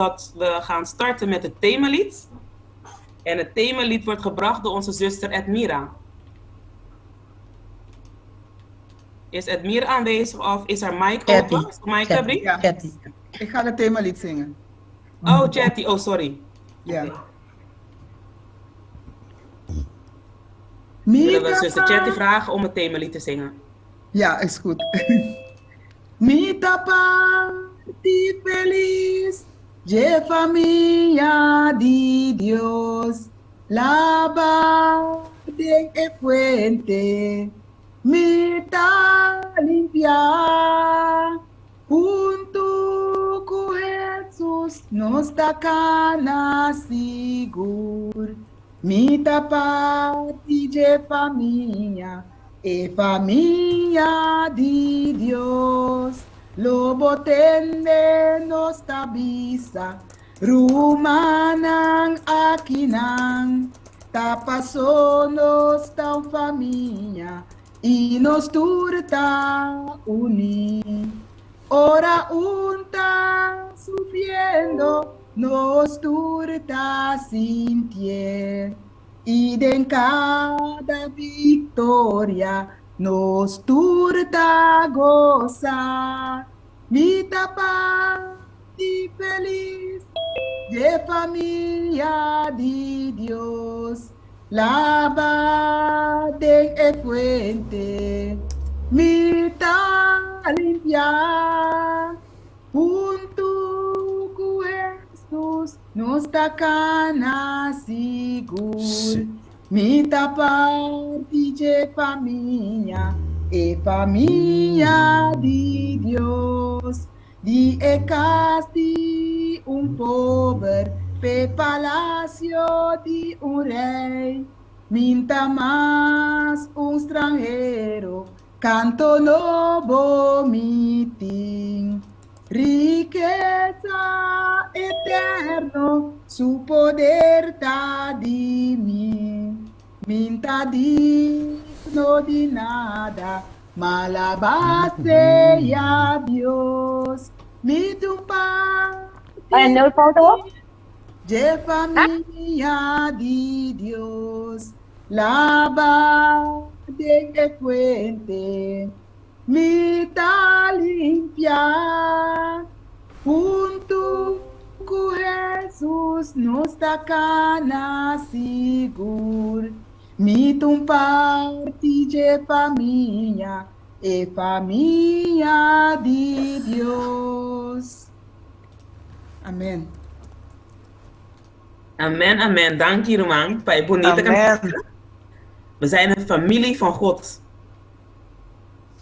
Dat we gaan starten met het themalied. En het themalied wordt gebracht door onze zuster Edmira. Is Edmira aanwezig of is haar mic open? Is de mic Chatty. Ja. Ik ga het themalied zingen. Oh, Chatty. Oh, sorry. Ja. Okay. Willen we zuster Chatty vragen om het themalied te zingen? Ja, is goed. Mi ta parti felis, dje famia di Dios, laba den e fuente, mi ta limpia. Huntu ku Hesus nos ta kana sigur, mi ta parti dje famia, e famia di Dios. Lo bo tende nos ta bisa, rumannan akinan, ta paso nos ta un famia i nos tur ta uní. Ora un ta sufriendo, nos tur ta sintié, i den kada viktoria nos tur ta gosa. Mi ta parti felis dje famia di Dios, laba den e fuente, mi ta limpia. Huntu ku Hesus nos ta kana sigur, mi ta parti dje famia, e famia di Dios. Di e kas di un pober p'e palasio di un rei, mi n'ta mas un stranhero, kanto nobo mi tin. Rikesa eterno, su poder ta di mi. Mi n'ta digno di nada, ma alabá sea Dios. Mi ta un parti dje famia di Dios. Laba den e fuente, mi ta limpia. Huntu ku Hesus nos ta kana sigur. Mi ta un parti dje famia, e famia di Dios. Amen. Amen, amen. Danki, ruman, pa e bunita Amen. We zijn een familie van God.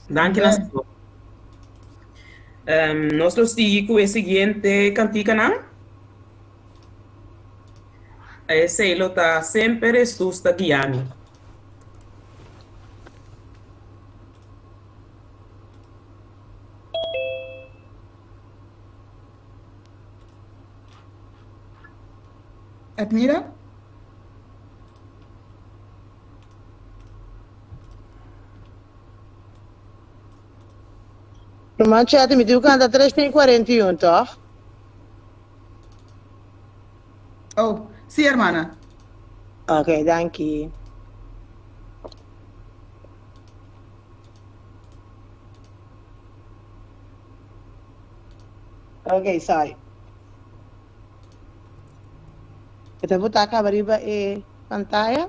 Danki na Señor. Nos lo sigui ku e siguiente kantikanan. Esei lo ta Semper Hesus ta guia mi. Edmira? Ruman Chetty, mi tin ku kanta 341, tòg? Oh, sí, hermana. Ok, danki. Ok, sorry. E ta bota kaba riba e pantaya?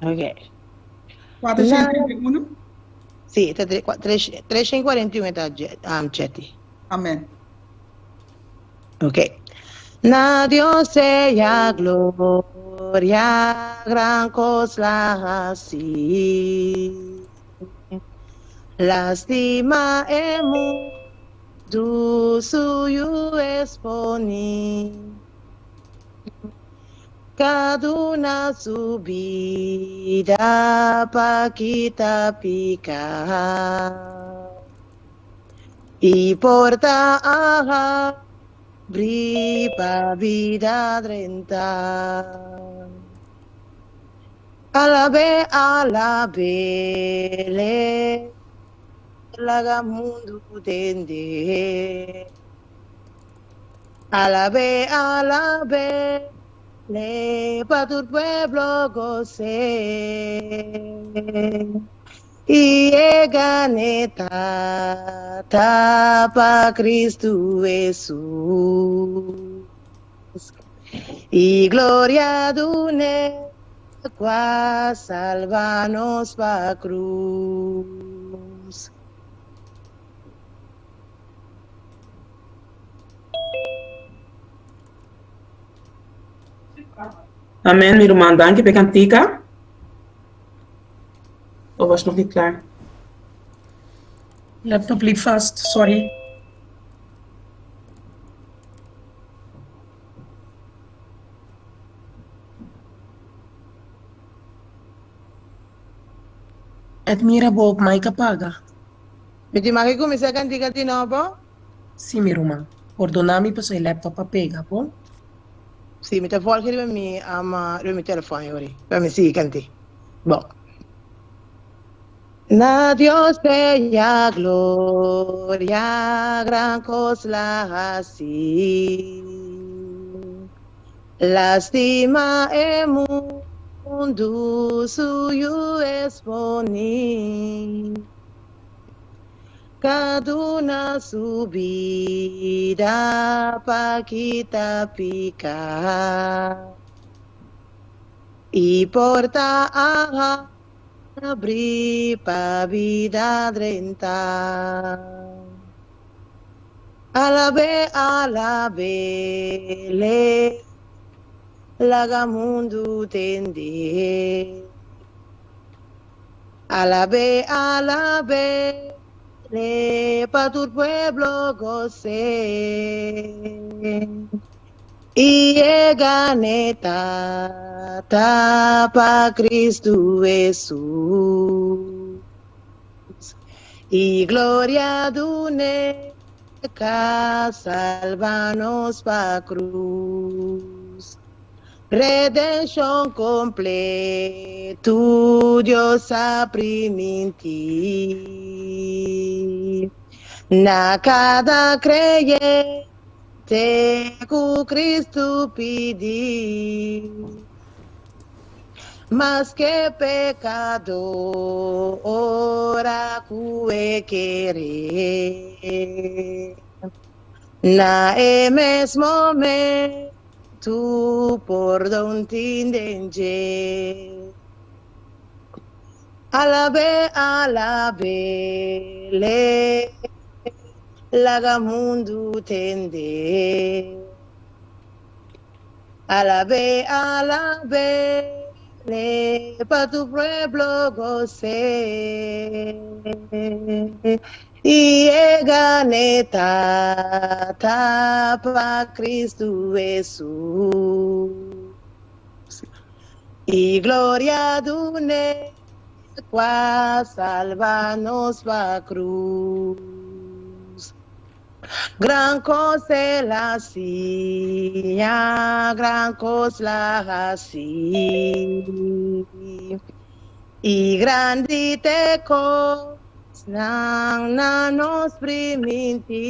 Ok. 431? Sí, ta 341 e ta Chetty. Amen. Ok. Na Dios sea gloria, gran kos la hasi. Lastima e mundu su yu exponi. Kaduna su bida pa kita pika. I porta a habri pa bida drenta. Alab'é, alab'é, laga mundu tende. Alab'é, alab'é, le pa tur pueblo gos'é. I e gan'é ta pa Cristo Hesus. I gloria dun'é kua salba nos pa krus. Amen, mi ruman. Danki p'e kantika. Of was nog niet klaar? Laptop liep vast, sorry. Edmira bo op mic a paga. Mi tin mag e kuminsá kantika di nobo? Sí, mi ruman. Pordona mi pasobra e laptop a pega, bon? Sí, mi ta volge riba mi riba mi telefòn e ora pa mi sigui kant'é. Bon. Na Dios sea gloria, gran kos la hasi. Lastima e mundu su yu esponí. Ka duna su bida pa kita piká. I porta a habri pa bida drenta. Alab'é, alab'é, le laga mundu tend'é. Alab'é, alab'é, le pa tur pueblo gos'é. I e gan'é ta pa Cristo Hesus. I gloria dun'é ka salba nos pa krus. Redenshon kompletu Dios a primintí na kada kreyente ku Kristu pidi. Maske pekadó ora ku e kere. Na e mes momentu pordon tin den dje. Alab'é, alab'é, le laga mundu tende. Alab'é, alab'é, le pa tur pueblo gos'é. I e gan'é ta pa Cristo Hesus. I gloria dun'é kua salba nos pa krus. Gran kos el a siña, gran kos la hasi. I grandi t'e kosnan na nos primintí.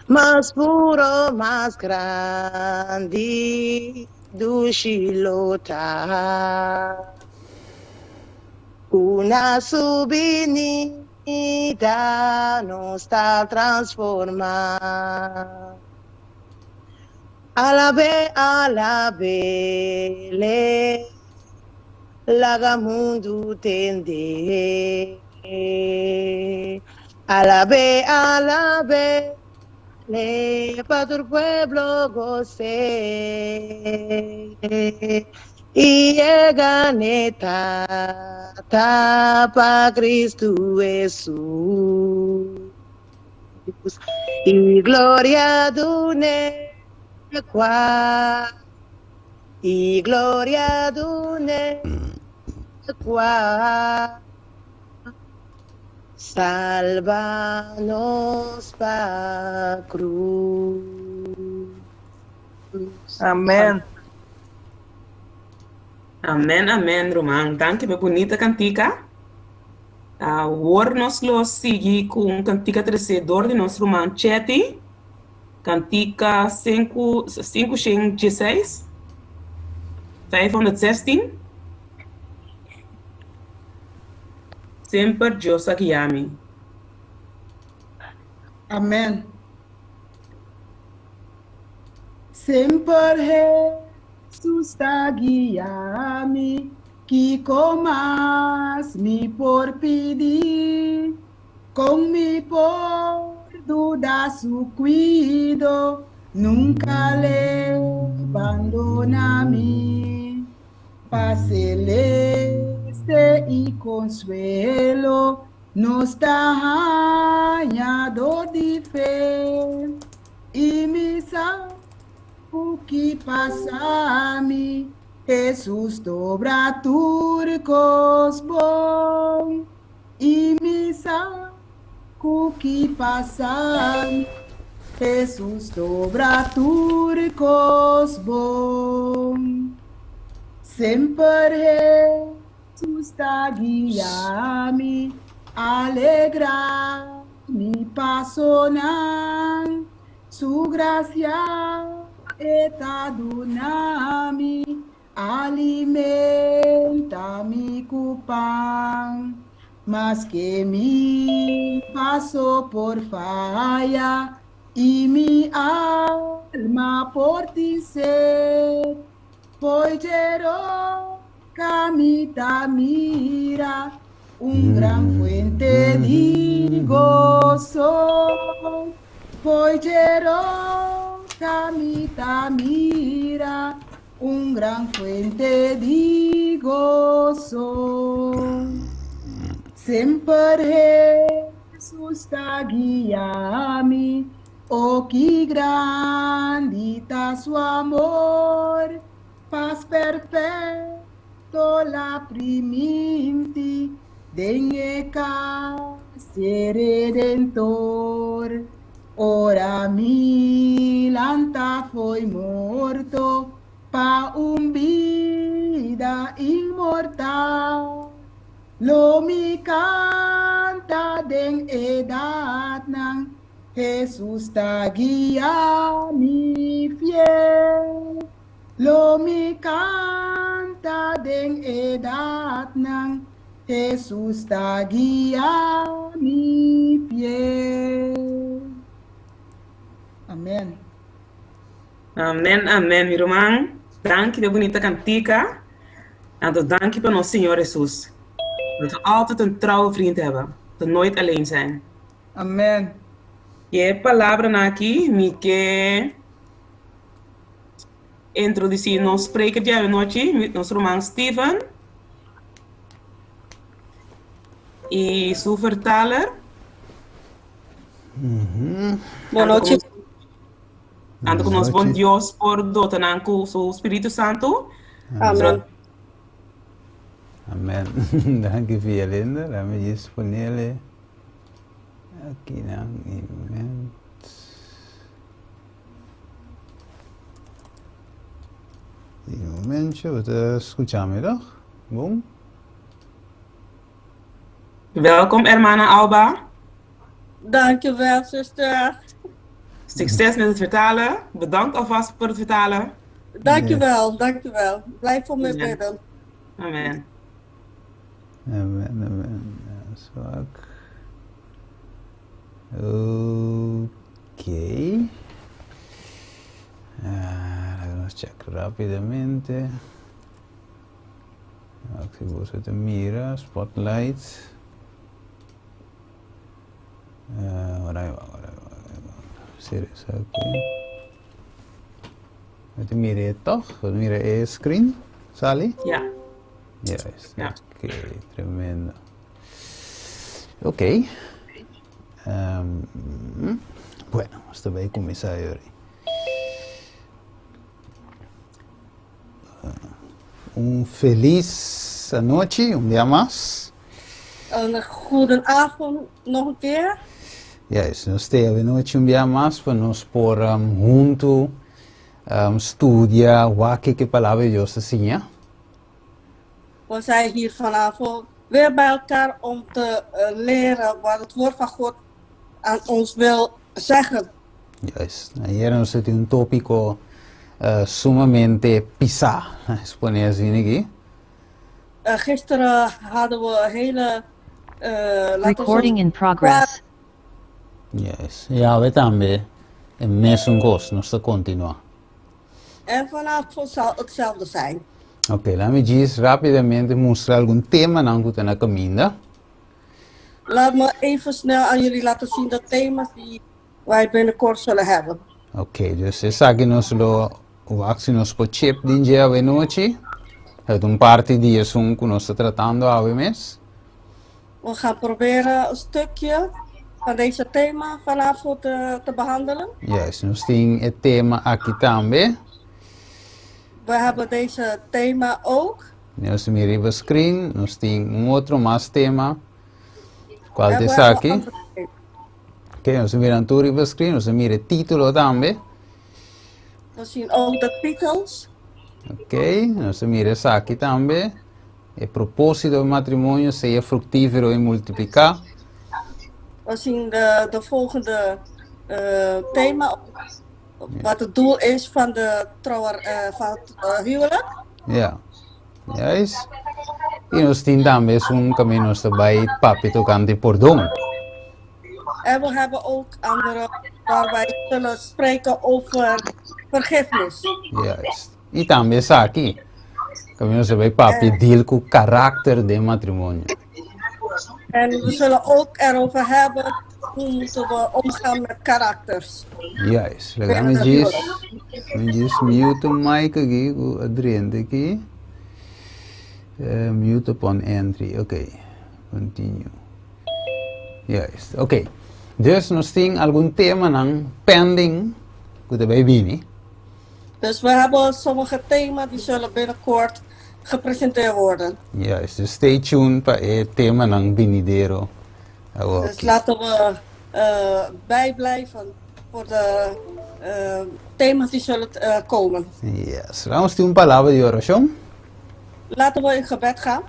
Mas puro, mas grandi, dushi lo ta. Ku na su binida nos ta transformá. Alab'é, alab'é, le laga mundu tend'é. Alab'é, alab'é, le pa tur pueblo gos'é. I e gan'é ta pa Cristo Hesus. I gloria dun'é kua, i gloria dun'é kua salba nos pa krus. Amen. Amen, amen, ruman. Danki pa e bunita kantika. Awor nos lo sigui ku un kantika tresé dor di nos ruman Chetty, kantika sinku sinku dieseis, 516. Semper Dios a guia mi. Amen. Semper Hesus ta guia mi, Kiko mas mi por pidi? Kon mi por duda su kuido? Nunka l'e bandona mi. Pas celeste i konsuelo nos ta haña dor di fe. I mi sa ku ki pasa mi, Hesus t'obra tur kos bon. I mi sa ku ki pasa mi, Hesus t'obra tur kos bon. Semper Hesus ta guia mi, alegra mi pasonan. Su gracia e ta duna mi, alimenta mi ku pan. Maske mi paso por faya i mi alma por tin sed, fo'i dje roka mi ta mira un gran fuente di goso. Fo'i dje roka mi ta mira un gran fuente di goso. Semper Hesus ta guia mi, o ki grandi ta su amor. Pas perfecto l'a priminti den e cas dje Redentor. Ora mi lanta fo'i morto pa un bida inmortal, lo mi canta den edadnan, Hesus ta guia mi fiel. Lo mi canta den edadnan, Hesus ta guia mi fiel. Amen. Amen amen mi ruman danki pa e bunita cantica anto danki pa nos Señor Hesus dat we altijd een trouwe vriend hebben dat we nooit alleen zijn. Amen. E palabranan aki mi ke introducí nos spreker di anochi, nos ruman Steven y su vertaler. Bonochi. Anto ku nos bon Dios por dota nan ku su Spiritu Santu. Amen. Amen. Danki Via Linda. Laat me just ponele aki nan event. Un momentje, bo ta skucha mi toch? Bon? Welkom hermana Alba. Dankjewel, zuster. Succes met het vertalen. Bedankt alvast voor het vertalen. Dankjewel, dankjewel. Blijf voor me bidden. Amen. Amen, amen. Ja, zwak. Oké. Ah, laga nos check rapidamente. Wak si boso ta mira spotlight. Uh, ora ahí va, ora ahí va, ora ahí va. Serieus, oké. Bo ta mira e toch? Bo ta mira e screen, Sally? Ja. Juist, Ja. oké, tremendo. Oké. Um, bueno, nos ta bay cuminsa yori. Un feliz anochi, un dia mas. Een goedenavond nog een keer. Juist, nos ta anochi un dia mas pa nos por hunto studia wak kiko palabra di Dios ta siña. We zijn hier vanavond weer bij elkaar om te leren wat het woord van God aan ons wil zeggen. Juist. Ayera nos tin un tópiko sumamente pisá, nos pone asina aki. Gisteren hadden we een hele, laten we Recording in progress. Yes. I awe tambe e mesun kos, nos ta kontinuá. En vanavond zal hetzelfde zijn. Ok, laat mi djis rápidamente mustra algun temanan ku ta na kaminda. Laat me even snel aan jullie laten zien de thema's die wij binnenkort zullen hebben. Ok, dus esaki nos lo wak si nos por chip den dje awe nochi. Het un parti di esun ku nos ta tratando awe mes. We gaan proberen een stukje van deze thema vanavond te behandelen. Juist, nos tin e tema aki tambe. We hebben deze thema ook. Nos mira riba screen, nos tin un otro mas tema. Cual En ta we hebben esaki? andere thema. Ok, nos mira tur riba screen, nos mira e título tambe. We zien ook de titels. Ok, nos mira esaki tambe. E propósito di matrimonio, sea fructífero i multipliká. We zien de volgende thema, wat het doel is van de trouwer, van het huwelijk. Ja. Juist. I nos tin tambe esun kaminda nos ta bai papia tokante pordon. En we hebben ook andere waar wij zullen spreken over vergiffenis. Juist. I tambe esaki. Kaminda nos ta bai papia deal ku karakter den matrimonio. En we zullen ook erover hebben hoe moeten we omgaan met karakters. Juist. Laga mi djis, mi djis mute un mic aki ku a drenta aki. Uh, mute upon entry. Ok. Continue. Juist. Ok. Dus nos tin algun temanan pending ku ta bai bini. Dus we hebben sommige thema's die zullen binnenkort gepresenteerd worden. Juist. Dus stay tuned pa e temanan binidero. Awor Dus aki. laten we bijblijven voor de thema's die zullen komen. Yes. Vamos tin un palabra di orashon. Laten we in gebed gaan.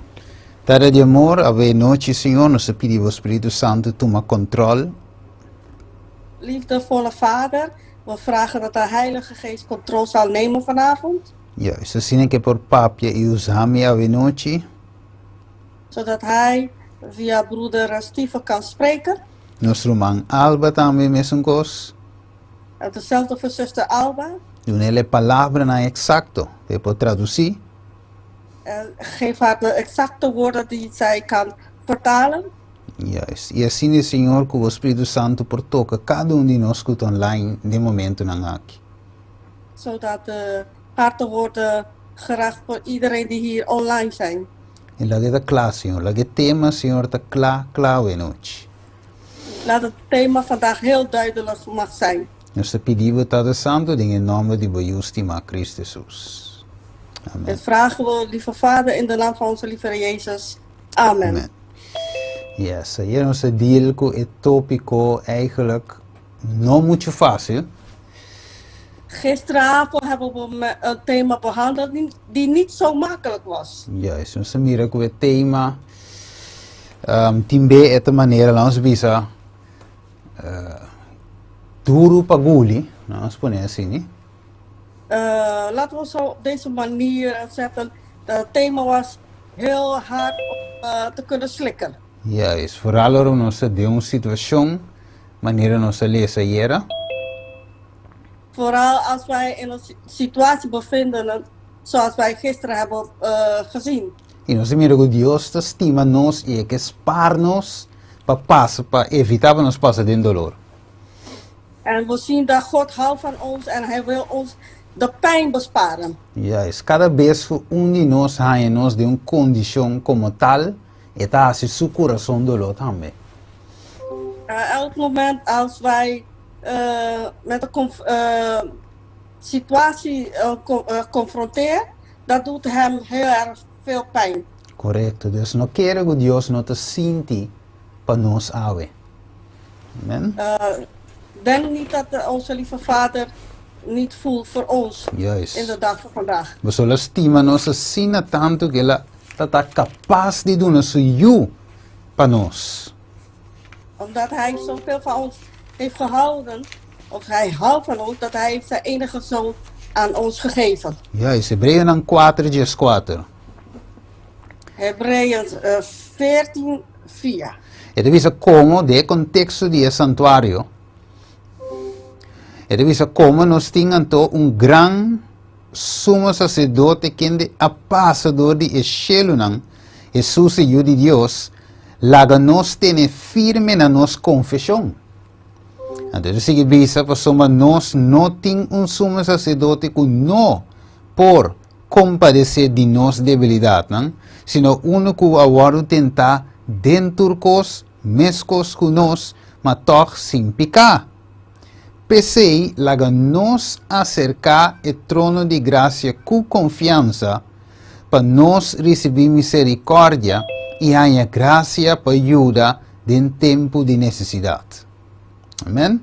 Tata di amor, awe nochi, Señor, nos ta pidi bo Spiritu Santu tuma control. Liefdevolle Vader, we vragen dat de Heilige Geest controle zal nemen vanavond. Juist, asina cu e por papia y usa mi awe nochi. Zodat Hij via broeder Steven kan spreken. Nos ruman Alba tambe mesun cos. En hetzelfde voor zuster Alba. Dun'el e palabranan exacto pa e por traduci. En geef haar de exacte woorden die zij kan vertalen. Juist. Y asina e Señor cu bo Spiritu Santo por toca cada un di nos cu ta online den momentonan aki. Zodat de harten worden geraakt voor iedereen die hier online zijn. Y laga e ta cla, Señor. Laga e tema, Señor, ta cla, cla awe nochi. Laat het thema vandaag heel duidelijk mag zijn. Nos ta pidi bo, Tata Santo, den e nomber di bo Yu stima, Cristo Jesus. Amen. Dit vragen we, lieve Vader, in de naam van onze lieve Heer Jezus. Amen. Amen. Yes, ayer nos a deal cu e topico eigenlijk no mucho facil. Gisteravond hebben we een thema behandeld die niet zo makkelijk was. Juist, nos a mira cu e tema um, tin be e ta manera, laat ons bisa, duru pa guli, laat ons pone asina. Laten we zo op deze manier zetten. Het thema was heel hard om te kunnen slikken. Juist, vooral ora nos ta den un situacion manera nos a lesa ayera. Vooral als wij in een situatie bevinden zoals wij gisteren hebben gezien. I nos a mira ku Dios ta stima nos i e ke spar nos pa pasa pa evitá pa nos pasa den dolor. En we zien dat God houdt van ons en hij wil ons de pijn besparen. Juist, kada bes ku un di nos haña nos den un kondishon komo tal, e ta hasi su kurason doló tambe. Elk moment als wij met een situatie confronteren, dat doet hem heel erg veel pijn. Korekto, dus no kere ku Dios no ta sinti pa nos awe. Amen. Denk niet dat onze lieve Vader niet voelt voor ons Juist. in de dag van vandaag. Bo so el a stima nos asina tantu ku el a. ta kapas di duna su Yu pa nos. Omdat hij zoveel van ons heeft gehouden, of hij houdt van ons, dat hij heeft zijn enige zoon aan ons gegeven. Juist, Hebreonan 4 14. Hebreeën 14, 4. E ta bisa komo den e konteksto di e santuario. E ta bisa komo nos tin anto un gran sumo saserdote kende a pasa dor di e shelunan, Hesus e Yu di Dios, laga nos tene firme na nos konfeshon. Anto e ta sigui bisa, pasobra nos no tin un sumo saserdote ku no por kompadesé di nos debilidatnan, sino unu ku a wòrdu tentá den tur kos, meskos ku nos, ma tòg sin piká. P'esei, laga nos aserká e trono di grasia ku konfiansa, pa nos risibí miserikòrdia i haña grasia pa yuda den tempu di nesesidat. Amèn.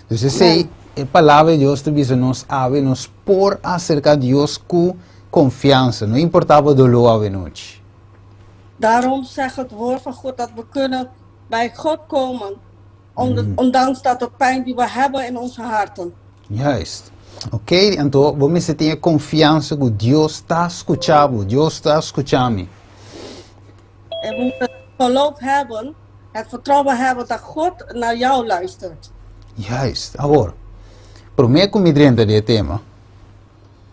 Dus esei, e Palabra di Dios ta bisa nos awe, nos por aserká Dios ku konfiansa, no importá bo doló awe nochi. Daarom zegt het woord van God dat we kunnen bij God komen, ondanks dat de pijn die we hebben in onze harten. Juist. Ok, anto bo mester tin e konfiansa ku Dios ta skucha bo, Dios ta skucha mi. We moeten geloof hebben, het vertrouwen hebben dat God naar jou luistert. Juist. Awor, promé ku mi drenta den e tema.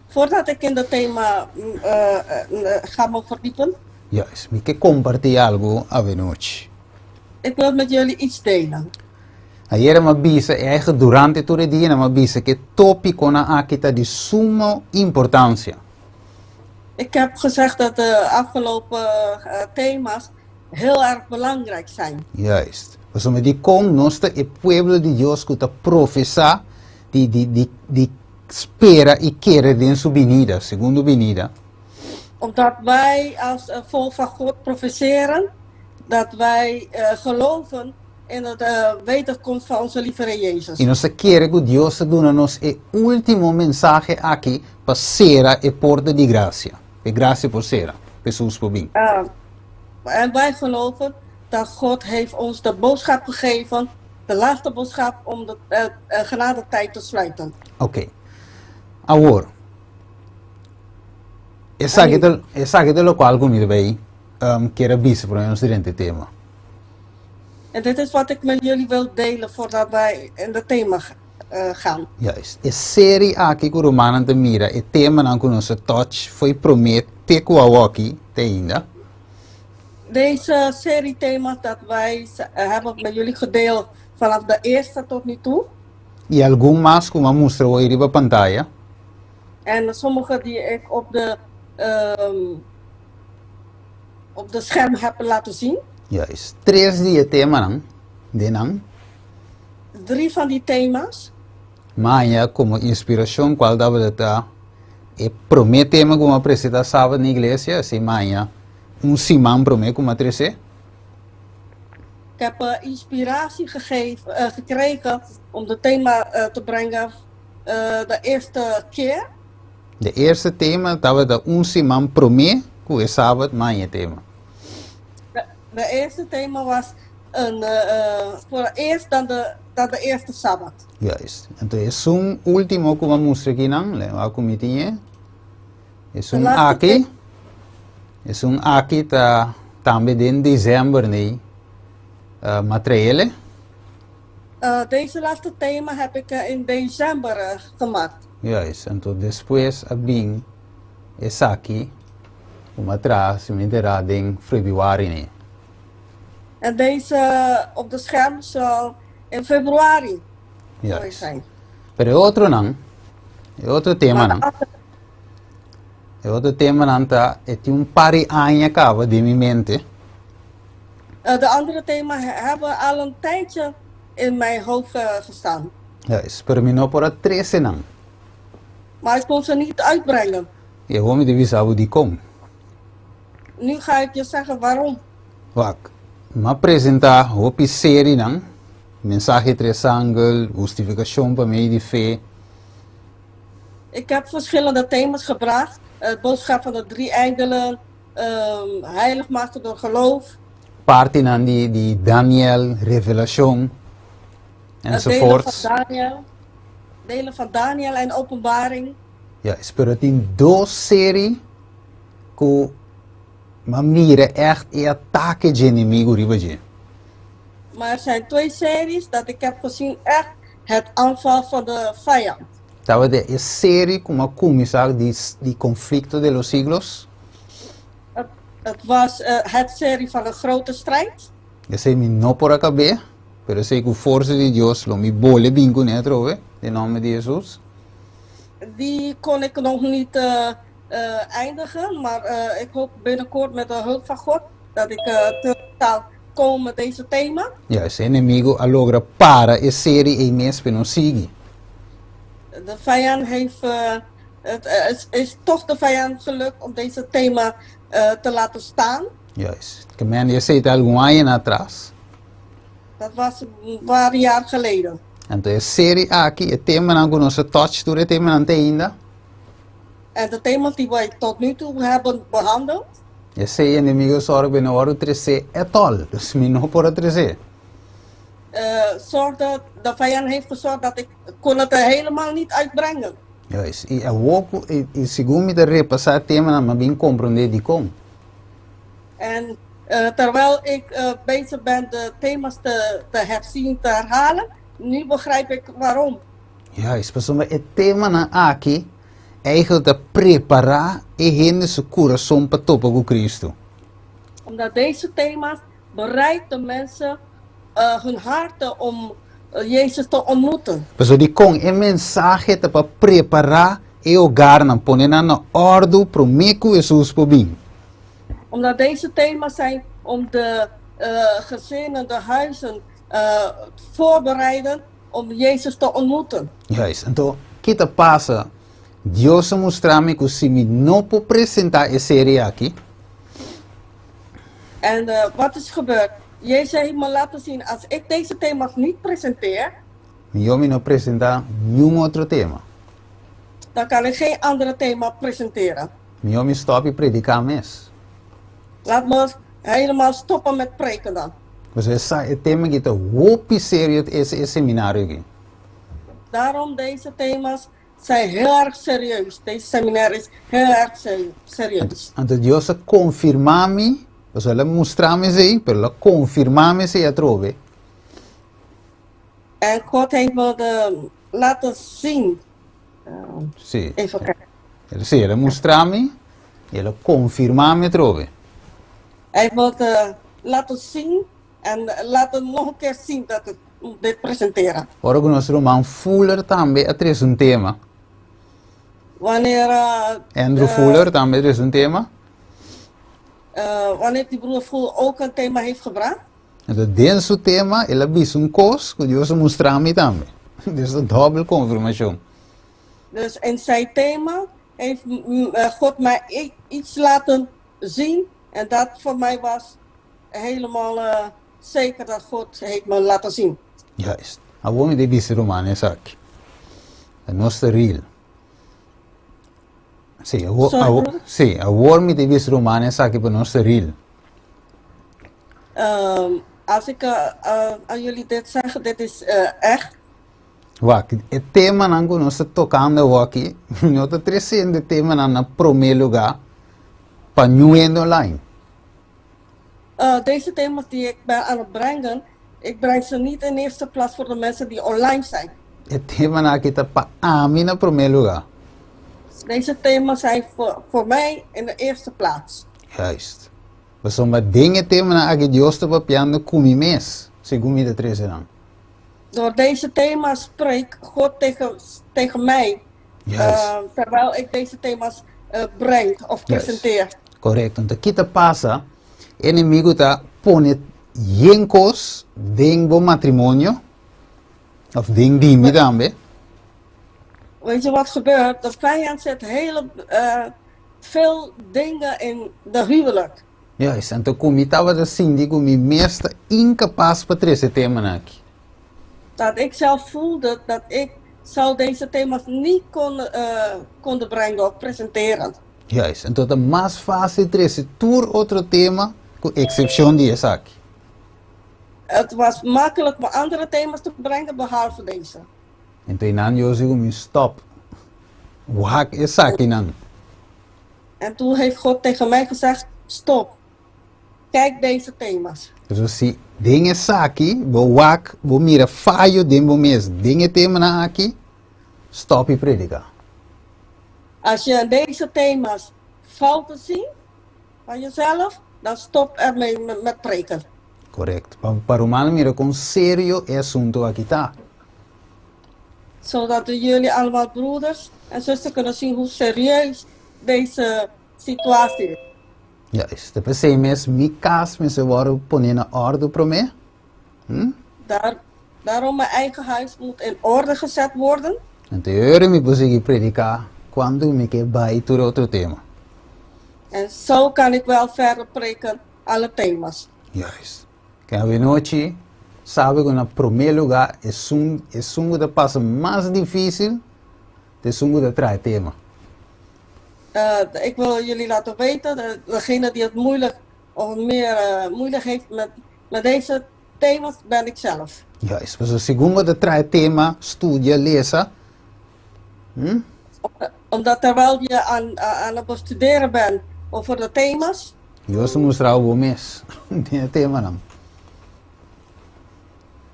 Voordat ik in dat thema ga me verdiepen. Juist. Mi ke kompartí algu avenochi. Ik wil met jullie iets delen. Ayera mi a bisa, eigen durante tur e dianan mi a bisa ku e tópikonan aki ta di sumo importansia. Ik heb gezegd dat de afgelopen thema's heel erg belangrijk zijn. Juist. Pasobra dikon nos ta e pueblo di Dios ku ta profesá di di di di spera i kere den su binida, segundo binida. Omdat wij als volk van God professeren dat wij geloven in de wederkomst van onze lieve Heer Jezus. I nos ta kere ku Dios ta duna nos e último mensahe aki pa sera e porta di grasia, pa e grasia por sera, pa Hesus por bin. En wij geloven dat God heeft ons de boodschap gegeven, de laatste boodschap om de genadetijd te sluiten. Oké. Awor, esaki ta, esaki ta lokual ku mi ta bai kier a bisa promé nos drenta e tema. En dit is wat ik met jullie wil delen voordat wij in de thema gaan. Juist. E serie aki ku rumannan ta mira, e temanan ku nos a touch fo'i promé te ku awoki te ainda. Deze serie thema's dat wij hebben met jullie gedeeld vanaf de eerste tot nu toe. I algun mas ku mi a mustra hoy riba pantaya. En sommige die ik op de op de scherm heb laten zien. Juist. Tres di e temanan den nan. Drie van die thema's. M'a haña komo inspirashon kual tabata ta e promé tema ku m'a presentá sabat na iglesia, esei m'a haña un siman promé ku m'a tres'é. Ik heb inspiratie gegeven, gekregen om de thema te brengen de eerste keer. De eerste tema tabata un siman promé ku e sabat m'a haña e tema. De eerste thema was een, voor het eerst dan de, dan de eerste sabbat. Juist. Anto esun último ku m'a mustra akinan, lei wak ku mi tin e. Esun De laatste aki, esun aki ta tambe den december nei m'a traele. Deze laatste thema heb ik in december gemaakt. Juist. Anto despues a bin esaki ku m'a traha si mi entera den februari nei. En deze op de scherm zal in februari Juist. zijn. Pero e otronan, e otro temanan, e otro temanan ta, e tin un par di aña kaba den mi mente. De andere thema hebben al een tijdje in mijn hoofd gestaan. Juist, pero mi no por a trese nan. Maar ik kon ze niet uitbrengen. I awor mi ta bisa bo dikon. Nu ga ik je zeggen waarom. Wak, m'a presentá hopi serinan, Mensahe Tres Angel, Hustifikashon pa medio di fe. Ik heb verschillende thema's gebracht, het boodschap van de drie engelen, Heilig maken door geloof. Partinan di di Daniel, Revelashon, enzovoorts. Delen van Daniel, delen van Daniel en Openbaring. Juist, pero tin dos serie ku m'a mira echt e atake dje enemigu riba dje. Maar er zijn twee series dat ik heb gezien echt het aanval van de vijand. Tabata e serie ku m'a kuminsá di di Conflicto de los Siglos. Het, het was het serie van de grote strijd. Esei mi no por a kab'é, pero esei ku forsa di Dios lo mi bole bin kuné atrobe, den nòmber di Hesus. Die kon ik nog niet eindigen, maar ik hoop binnenkort met de hulp van God dat ik terug zal komen met deze thema. Juist, e enemigo a logra para e serie ei mes p'e no sigui. De vijand heeft, het is, is toch de vijand gelukt om deze thema te laten staan. Juist. Ke men esei ta algun añanan atras. Dat was een paar jaar geleden. Anto e serie aki, e temanan ku nos a touch tur e temanan te ainda. En de thema's die wij tot nu toe hebben behandeld. Esei enemigo sòru ku e no wòrdu tresé at all. Dus mi no por a tresé. Zorgde, de vijand heeft gezorgd dat ik kon het er helemaal niet uitbrengen. Juist. I awor ku, i segun mi ta repasá e temanan, mi a bin komprondé dikon. En terwijl ik bezig ben de thema's te, te herzien, te herhalen, nu begrijp ik waarom. Juist, pasobra e temanan aki eigenlijk ta prepará e hende su kurason pa topa ku Kristu. Omdat deze thema's bereidt de mensen hun harten om Jezus te ontmoeten. Pasobra dikon e mensahe ta pa prepará e hogarnan, pone nan na òrdu promé ku Hesus por bin. Omdat deze thema's zijn om de gezinnen, de huizen voorbereiden om Jezus te ontmoeten. Juist. Anto, ki ta pasa? Dios a mustra mi ku si mi no por presentá e serie aki. En wat is gebeurd? Jezus heeft me laten zien, als ik deze thema's niet presenteer. Mihó mi no presentá niun otro tema. Dan kan ik geen andere thema presenteren. Mihó mi stòp i prediká mes. Laat me helemaal stoppen met preken dan. Pasobra e sa e tema aki ta hopi serio e e seminario aki. Daarom deze thema's zijn heel erg serieus. Deze seminar is heel erg serieus. Anto Dios a konfirmá mi, pasobra el a mustra mi esei, pero el a konfirmá mi esei atrobe. En God heeft me de laten zien. Sí. Even kijken. Sí, el a mustra mi i el a konfirmá mi atrobe. Hij heeft me het laten zien en laten nog een keer zien dat ik dit presenteren. Ora ku nos ruman Fuller tambe a trese un tema. Wanneer Andrew Fuller tambe a trese un tema. Wanneer die broer Fuller ook een thema heeft gebracht. Entonces den su tema el a bisa un kos ku Dios a mustra mi tambe. Dus ta dòbel konfirmashon. Dus in zijn thema heeft God mij iets laten zien en dat voor mij was helemaal zeker dat God heeft me laten zien. Juist. Awor mi ta bisa ruman esaki. Ta nos ta real. Sí, awor, Sorry, awor, broer? sí, awor mi ta bisa ruman esaki pa nos ta real. Als ik aan jullie dit zeg, dit is echt. Wak, e temanan ku nos ta tokando awoki, no ta tresiendo e temanan na promé lugá pa New End Online. Deze thema's die ik ben aan het brengen, ik breng ze niet in eerste plaats voor de mensen die online zijn. E temanan aki ta pa ami na promé lugá. Deze thema's zijn voor, voor mij in de eerste plaats. Juist. Pasobra den e temanan aki Dios ta papiando ku mi mes, segun mi ta trese nan. Door deze thema's spreekt God tegen, tegen mij. Juist. Terwijl ik deze thema's breng of presenteer. Korekto. Anto ki ta pasa? E enemigu ta pone yen kos den bo matrimonio, òf den di mi tambe. Weet je wat gebeurt? De vijand zet hele, veel dingen in de huwelijk. Juist. Anto ku mi tabata sinti ku mi mes ta inkapas pa trese e temanan aki. Dat ik zelf voelde dat ik zou deze thema's niet kon, konden brengen of presenteren. Juist. Anto ta mas fácil trese tur otro tema ku eksepshon di esaki. Het was makkelijk om andere thema's te brengen behalve deze. Anto einan Dios di ku mi, Stòp. Wak esakinan. En toen heeft God tegen mij gezegd, Stop. Kijk deze thema's. Pasobra si den esaki bo wak, bo mira fayo den bo mes den e temanan aki, stòp i prediká. Als je in deze thema's fouten zien van jezelf, dan stop ermee met preken. Correct. Pa pa rumannan mira kon serio e asunto aki ta. Zodat jullie allemaal broeders en zusters kunnen zien hoe serieus deze situatie is. Juist. Ta p'esei mes mi kas mester wòrdu poné na òrdu promé. Hm? Daar, daarom mijn eigen huis moet in orde gezet worden. Anto e ora mi por sigui prediká kuantu mi ke bai tur otro tema. En zo kan ik wel verder preken alle thema's. Juist. Ke awenochi sabi ku na promé lugá esun esun ku ta pasa mas difísil ta esun ku ta traha e tema. Ik wil jullie laten weten, degene die het moeilijk of meer moeilijk heeft met, met deze thema's, ben ik zelf. Juist, pasobra segun bo ta traha e tema, studia, lesa, hm? Omdat terwijl je aan, aan het bestuderen bent over de thema's. Dios ta mustra bo mes den e temanan.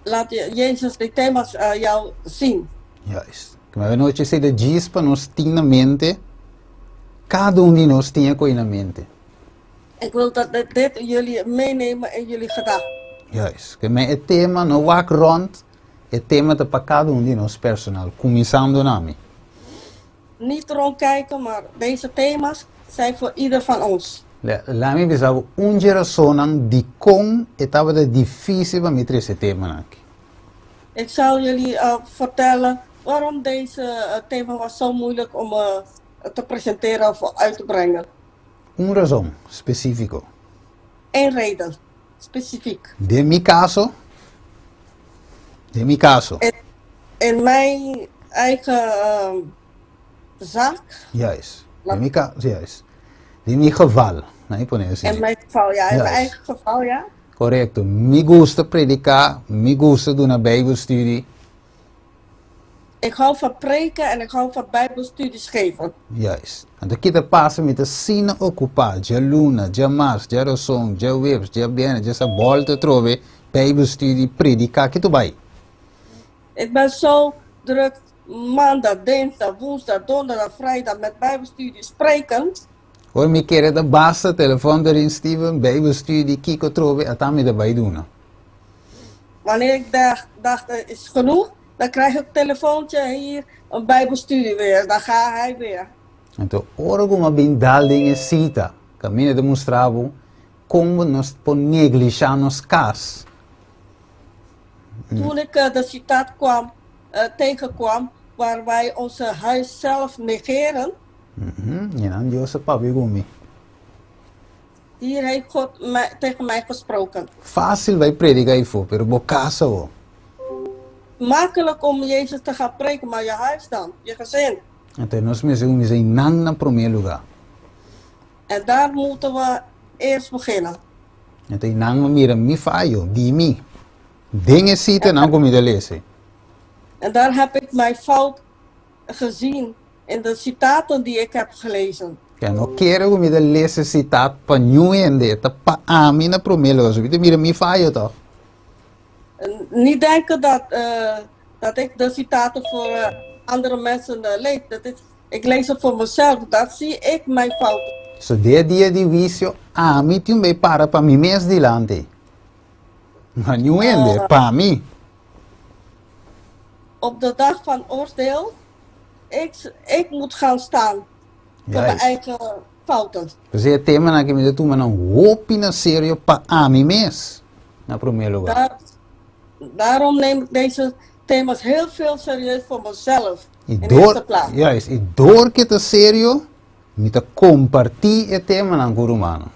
Laat Jezus die thema's jou zien. Juist. Kmé anochi esei ta djis pa nos tin na mente, kada un di nos tin e koi na mente. Ik wil dat dit jullie meenemen in jullie gedachten. Juist. Kmé e tema no wak rond, e tema ta pa kada un di nos personal, kuminsando na mi. Niet rondkijken, maar deze thema's zijn voor ieder van ons. Laat mi bisa bo un dje rasonnan dikon e tabata difísil pa mi trese e temanan aki. Ik zal jullie vertellen waarom deze thema was zo moeilijk om te presenteren of uit te brengen. Un rason spesífiko. Eén reden, specifiek. Den mi kaso, den mi kaso. In mijn eigen zaak. Juist. Den mi ka, juist. Den mi geval, nan e pone asina. In mijn geval, ja. In mijn eigen geval, ja. Korekto. Mi gusta prediká, mi gusta duna Bijbelstudie. Ik hou van preken en ik hou van Bijbelstudies geven. Juist. Anto ki ta pasa mi ta asina okupá, djaluna, djamars, djarason, djaweps, djabièrnè, djasa bòlta atrobe, Bijbelstudie, prediká, ki tu bai? Ik ben zo druk maandag, dinsdag, woensdag, donderdag, vrijdag met Bijbelstudies spreken. Ora mi kere ta basta telefòn ta rin Steven, Bijbelstudie, kiko atrobe, ata mi ta bai duna. Wanneer ik dacht, dacht is genoeg, dan krijg ik een telefoontje hier, een bijbelstudie weer, dan ga hij weer. Anto ora ku mi a bin dal den e sita, kaminda ta mustra bo kon bo nos por neglishá nos kas. Toen ik de citaat kwam, tegenkwam waar wij onze huis zelf negeren. I nan Dios a papia ku mi. Hier heeft God mij, tegen mij gesproken. Fácil bai predica ifo, pero bo casa bo. Makkelijk om Jezus te gaan preken, maar je huis dan, je gezin. Anto nos mester cuminsa einan na prome lugar. En daar moeten we eerst beginnen. Anto einan mi a mira mi fayo, di mi. Den e sitanan cu mi ta lesa. En daar heb ik mijn fout gezien in de citaten die ik heb gelezen. Ke no kere ku mi ta lesa e sitat pa niun hende, e ta pa ami na promé lugar. So mi ta mira mi fayo tòg. Niet denken dat, dat ik de citaten voor andere mensen lees. Dat is, ik lees het voor mezelf, dat zie ik mijn fouten. So den e dia di huisio ami tin un bei para pa mi mes dilanti. Ma niun hende, pa mi. Op de dag van oordeel, ik, ik moet gaan staan voor mijn eigen fouten. P'esei e temanan aki mi ta tuma nan hopi na serio pa ami mes, na promé lugar. Daar, daarom neem ik deze thema's heel veel serieus voor mezelf, I in door, eerste plaats. juist, i door ke ta serio, mi ta kompartí e temanan ku rumannan.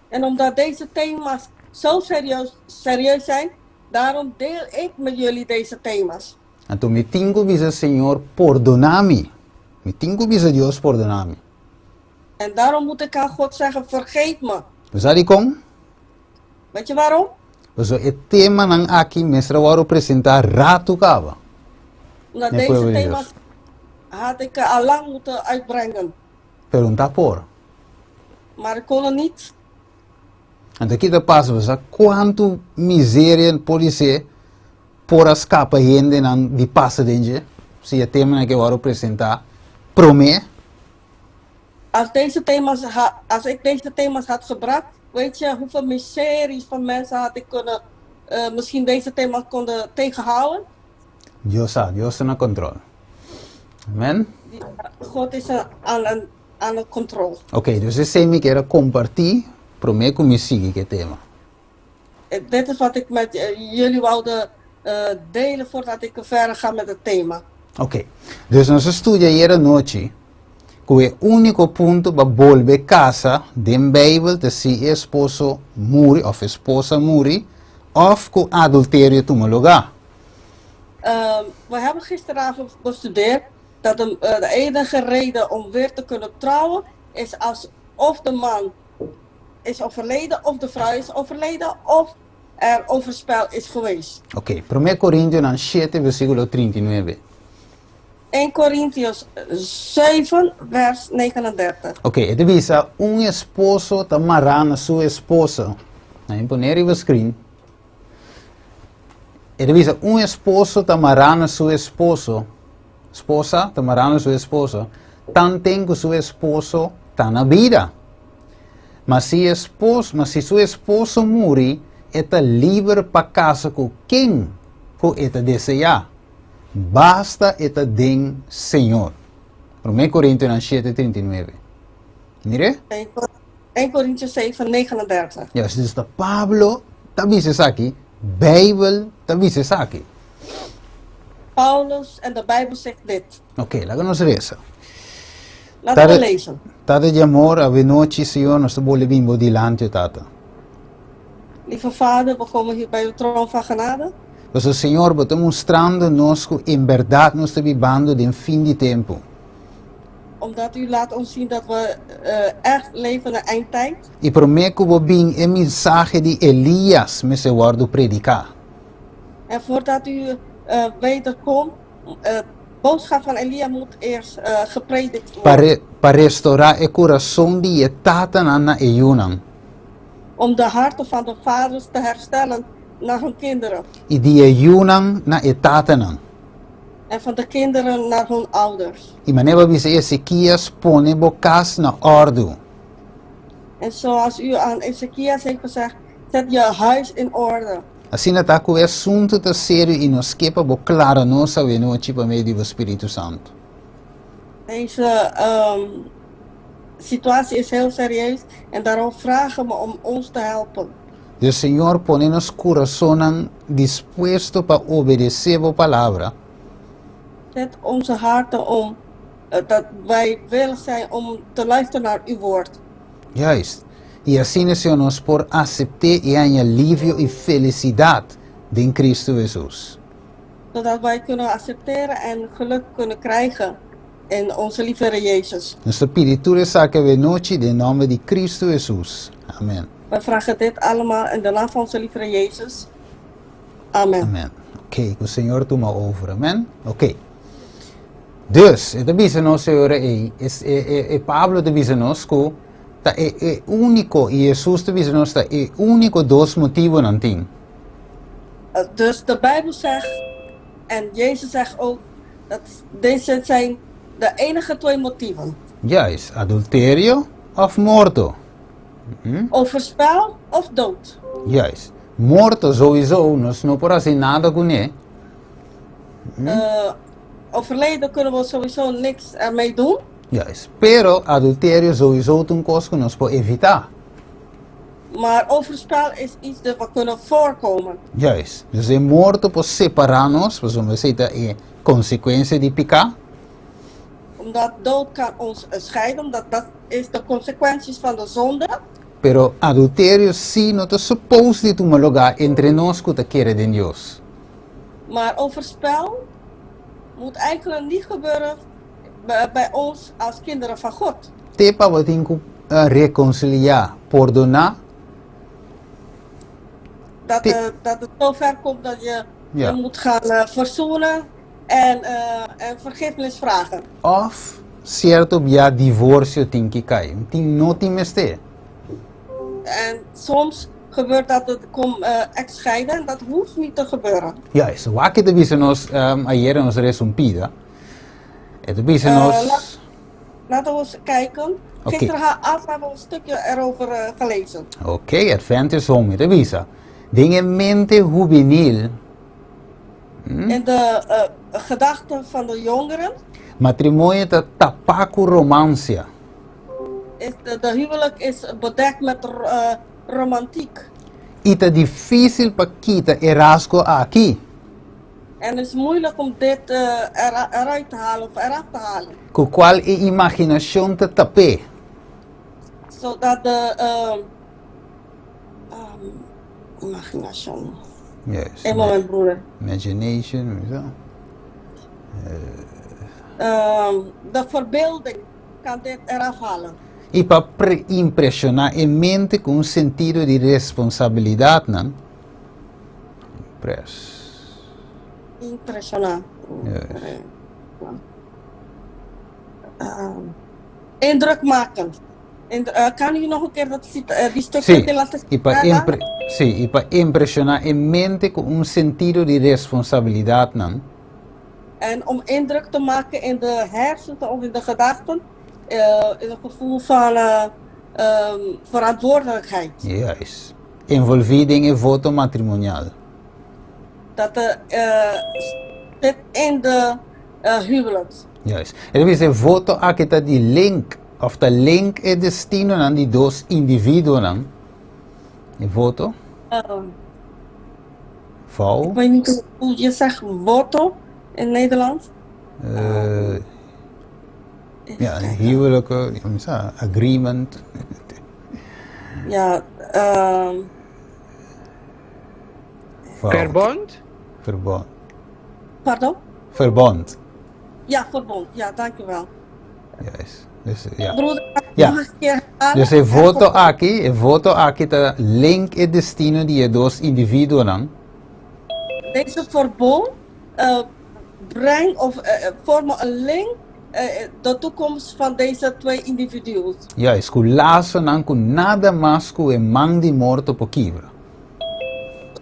En omdat deze thema's zo serieus, serieus zijn, daarom deel ik met jullie deze thema's. Anto mi tin ku bisa Señor pordoná mi. Mi tin ku bisa Dios pordoná mi. En daarom moet ik aan God zeggen, vergeef me. Sa dikon? Weet je waarom? Paso e temanan aki mester a wòrdu presentá ratu kaba. Omdat Na deze pueblo di thema's Dios. had ik al lang moeten uitbrengen. Pero no ta por. Maar ik kon het niet. Anto ki ta pasa? Bo sa kuantu miseria por di ser por a skapa hendenan di pasa den dje si e temanan ke wòrdu presentá promé? Als deze thema's als ik deze thema's had gebracht, weet je hoeveel miseries van mensen had ik kunnen, misschien deze thema's konden tegenhouden? Dios sa, Dios ta na control. Amen. God is aan, aan de controle. Ok, dus esei mi kier a comparti prome cu mi sigui cu e tema. Dit is wat ik met jullie wou delen voordat ik verder ga met het thema. Ok, dus nos a studia ayer anochi cu e unico punto pa bolbe casa den Bijbel ta si e esposo muri of esposa muri of cu adulterio tuma lugar. We hebben gisteravond bestudeerd dat de enige reden om weer te kunnen trouwen is als of de man is overleden, of de vrouw is overleden, of er overspel is geweest. Ok, Promé Korintionan shete versíkulo 39. 1 Korintiërs 7, vers 39. Ok, e ta bisa un esposo ta mará na su esposa. Nan pone riba screen. E ta bisa un esposo ta mará na su esposo, esposa ta mará na su esposo, tanten ku su esposo ta na bida. Ma si espos, ma si su esposo muri, e ta liber pa kasa ku ken ku e ta deseá, basta e ta den Señor. Promé Korintionan shete 39. Mir'é? 1 Korintios 7, 39. Juist, dus ta Pablo ta bisa esaki, Bijbel ta bisa esaki. Paulus en de Bijbel zegt dit. Ok, laga nos reza. Laten we lezen. Tata di amor, awenochi, Señor, nos ta bolbe bin bo dilanti, o Tata. Lieve Vader, we komen hier bij uw troon van genade. Pasobra, Señor, bo ta mustrando nos ku en bèrdat nos ta bibando den fin di tempu. Omdat u laat ons zien dat we echt leven in de eindtijd. I promé ku bo bin e mensahe di Elias mester wòrdu prediká. En voordat u wederkomt, boodschap van Elia moet eerst gepredikt worden. Pa restorá e kurason di e tatanan na e yunan. Om de harten van de vaders te herstellen naar hun kinderen. I di e yunan na e tatanan. En van de kinderen naar hun ouders. I manera bo a bisa Ezekias, Pone bo kas na òrdu. En zoals u aan Ezekias heeft gezegd, Zet je huis in orde. Asina ta ku e asuntu ta serio i nos ke pa bo klara nos awenochi pa medio di bo Spiritu Santu. Deze situatie is heel serieus en daarom vragen we om ons te helpen. Dus Señor pone nos kurasonnan dispuesto pa obedesé bo palabra. Zet onze harten om dat wij willig zijn om te luisteren naar uw woord. Juist. I asina, Señor, nos por asept'é i haña alivio i felisidat den Cristo Hesus. Zodat wij kunnen accepteren en geluk kunnen krijgen in onze lieve Heer Jezus. Nos ta pidi tur esaki awenochi den nòmber di Cristo Hesus. Amen. Wij vragen dit allemaal in de naam van onze lieve Heer Jezus. Amen. Amen. Oké, ku Señor tuma over. Amen. Oké. Dus, e ta bisa nos e ora ei, e, e, e Pablo ta bisa nos ku ta e, e úniko, i Hesus ta bisa nos ta e úniko dos motibonan tin. Dus de Bijbel zegt, en Jezus zegt ook, dat deze zijn de enige twee motieven. Juist, adulterio òf morto. Overspel of dood. Juist. Morto sowieso, nos no por hasi nada kuné. Overleden kunnen we sowieso niks ermee doen. Juist. Pero adulterio sowieso ta un kos ku nos por evitá. Maar overspel is iets dat we kunnen voorkomen. Juist. Dus e morto por separá nos, pasobra esei ta e konsekuensia di piká. Omdat dood kan ons scheiden, omdat dat is de consequenties van de zonde. Pero adulterio sí no ta supos di tuma lugá entre nos ku ta kere den Dios. Maar overspel moet eigenlijk niet gebeuren bij ons als kinderen van God. Te pa bo tin ku rekonsiliá, pordoná. Dat, dat het zover komt dat je, je moet gaan verzoenen en, en vergiffenis vragen. Òf sierto bia divorsio tin ki kai. Tin no tin mester. En soms gebeurt dat het kom echtscheiden en dat hoeft niet te gebeuren. Juist, wak ta bisa nos ayera nos resumpida. E ta bisa nos. Laten we eens kijken. Okay. Gisteravond hebben we een stukje erover gelezen. Oké, okay, Adventist Home, ta bisa. Den e mente hubenil. In de gedachten van de jongeren. Matrimonio ta tapá ku romansia. Is de huwelijk is bedekt met romantiek. I ta difísil pa kita e rasgo aki. En is moeilijk om dit eruit te halen of eraf te halen. Ku kual e imaginashon ta tap'é. Zodat de imaginashon. Yes. E moment, broeder. Imagination, zo. De verbeelding kan dit eraf halen. I pa impreshoná e mente ku un sentido di responsabilidatnan. Impress. Impreshoná. Yes. Indruk maken. Kan u nog een keer dat die stukje Sí, te laten i pa herhalen? sí, i pa impreshoná e mente ku un sentido di responsabilidatnan. En om indruk te maken in de hersenen of in de gedachten, in het gevoel van verantwoordelijkheid. Juist. Envolví den e voto matrimonial. Dat e zit in de huwelijk. Juist. E ta bisa e voto aki ta di link of ta link e destinonan di dos individuonan. E voto. Vou. Ik weet niet hoe je zegt voto in Nederland. Ja, huwelijke, ja, sa, agreement. Ja, Verbond? Verbond. Pardon? Verbond. Ja, verbond. Ja, dankjewel. Juist. Dus, ja. Broeder, Ja. nog een keer herhalen? Dus e voto aki, e voto aki ta link e destino di e dos individuonan. Deze verbond brengt of vormen een link de toekomst van deze twee individuen. Juist, ku lasonan ku nada mas ku e man di morto por kibra.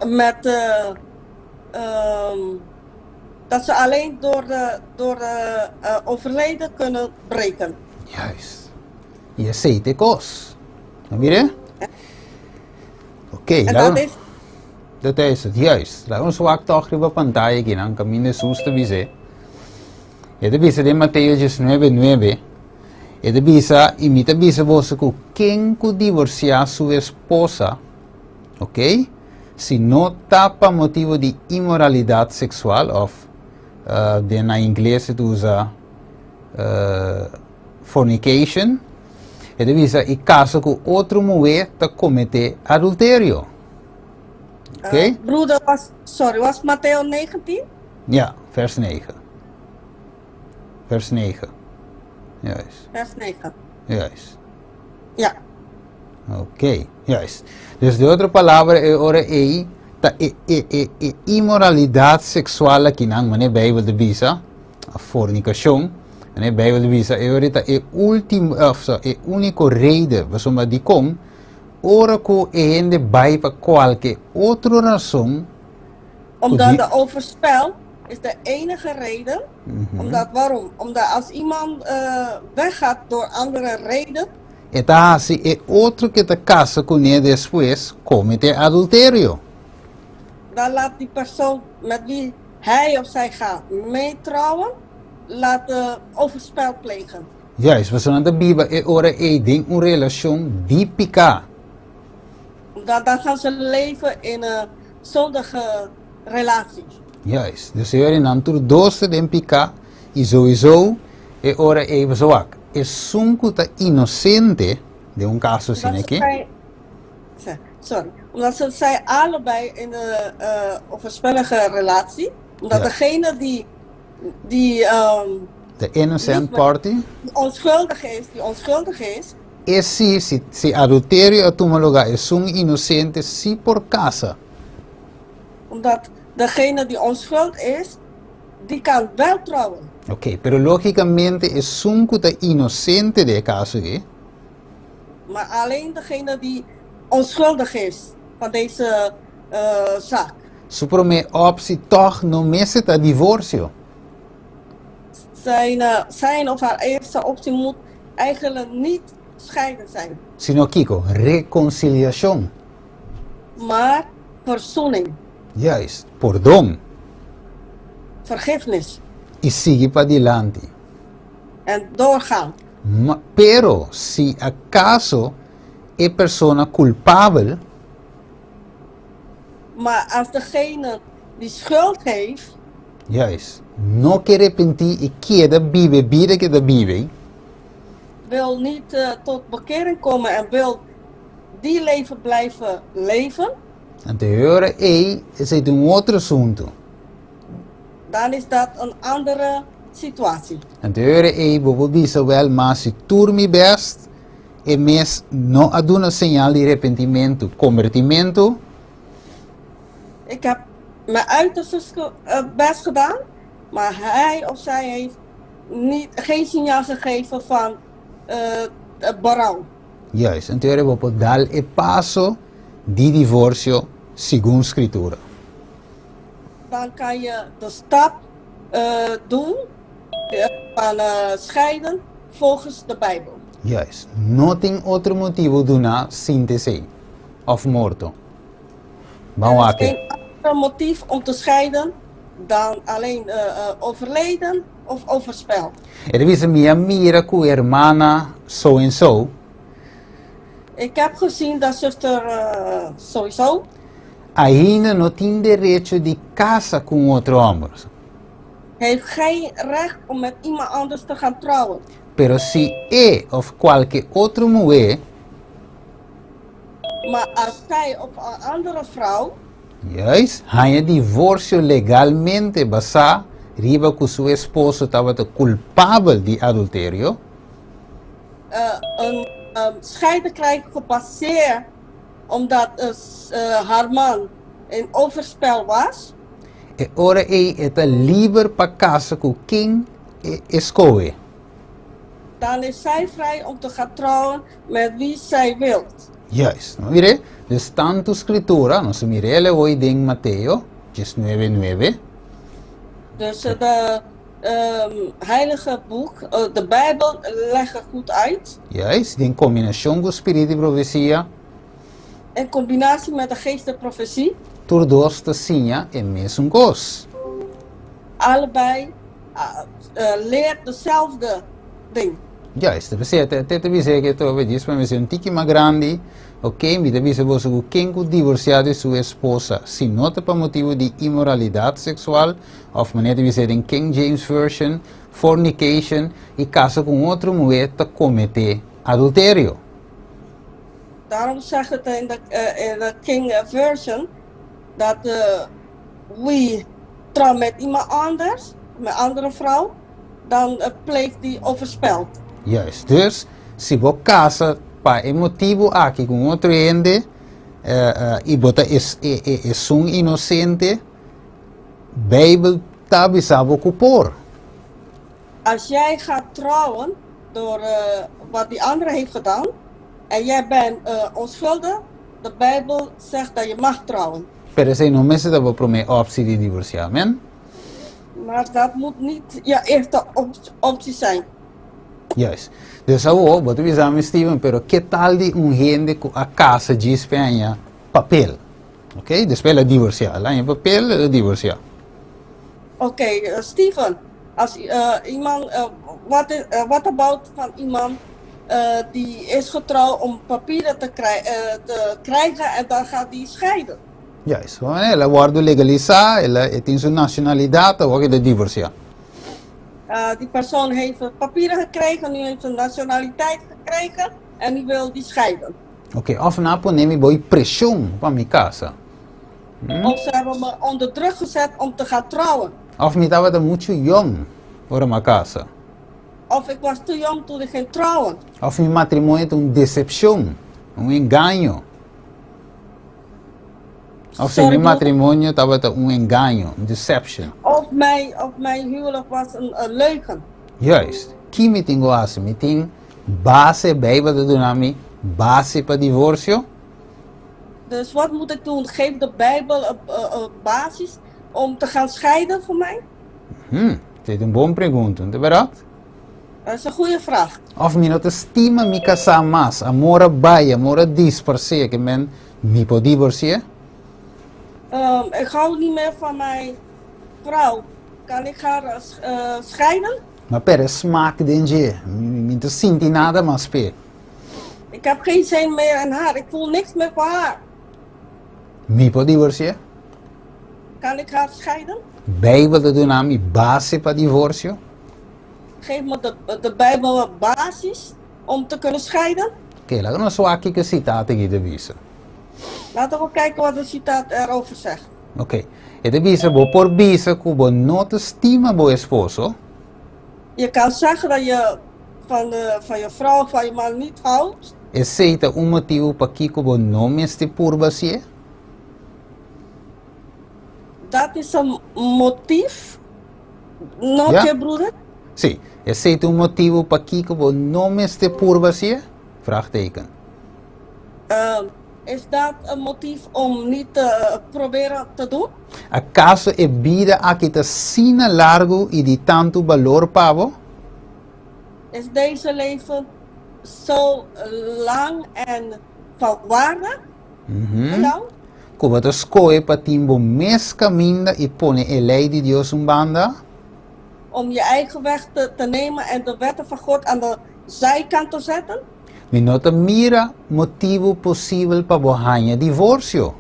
Met dat ze alleen door de overleden kunnen breken. Juist. I esei ta e kos. Mira? Oké, En dat is Dat is het, juist. Laga nos wak toch riba pantaya akinan, kaminda Hesus ta bis'é. E ta bisa den Mateo 19, 9, e ta bisa, I mi ta bisa boso ku ken ku divorsiá su esposa, oké, si no ta pa motibu di inmoralidat seksual, òf den na ingles e ta usa fornication, e ta bisa, i kasa ku otro muhé ta kometé adulterio. Oké? Broeder, was, sorry, was Mateo 19? Ja, vers 9. Vers 9. Juist. Vers 9. Juist. Ja. Oké, juist. Dus di otro palabra e ora ei ta e, e, e, e inmoralidat seksual akinan, manera Bijbel ta bisa, a fornikashon, manera Bijbel ta bisa, e ora ta e último, of so, e úniko reden, pasobra dikon, ora ku e hende bai pa kualke otro rason, Omdat de overspel is de enige reden. Omdat, waarom? Omdat als iemand weggaat door andere reden, E ta hasi e otro ku ta kasa kuné despues kometé adulterio. Dan laat die persoon met wie hij of zij gaat meetrouwen, laat overspel plegen. Juist, pasobra nan ta biba e ora ei den un relashon di piká. Omdat dan gaan ze leven in een zondige relatie. Juist, dus e ora nan tur dos ta den piká i souiso e ora ei boso wak esun ku ta inosente den un kaso asina Omdat ze aki. zijn, sorry, omdat ze zijn allebei in de overspellige relatie. Omdat degene die The innocent Niet party. Die onschuldig is, die onschuldig is. E si, si, si adulterio a tuma lugá, esun inosente si por kasa. Omdat degene die onschuld is, die kan wel trouwen. Ok, pero lógikamente esun ku ta inosente den e kaso aki. Maar alleen degene die onschuldig is van deze zaak. Su promé opsi tòg no mester ta divorsio. Zijn, zijn of haar eerste optie moet eigenlijk niet scheiden zijn. Sino kiko? Rekonsiliashon. Maar verzoening. Juist, pordon. Vergiffenis. I sigui padilanti. En doorgaan. Ma, pero si akaso e persona kulpabel. Maar als degene die schuld heeft. Juist, no ke repentí i keda biba e bida ke ta biba. Wil niet tot bekering komen en wil die leven blijven leven. Anto e ora ei, esei ta un otro asuntu. Dan is dat een andere situatie. Anto e ora ei bo por bisa, Wèl, ma si tur mi bèst, e mes no a duna señal di repentimentu, kombertimentu. Ik heb mijn uiterste best gedaan, maar hij of zij heeft niet, geen signaal gegeven van berouw. Juist, anto e ora bo por dal e paso di divorsio segun Skritura. Dan kan je de stap doen van scheiden volgens de Bijbel. Juist, no tin otro motibu duná sin ta esei, òf morto. Ban Er is wak. geen ander motief om te scheiden dan alleen overleden of overspel. E ta bisa, Mi a mira ku hermana so en so. Ik heb gezien dat zuster sowieso. Ainda no tin derecho di kasa ku un otro hòmber. Heeft geen recht om met iemand anders te gaan trouwen. Pero si e òf kualke otro muhé. Maar als zij of een andere vrouw. Juist, haña divorsio legalmente basá riba ku su esposo tabata kulpabel di adulterio. Een scheiding krijgen gebaseerd omdat haar man in overspel was. E ora ei e ta liber pa kasa ku ken e eskohe. Dan is zij vrij om te gaan trouwen met wie zij wilt. Juist. No mire? Dus tantu Scritura, nos a mira el awor den Mateo diesnuebe nuebe. Dus de heilige boek, de Bijbel, legt het goed uit. Juist, den kombinashon ku spiritu di profesia. In combinatie met de geest der profetie. Tur dos ta siña e mesun kos. Allebei leert dezelfde ding. Juist, ta p'esei te ta bisa ke to djis pa mi ser un tiki mas grandi, ok, mi ta bisa boso ku ken ku divorsiá di su esposa, si no ta pa motibu di inmoralidat seksual, òf manera ta bisa den King James Version, fornication, i kasa ku un otro muhé ta kometé adulterio. Daarom zegt het in de, in de King Version dat wie trouwt met iemand anders, met andere vrouw, dan pleegt die overspel. Juist. Dus, si bo kasa pa e motibu aki ku un otro hende i bo ta esun inosente, Beibel ta bisa bo ku por. Als jij gaat trouwen door wat die andere heeft gedaan en jij bent onschuldig, de Bijbel zegt dat je mag trouwen. Pero esei no mester ta bo promé optie di divorsiá, amen? Maar dat moet niet je eerste optie zijn. Juist. Dus awor, bo ta bisa mi, Steven, pero ke tal di un hende ku a kasa djis p'e haña papel? Ok, despues el a divorsiá. El a haña papel, el a divorsiá. Ok, Steven, als iemand, wat, what about van iemand die is getrouwd om papieren te, te krijgen en dan gaat die scheiden? Juist. El a wòrdu legalisá, el a e tin su nashonalidat, awor ke ta divorsiá. Die persoon heeft papieren gekregen, nu heeft een nationaliteit gekregen en nu wil die scheiden. Ok, òf nan a pone mi bou preshon pa mi kasa. Of ze hebben me onder druk gezet om te gaan trouwen. Òf mi tabata muchu yòn ora mi a kasa. Of ik was te jong toen ik ging trouwen. Òf mi matrimonio ta un desepshon, un engaño. Òf si mi matrimonio tabata un engaño, un deception. Of mijn, of mijn huwelijk was een, een leugen. Juist. Ki mi tin ku hasi? Mi tin base, Bijbel ta duna mi base pa divorsio? Dus wat moet ik doen? Geeft de Bijbel een, een basis om te gaan scheiden voor mij? Hmm, esei ta un bon pregunta, no ta bèrdat? Dat is een goede vraag. Òf mi no ta stima mi kasá mas, amor a bai, amor a disparsé, ke men mi por divorsi'é? Um, ik hou niet meer van mijn vrouw. Kan ik haar uh, scheiden? M'a perde smaak den dje, mi no ta sinti nada mas p'e. Ik heb geen zin meer in haar, ik voel niks meer voor haar. Mi por divorsi'é? Kan ik haar scheiden? Bijbel ta duna mi base pa divorsio? Geeft me de, de Bijbel een basis om te kunnen scheiden? Oké, laga nos wak kiko e sitaat aki ta bisa. Laten we kijken wat de citaat erover zegt. Oké, e ta bisa bo por bisa ku bo no ta stima bo esposo. Je kan zeggen dat je van, de, van je vrouw of van je man niet houdt. Esei ta un motibu pakiko bo no mester purba hasié? Dat is een motief, no Ja. ke broeder? Sí, esei ta un motibu pakiko bo no mester purba hasié? Vraagteken. Uh, is dat een motief om niet te proberen te doen? Akaso e bida aki ta asina largu i di tantu balor pa bo? Is deze leven zo lang en van waarde voor jou? Ku bo ta skohe pa tin bo mes kaminda i pone e lei di Dios un banda? Om je eigen weg te, te nemen en de wetten van God aan de zijkant te zetten? Mi no ta mira motibu posibel pa bo haña divorsio.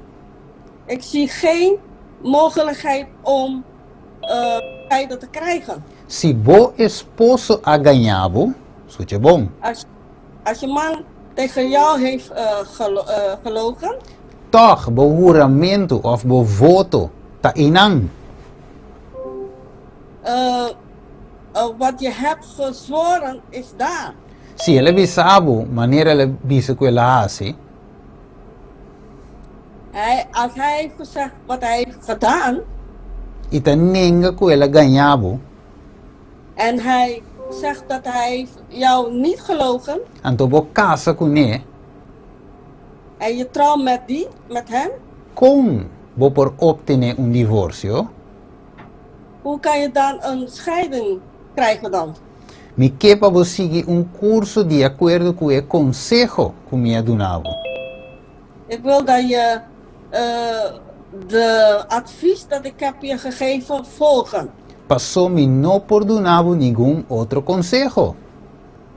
Ik zie geen mogelijkheid om uh, scheiden te krijgen. Si bo esposo a gaña bo, skucha bon. Als, als je man tegen jou heeft uh, gelo uh, gelogen. Tòg bo huramentu òf bo voto ta einan. Uh, uh, wat je hebt gezworen is daar. Si el a bisa bo manera el a bisa ku el a hasi. Hij, als hij heeft gezegd wat hij heeft gedaan. I ta nenga ku el a gaña bo. En hij zegt dat hij heeft jou niet gelogen. Anto bo kasa kuné. En je trouwt met die, met hem. Kon bo por optené un divorsio? Hoe kan je dan een scheiding krijgen dan? Mi ke pa bo sigui un kurso di akuerdo ku e konseho ku mi a duna bo. Ik wil dat je uh, de advies dat ik heb je gegeven volgen. Paso mi no por duna bo ningun otro konseho.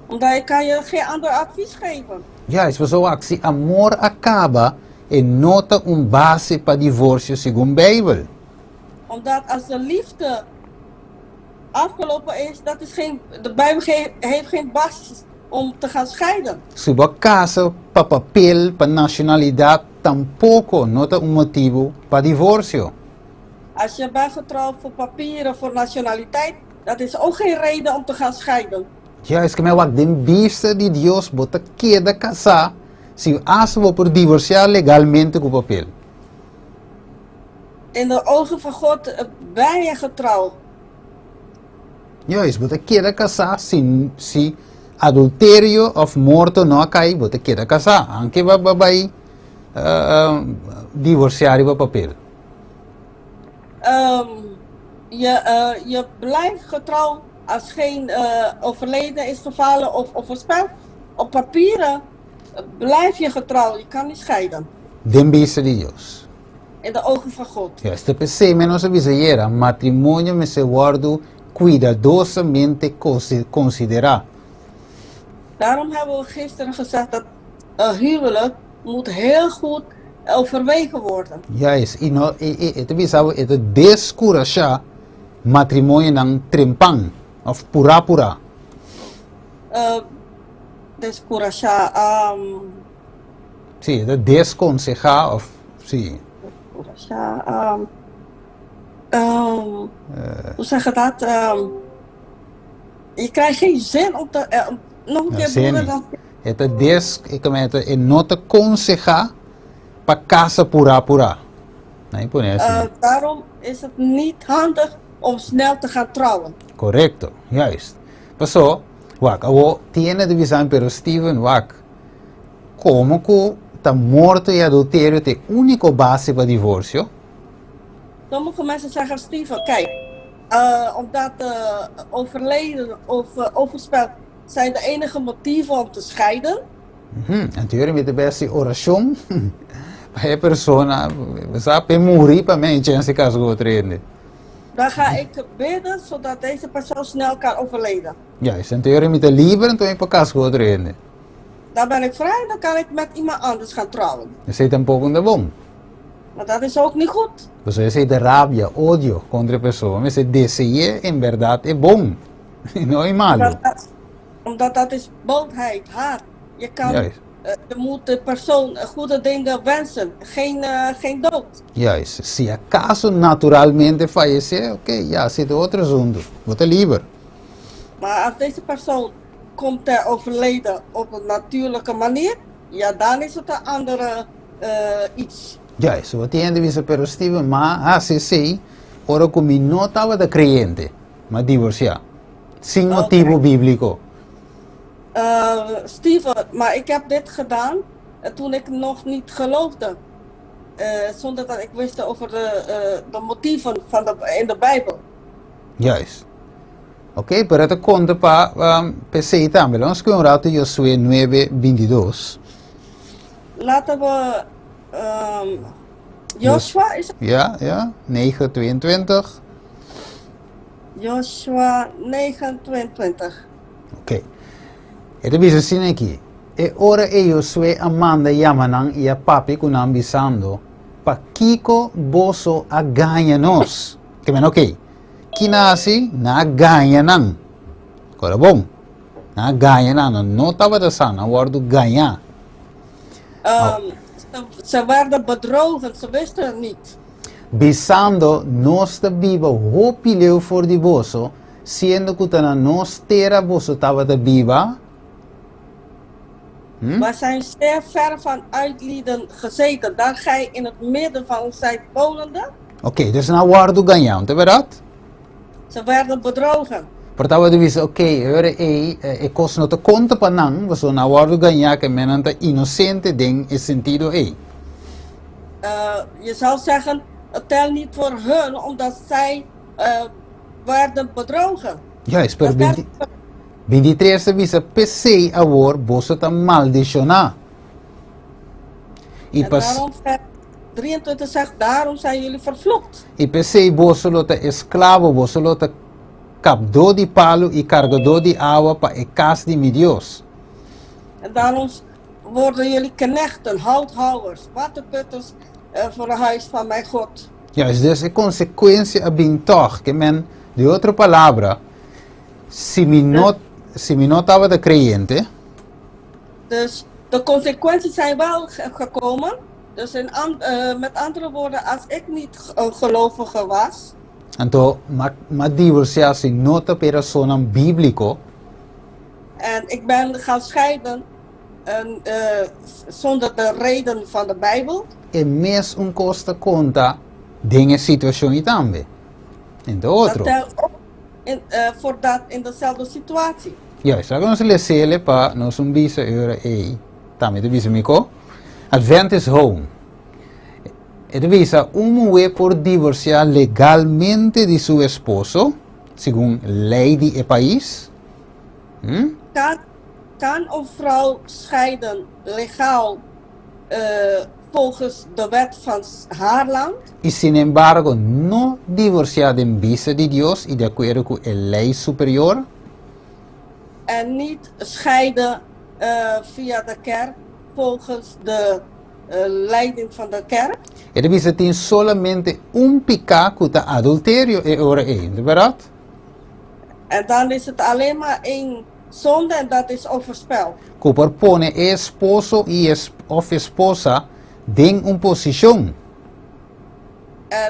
Omdat ik kan je geen ander advies geven. Juist, pasobra wak, si amor a kaba, e no ta un base pa divorsio segun Bijbel. Omdat als de liefde afgelopen is, dat is geen, de Bijbel ge heeft geen basis om te gaan scheiden. Si bo a kasa pa papel, pa nacionalidad, tampoco no ta un motibu pa divorsio. Als je bent getrouwd voor papieren, voor nationaliteit, dat is ook geen reden om te gaan scheiden. Juist, ke men wak den bista di Dios bo ta keda kasá si asta bo por divorsiá legalmente ku papel. In de ogen van God ben je getrouwd. Juist, bo ta keda kasá si si adulterio òf morto no a kai, bo ta keda kasá, anke bo a bai divorsiá riba papel. Um, je, uh, je blijft getrouw als geen uh, overleden is gevallen of, of voorspeld. Op papieren blijf je getrouw, je kan niet scheiden. Den bista di Dios. In de ogen van God. Juist, ta p'esei men nos a bisa ayera, matrimonio mester wòrdu kuidadosamente konsiderá. Daarom hebben we gisteren gezegd dat een huwelijk moet heel goed overwegen worden. Juist, i no, i, i, e ta bisa bo e ta deskurashá matrimonionan trempan òf purá purá. Uh, deskurashá, um. Sí, e ta deskonsehá òf, sí. Deskurashá, um, um, hoe zeg je dat? Um, Je krijgt geen zin om te, om nog een keer Zin broeder niet. dan. E ta des, e ta e no ta konsehá pa kasa purá purá. Nan pone asina. Daarom is het niet handig om snel te gaan trouwen. Korekto, juist. Paso, wak, awo tiene ta bisa mi, pero Steven, wak, komo ku ta morto i adulterio ta e úniko base pa divorsio? Sommige mensen zeggen, Steven, kijk, omdat overleden of overspel zijn de enige motieven om te scheiden. Anto yori mi ta bai hasi orashon pa e persona, bo sa, p'e muri pa mi chens di kasa ku otro hende. Dan ga ik bidden zodat deze persoon snel kan overleden. Juist, anto yori mi ta liber anto mi por kasa ku otro hende. Dan ben ik vrij, dan kan ik met iemand anders gaan trouwen. Esei tampoko no ta bon. Maar dat is ook niet goed. Pasobra esei ta rabia, odio kontra e persona. Mester dese'é en bèrdat e bon, no e malu. Omdat dat is boosheid, haat. Je kan, Juist. je moet de persoon goede dingen wensen, geen, geen dood. Juist. Si acaso naturalmente fayesé, oké, ya, esei ta otro asuntu. Bo ta liber. Maar als deze persoon komt ter overleden op een natuurlijke manier, ja, dan is het een andere iets. Juist, bo tin hende bisa, pero Steven, m'a hasi esei ora ku mi no tabata kreyente, m'a divorsiá, sin motibu bíbliko. Steven, maar ik heb dit gedaan toen ik nog niet geloofde, zonder dat ik wist over de motieven van de, in de Bijbel. Juist. Oké, pero e ta konta pa p'esei tambe. Laat nos kue un ratu Josué nuebe, bintidos. Laten we Joshua is het? Ja, ja, negen, 22. Joshua 9, 22. Oké. E ta bisa asina aki, E ora ei Josué a manda yama nan i a papia ku nan bisando, Pakiko boso a gaña nos? Ke men oké, ki nan a hasi? Nan a gaña nan. Kora bon, nan a gaña nan, nan no tabata sa, nan a wòrdu gañá. Ze werden bedrogen, ze wisten het niet. Bisando, Nos ta biba hopi leu for di boso, siendo ku ta na nos tera boso tabata biba. Hm? Wij zijn zeer ver van uitlieden gezeten, daar gij in het midden van ons zijt wonende. Oké, dus nan a wòrdu gañá, no ta bèrdat? Ze werden bedrogen. Por tabata bisa, oké, e ora ei e kos no ta konta pa nan, pasobra nan a wòrdu gañá ke men nan ta inosente den e sentido ei. Je zou zeggen, het telt niet voor hun, omdat zij werden bedrogen. Juist, pero 23 ta bisa, P'esei awor boso ta maldishoná. I En daarom, vers 23 zegt, daarom zijn jullie vervloekt. I p'esei boso lo ta esklabo, boso lo ta kapdó di palu i kargadó di awa pa e kas di mi Dios. En daarom worden jullie knechten, houthouwers, waterputters voor het huis van mijn God. Juist, dus e konsekuensia a bin tòg, ke men, di otro palabra, si mi no, si mi no tabata kreyente. Dus de consequenties zijn wel gekomen. Dus in met andere woorden, als ik niet een gelovige was. Anto, m'a m'a divorsiá si no ta p'e rasonnan bíbliko. En ik ben gaan scheiden en zonder de reden van de Bijbel. E mes un kos ta konta den e situashon ei tambe. Entre otro. Dat telt ook in, voor dat in dezelfde situatie. Juist, laga nos les'ele pa nos un bisa e ora ei. Tambe ta bisa mi ko. Adventist Home. E ta bisa un muhé por divorsiá legalmente di su esposo, segun lei di e pais. Hm? Kan, kan een vrouw scheiden legaal volgens de wet van haar land? I sinembargo no divorsiá den bista di Dios i di akuerdo ku e lei superior. En niet scheiden via de kerk volgens de leiding van de kerk. E ta bisa tin solamente un piká ku ta adulterio e ora ei, no ta bèrdat? En dan is het alleen maar één zonde en dat is overspel. Ku por pone e esposo i òf esposa den un posishon.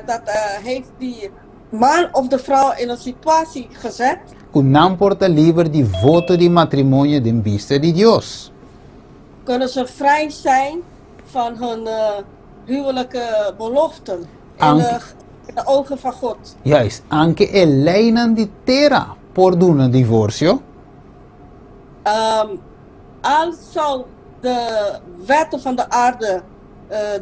Dat heeft die man of de vrouw in een situatie gezet. ku nan por ta liber di voto di matrimonio den bista di Dios. Kunnen ze vrij zijn van hun huwelijke beloften in de, in de ogen van God. Juist, anke e leinan di tera por duna divorsio. Al zou de wetten van de aarde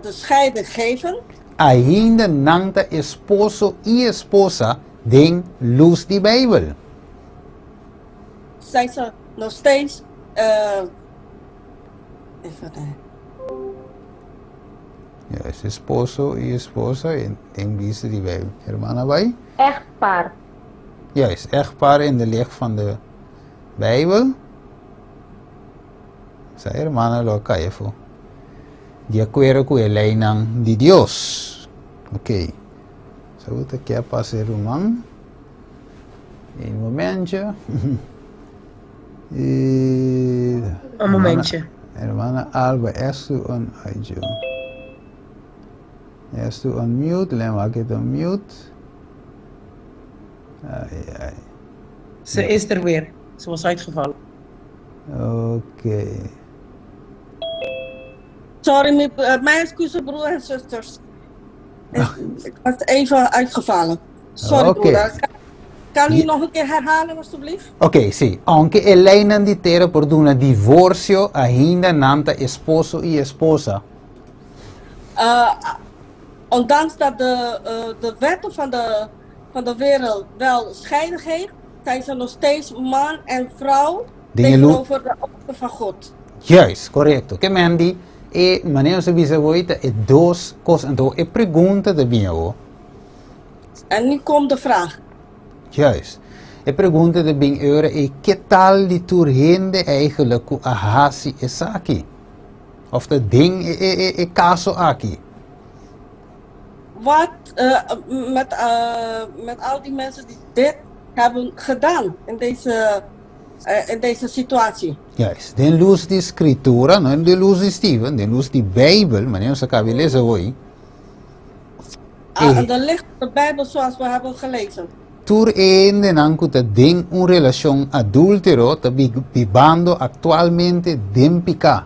de scheiding geven. Ainda nan ta esposo i esposa den lus di Beibel. Zijn ze nog steeds even kijken. Juist, esposo i esposa den bista di Beibel. Hermana bai? Echtpaar. Juist, echtpaar in de licht van de Beibel. Sa hermana lo a kai afó. Di akuerdo ku e leinan di Dios. Ok. Sa bo ta kia pasa e ruman. Un momentje. Un momentje. Hermana Alba, estu on ai Estu on mute, lem wak het on mute. Ai ai. Ze is er weer. Ze was uitgevallen. Oké. Sorry, mijn excuses, broer en zusters. Ik was even uitgevallen. Sorry, broeder. Kan u nog een keer herhalen, alstublieft? Oké, sí. Aunke e leinan di tera por duna divorsio, ainda nan ta esposo i esposa. Ondanks dat de wetten van de wereld wel scheiding geeft, zijn ze nog steeds man en vrouw tegenover de ogen van God. Juist, korekto. Ke men di e manera nos a bisa awor ta e dos kos. Anto e pregunta ta bin awor. En nu komt de vraag. Juist. E pregunta ta bin ora e ke tal di tur hende eigenlijk ku a hasi esaki? Of ta den e kaso aki? Wat met al die mensen die dit hebben gedaan in deze situatie? Juist. Den lus di Skritura, no den lus di Steven, den lus di Beibel, manera nos a kaba di lesa awor. Ah, de licht de Bijbel zoals we hebben gelezen. Tur hendenan ku ta den un relashon adúltero ta bibando aktualmente den piká.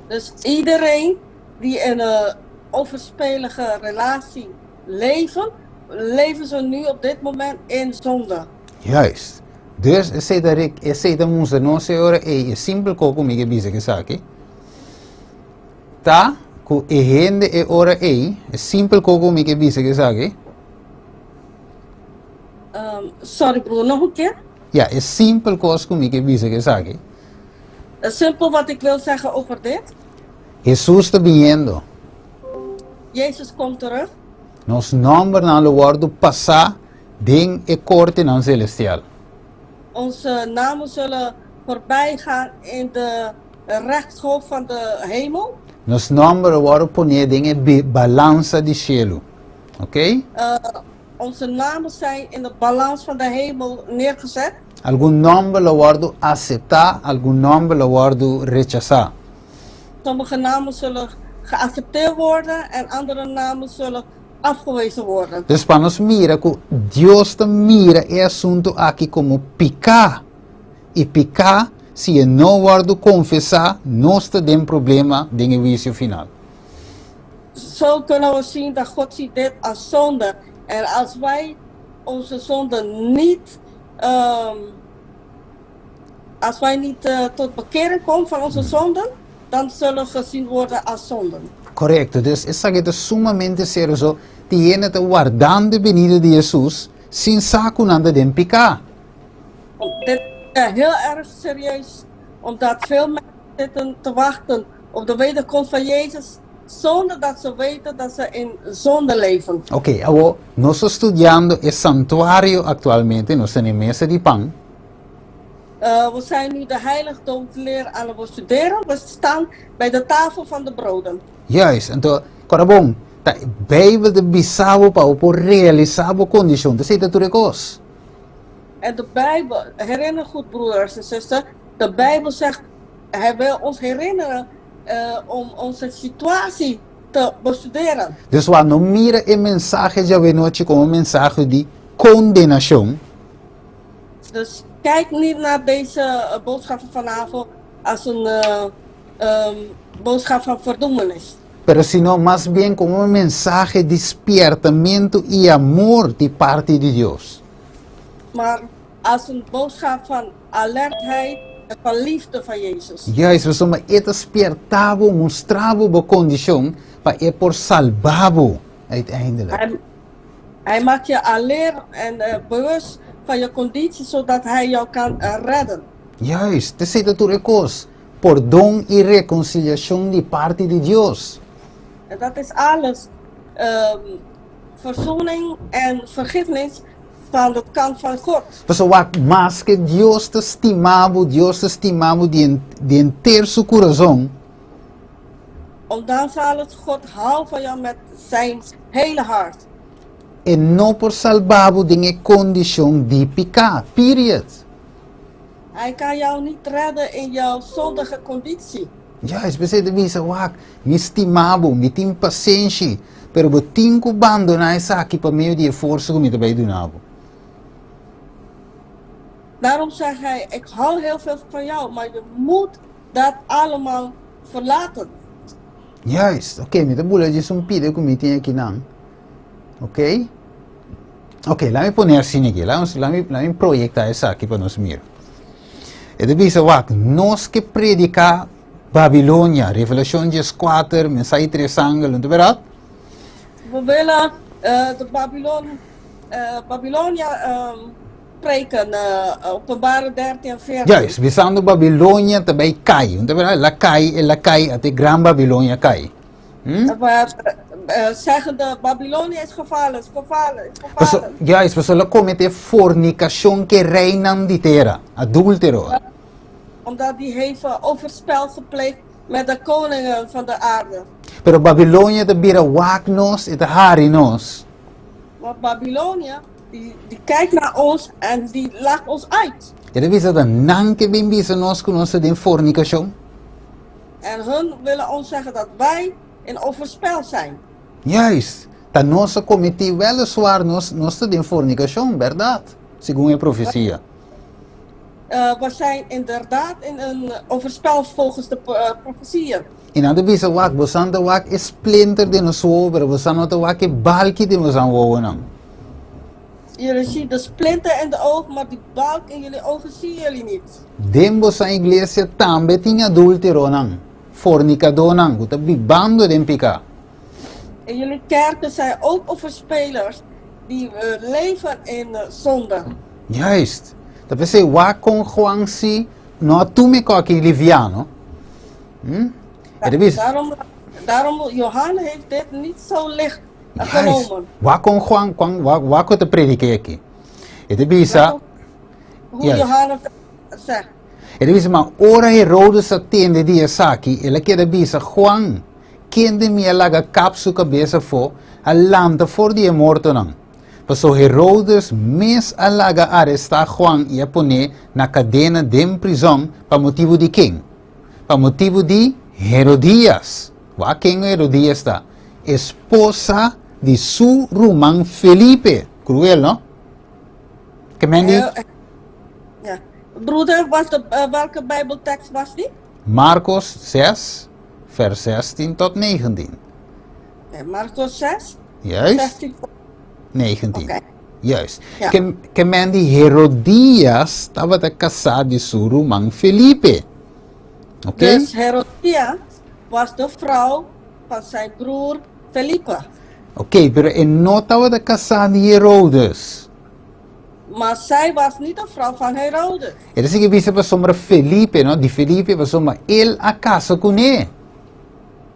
Dus iedereen die in een overspelige relatie leven, leven ze nu op dit moment in zonde. Juist. Dus esei ta rek, esei ta mustra nos e ora ei, e simpel kos ku mi ke bisa ku esaki, ta ku e hende e ora ei, e simpel kos ku mi ke bisa ku esaki. Sorry broer, nog een keer? Ja, e simpel kos ku mi ke bisa ku esaki. Simpel wat ik wil zeggen over dit. Hesus ta biniendo. Jezus komt terug. Nos nòmbernan lo wòrdu pasá den e kortenan selestial. Onze namen zullen voorbij gaan in de rechtshof van de hemel. Nos nòmber lo wòrdu poné den e balansa di shelu. Oké? Onze namen zijn in de balans van de hemel neergezet. Algun nòmber lo wòrdu aseptá, algun nòmber lo wòrdu rechasá. Sommige namen zullen geaccepteerd worden en andere namen zullen afgewezen worden. Dus pa nos mira ku Dios ta mira e asuntu aki komo piká. I piká, si e no wòrdu konfesá, nos ta den problema den e huisio final. Zo kunnen we zien dat God ziet dit als zonde. En als wij onze zonde niet, als wij niet tot bekering komen van onze zonden, dan zullen gezien worden als zonden. Korekto. Dus esaki ta sumamente serio. Tin hende ta wardando benida di Hesus, sin sa ku nan ta den piká. Dit is heel erg serieus, omdat veel mensen zitten te wachten op de wederkomst van Jezus, zonder dat ze weten dat ze in zonde leven. Oké, awor, nos ta studiando e santuario aktualmente, nos ta na mesa di pan. We zijn nu de heiligdomsleer aan het bestuderen. We staan bij de tafel van de broden. Juist, anto, kòrda bon, ta Beibel ta bisa bo pa por realisá bo kondishon, ta esei tur kos. En de Bijbel, herinner goed broeders en zusters, de Bijbel zegt, hij wil ons herinneren om onze situatie te bestuderen. Dus we no mira e mensahe djawe nochi komo mensahe di kondenashon. Dus kijk niet naar deze eh, boodschap van vanavond als een eh, ehm, boodschap van verdoemenis. Pero sino mas bien komo un mensahe di spièrtamentu i amor di parti di Dios. Maar als een boodschap van alertheid en van liefde van Jezus. Juist, pasobra e ta spièrta bo, mustra bo bo kondishon pa e por salba bo uiteindelijk. Hij, hij maakt je alert en eh, bewust van je conditie, zodat hij jou kan eh, redden. Juist, esei ta tur e kos. Pordon i rekonsiliashon di parti di Dios. En dat is alles. Ehm, verzoening en vergiffenis van de kant van God. Pasobra wak, maske Dios ta stima bo, Dios ta stima bo di di henter su kurason. Ondanks alles, God houdt van jou met zijn hele hart. E no por salba bo den e kondishon di piká. Period. Hij kan jou niet redden in jouw zondige conditie. Juist, p'esei ta bisa, Wak, mi stima bo, mi tin pasenshi, pero bo tin ku bandoná esaki pa medio di e forsa ku mi ta bai duna bo. Daarom zegt hij, ik hou heel veel van jou, maar je moet dat allemaal verlaten. Juist, oké, mi ta bula djis un pida ku mi tin akinan. Oké? Oké, laat mi pone asina aki. Laat, laat, mi, laat mi proyecta esaki pa nos mira. E ta bisa, wak, nos ke prediká Babilonia, Revelacion 14, mensahe tres angel, no ta berdad? We willen uh, de Babylon, uh, Babylonia um, preken, uh, Openbaring 13 en 14. Juist, bisando Babilonia ta bai kai, no ta berdad? La kai, el a kai, ate gran Babilonia kai. Hm? Maar uh, zeggen de Babylonië is gevallen, is gevallen, is gevallen. Juist, pasobra el a komete fornikashon ku e reinan di tera, adúltero. Omdat die heeft overspel gepleegd met de koningen van de aarde. Pero Babilonia ta bira wak nos, e ta hari nos. Maar Babylonia, die, die kijkt naar ons en die lacht ons uit. E ta bisa ta nan ke bin bisa nos ku nos ta den fornikashon. En hun willen ons zeggen dat wij in overspel zijn. Juist, ta nos a kometí weliswaar nos nos ta den fornikashon, bèrdat? Segun e profesia. Uh, we zijn inderdaad in een overspel volgens de uh, profetieën. I nan ta bisa, Wak, bosan ta wak e splinter den nos wowo, pero bosan no ta wak e balki den bosan wowonan. Jullie zien de splinter in de oog, maar die balk in jullie ogen zien jullie niet. Den bosan iglesia tambe tin adúlteronan, fornikadónan, ku ta bibando den piká. In jullie kerken zijn ook overspelers die uh, leven in uh, zonde. Juist. Ta p'esei wak kon Juan si no a tuma e kòki liviano. Hm? E ta bisa. Daarom, daarom Johan heeft dit niet zo licht Juist. Wak kon Juan, kon, wak, wak ku ta prediké aki. E ta bisa. Hoe Johannes zegt. E ta bisa, ma ora Herodes a tende di esaki, el a keda bisa, Juan, kende mi a laga kap su kabes afó, a lanta for di e mortonan. Paso Herodes mes a laga arestá Juan i a pon'é na kadena den prizòn pa motibu di ken? Pa motibu di Herodias. Wak ken Herodias ta? Esposa di su ruman Felipe. Cruel, no? Ke men di? Ja. Broeder, was de, uh, welke Bijbeltekst was die? Marcos 6, vers 16 tot 19. Marcos 6? Juist. 16. 19. Oké. Juist. Ja. Ke, ke men di Herodias tabata kasá di su ruman Felipe. Oké? Dus Herodias was de vrouw van zijn broer Felipe. Oké, pero e no tabata kasá di Herodes. Maar zij was niet de vrouw van Herodes. E ta sigui bisa pasobra Felipe, no? Di Felipe pasobra el a kasa kuné.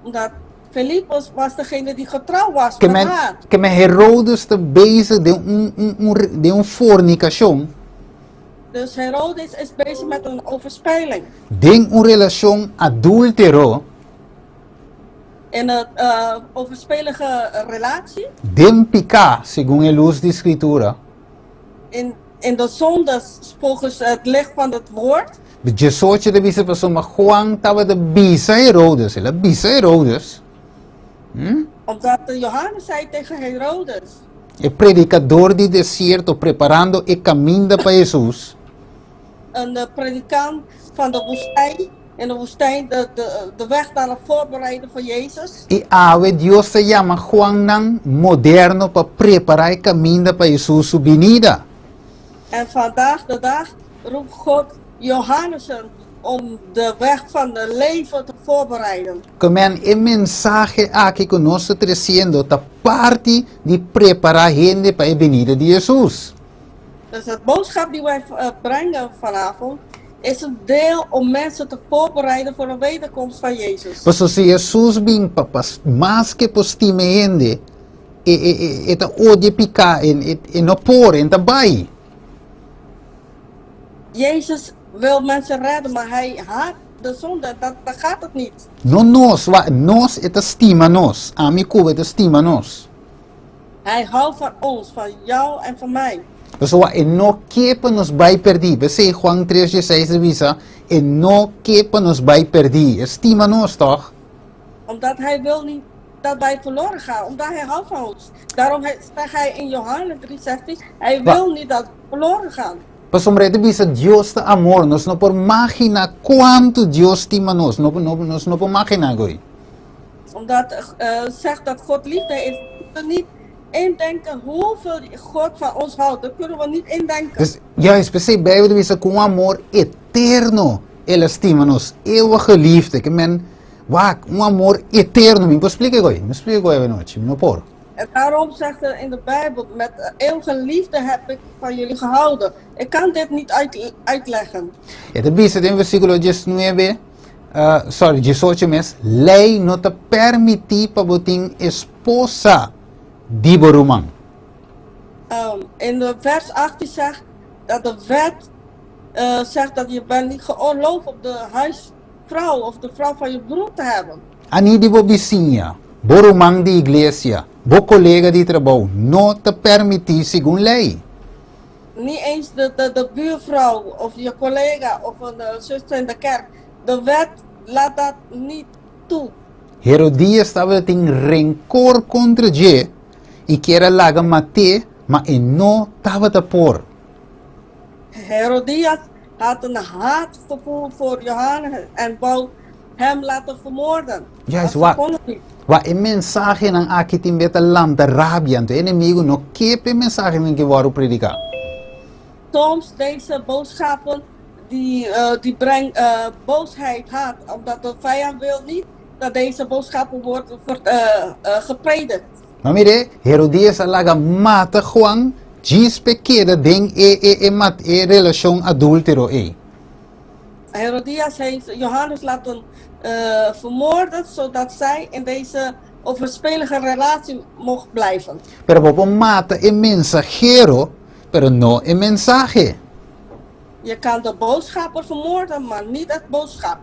Omdat Felipe was degene die getrouwd was Ke met men, haar. ke men Herodes ta bezig den un, un, un, den un fornikashon. Dus Herodes is bezig met een overspeling. Den un relashon adúltero. In een uh, overspelige relatie. Den piká, segun e lus di Skritura. In, in de zondes volgens het licht van het woord. Djesocho ta bisa pasobra Juan tabata bisa Herodes, el a bisa Herodes. Hm? Omdat Johannes zei tegen Herodes. E predikador di desierto preparando e kaminda pa Hesus. een eh, predikant van de woestijn. In de woestijn de, de, de weg naar het voorbereiden voor Jezus. I awe Dios ta yama Juannan moderno pa prepará e kaminda pa Hesus su binida. En vandaag de dag roept God Johannessen om de weg van de leven te voorbereiden. Ke men e mensahe aki ku nos ta tresiendo ta parti di prepará hende pa e binida di Hesus. Dus het boodschap die wij eh, brengen vanavond is een deel om mensen te voorbereiden voor de wederkomst van Jezus. Paso si Hesus bin pa pa mas ke por stima e hende, e e e e ta odia piká, e e e no por, e no ta bai. Jezus wil mensen redden, maar hij haat de zonde. Dat, dat gaat het niet. No nos, wa nos e ta stima nos, ami ku bo e ta stima nos. Hij houdt van ons, van jou en van mij. Pasobra e no ke pa nos bai perdí. P'esei Juan tres dieseis ta bisa, E no ke pa nos bai perdí. E stima nos, tòg? Omdat hij wil niet dat wij verloren gaan, omdat hij houdt van ons. Daarom zegt hij in Johannes 3:16, hij wil niet dat we verloren gaan. Pasobra e ta bisa, Dios ta amor. Nos no por maginá kuantu Dios stima nos. No, no, nos no por maginá goi. Omdat zegt dat God liefde is, we niet indenken hoeveel God van ons houdt. Dat kunnen we niet indenken. Dus, juist, p'esei Bijbel ta bisa ku un amor eterno El a stima nos. Eeuwige liefde. Ke men, wak, un amor eterno. Mi por splika goi. Mi splika goi awenochi. Mi no por. En daarom zegt er in de Bijbel, met eeuwige liefde heb ik van jullie gehouden. Ik kan dit niet uit, uitleggen. E ta bisa den versíkulo diesnuebe, sorry, diesocho mes, Lei no ta permití pa bo tin esposa di bo ruman. In de vers 18 zegt dat de wet zegt dat je bent niet geoorloofd om de huisvrouw of de vrouw van je broer te hebben. Ani di bo bisiña, bo ruman di iglesia, bo kolega di trabou no ta permití segun lei. Niet eens de, de, de buurvrouw of je collega of een zuster in de kerk. De wet laat dat niet toe. Herodias tabatin renkor kontra dje i kier a laga mat'é, ma e no tabata por. Herodias had een haatgevoel voor Johannes en wou hem laten vermoorden. Juist, wa, wa e mensahenan aki tin be ta lanta rabia, anto e enemigu no ke pa e mensahenan ke wòrdu prediká. Soms deze boodschappen die, uh, die brengt uh, boosheid, haat, omdat de vijand wil niet dat deze boodschappen worden uh, gepredikt. Ma mire, Herodias a laga mata Juan djis p'e keda den e e e mat e relashon adúltero ei. Herodias heeft Johannes laten uh, vermoorden, zodat zij in deze overspelige relatie mocht blijven. Pero bo por mata e mensahero, pero no e mensahe. Je kan de boodschapper vermoorden, maar niet het boodschap.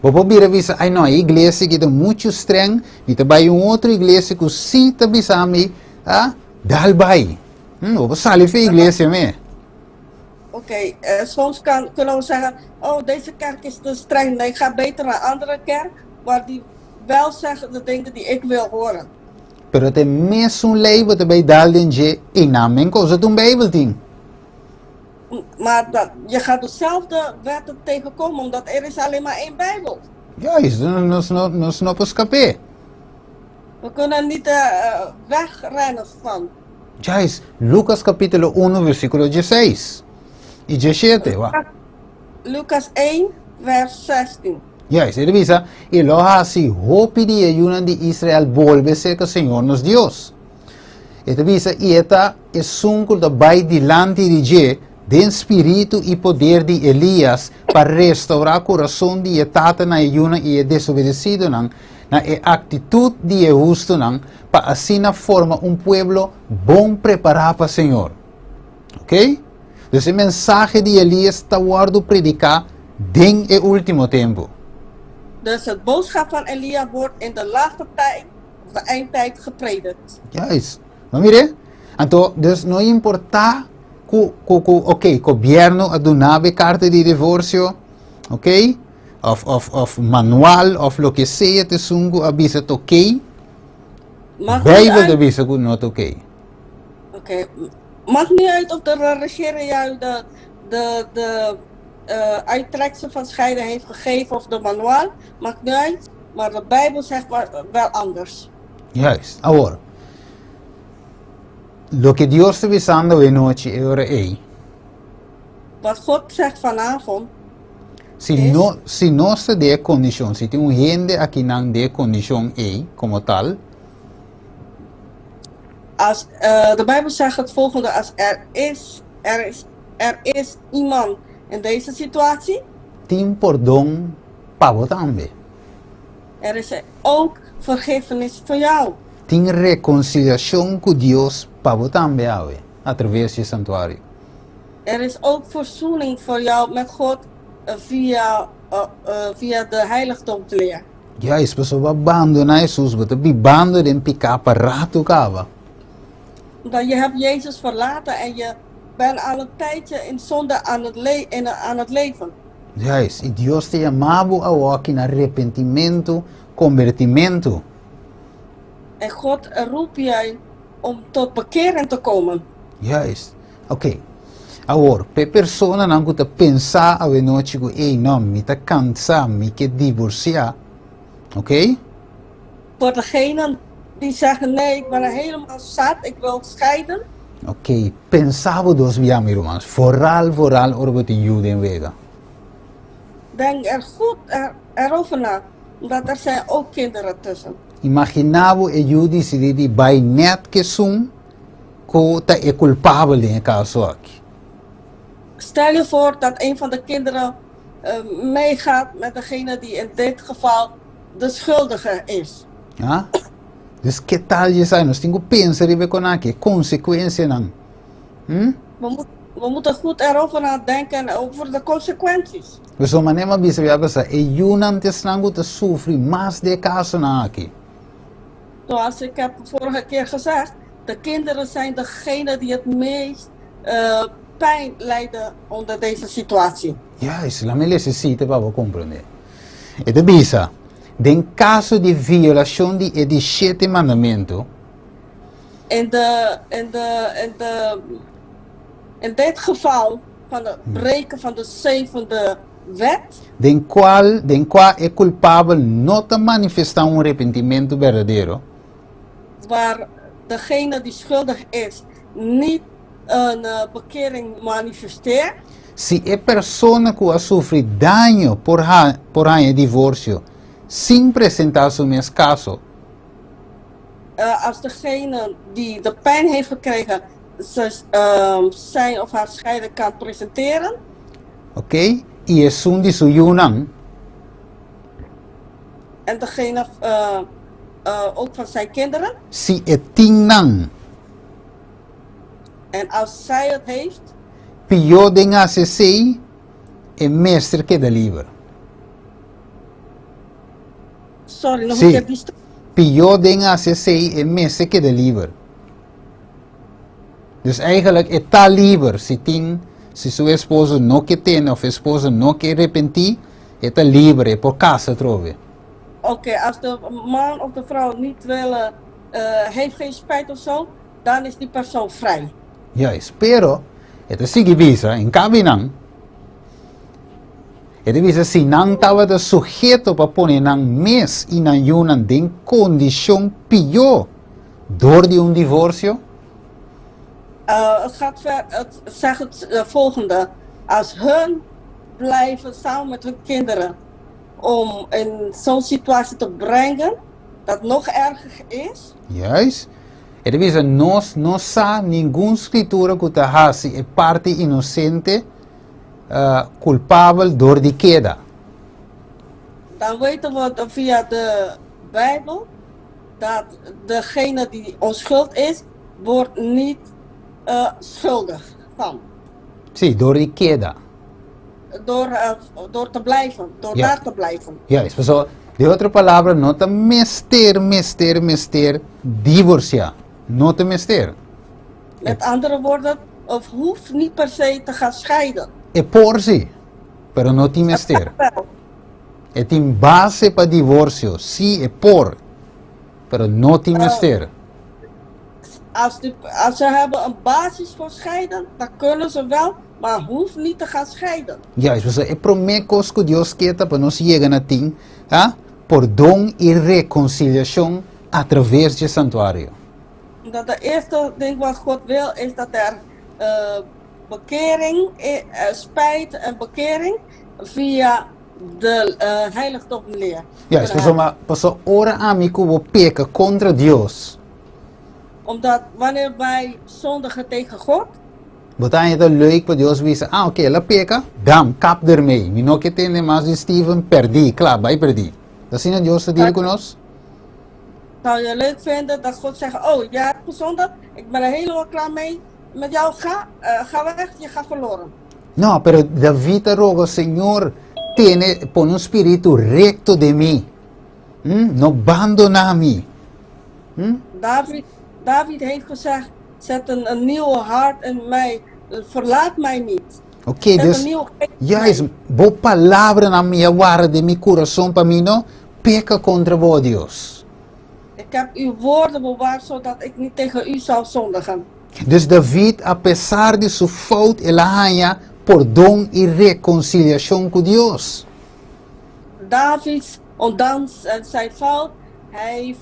Bo por bira bisa, Ai no, e iglesia aki ta muchu streng, mi ta bai un otro iglesia ku sí ta bisa mi, ah, dal bai. Hm, bo por sali for e iglesia me. Oké, eh, soms kan, kunnen we zeggen, oh deze kerk is te streng. Nee, ik ga beter naar een andere kerk waar die wel zeggen de dingen die ik wil horen. Pero ta e mesun lei bo ta bai dal den dje i nan men kosa ta un Bijbel tin. Maar dat, je gaat dezelfde wetten tegenkomen, omdat er is alleen maar één Bijbel. Juist, nos no, nos no por skap'é. We kunnen niet uh, wegrennen van. Juist, Lucas capítulo 1, versículo 16 i 17, wa. Lucas 1, vers 16. Juist, e ta bisa, I lo hasi hopi di e yunan di Israel bolbe serka Señor nos Dios. E ta bisa, I e ta esun ku ta bai dilanti di dje den spiritu i poder di Elias pa restourá kurason di e tatanan, e yunan i e desobedesidonan na e aktitut di e hustunan, pa asina forma un pueblo bon prepará pa Señor. Oké? Dus e mensahe di Elias ta wòrdu prediká den e último tempu. Dus het boodschap van Elia wordt in de laatste tijd, of de eindtijd, gepredikt. Juist. No mire? Anto, dus no importá ku, ku, ku, oké, gobièrnu a duna bo e karta di divorsio, oké? Of, of, of manual, of loke sea ta esun ku a bisa ta oké. Maakt niet Bijbel ta uit. bisa ku no ta oké. Oké, maakt niet uit of de regering jou de, de, de uittreksel van scheiden heeft gegeven of de manual, maakt niet uit. Maar de Bijbel zegt wel anders. Juist. Awor, loke Dios ta bisando awe nochi e ora ei. Wat God zegt vanavond Si is. no, si nos ta den e kondishon, si tin un hende akinan den e kondishon ei komo tal. Als, de Bijbel zegt het volgende, als er is, er is, er is iemand in deze situatie. Tin pordon pa bo tambe. Er is ook vergiffenis voor jou. Tin rekonsiliashon ku Dios pa bo tambe awe, atraves di e santuario. Er is ook verzoening voor jou met God via, via de heiligdomsleer. Juist, pasobra bo a bandoná Hesus, bo ta bibando den piká pa ratu kaba. Omdat je hebt Jezus verlaten en je bent al een tijdje in zonde aan het, le in, aan het leven. Juist, i Dios ta yama bo awoki na repentimentu, kombertimentu. En God roept jij om tot bekering te komen. Juist. Oké. Awor, p'e personanan ku ta pensa awenochi ku, Ey, no, mi ta kansa, mi ke divorsiá. Oké? Voor degenen die zeggen, Nee, ik ben er helemaal zat, ik wil scheiden. Oké, pensa bo dos bia, mi ruman. Foral, foral ora bo tin yu den wega. Denk er goed er, erover na, omdat er zijn ook kinderen tussen. Imaginá bo e yu disidí di bai nèt k'esun ku ta e kulpabel den e kaso aki. Stel je voor dat een van de kinderen meegaat met degene die in dit geval de schuldige is. Ha? Dus ke tal dje esaki? Nos tin ku pensa riba e kon aki, e konsekuensianan. Hm? We, moet, we moeten goed erover nadenken over de consequenties. Pasobra manera mi a bisa bia pasá, e yunan ta esnan ku ta sufri mas di e kasonan aki. Zoals ik heb vorige keer gezegd, de kinderen zijn degene die het meest pijn lijden onder deze situatie. Juist, laat me lesa e sita pa bo komprondé. E ta bisa, Den kaso di violashon di e di shete mandamentu, In de, in de, in de, in dit geval van het breken van de zevende wet. Den kual, den kua e kulpabel no ta manifestá un repentimentu berdadero. Waar degene die schuldig is niet een bekering manifesteert. Si e persona ku a sufri daño por ha por haña divorsio sin presentá su mes kaso. Als degene die de pijn heeft gekregen zijn of haar scheiding kan presenteren. Ok, i esun di su yunan. En degene ook van zijn kinderen. Si e tin nan. En als zij het heeft. Pió den hasi esei, e mester keda liber. Sorry, nog een keer die Sí, pió den hasi esei, e mester keda liber. Dus eigenlijk e ta liber si tin, si su esposo no ke tene of esposa no ke repentí, e ta liber, e por kasa atrobe. Oké, als de man of de vrouw niet willen, heeft geen spijt of zo, dan is die persoon vrij. Juist, pero e ta sigui bisa, en cambio nan, e ta bisa si nan tabata suheto pa pone nan mes i nan yunan den kondishon pió dor di un divorsio. Het gaat ver, het zegt het volgende, als hun blijven samen met hun kinderen om in zo'n situatie te brengen dat nog erger is. Juist. E ta bisa, Nos no sa ningun skritura ku ta hasi e parti inosente kulpabel dor di keda. Dan weten we via de Bijbel dat degene die onschuld is, wordt niet schuldig van. Sí, dor di keda. Door, door te blijven, door Ja. daar te blijven. Juist, pasobra den otro palabra no ta mester, mester, mester divorciá. No ta mester. Met andere woorden, of hoeft niet per se te gaan scheiden. E por si, pero no tin mester. Het kan wel. E tin base pa divorcio, si e por, pero no tin mester. Als, die, als ze hebben een basis voor scheiden, dan kunnen ze wel, maar hoeft niet te gaan scheiden. Juist, pasobra e promé kos ku Dios ke ta pa nos yega na tin ta pordon i rekonsiliashon atraves dje santuario. Omdat de eerste ding wat God wil is dat er uh, bekering, spijt en bekering via de uh, heiligdomleer. Juist, pasobra, pasobra ora ami ku bo peka kontra Dios. Omdat wanneer wij zondigen tegen God. Bo ta haña ta leuk pa Dios bisa, ah oké, el a peka, dam, kap dermee. Mi no ke tende mas di Steven, pèrdí, kla, bai pèrdí. Ta asina Dios ta deal ku nos? Zou je leuk vinden dat God zegt, oh, jij hebt gezondigd, ik ben er helemaal klaar mee met jou, ga, uh, ga weg, je gaat verloren. No, pero David a roga, Señor, tene, pone un spiritu recto den mi. Hm? No bandoná mi. Hm? David, David heeft gezegd, zet een, een nieuwe hart in mij, verlaat mij niet. Oké, okay, dus juist, bo palabranan mi a warda den mi kurason pa mi no peka kontra bo, Dios. Ik heb uw woorden bewaard zodat ik niet tegen u zou zondigen. Dus David, apesar di su fout, el a haña pordon i rekonsiliashon ku Dios. David, ondanks zijn fout, hij heeft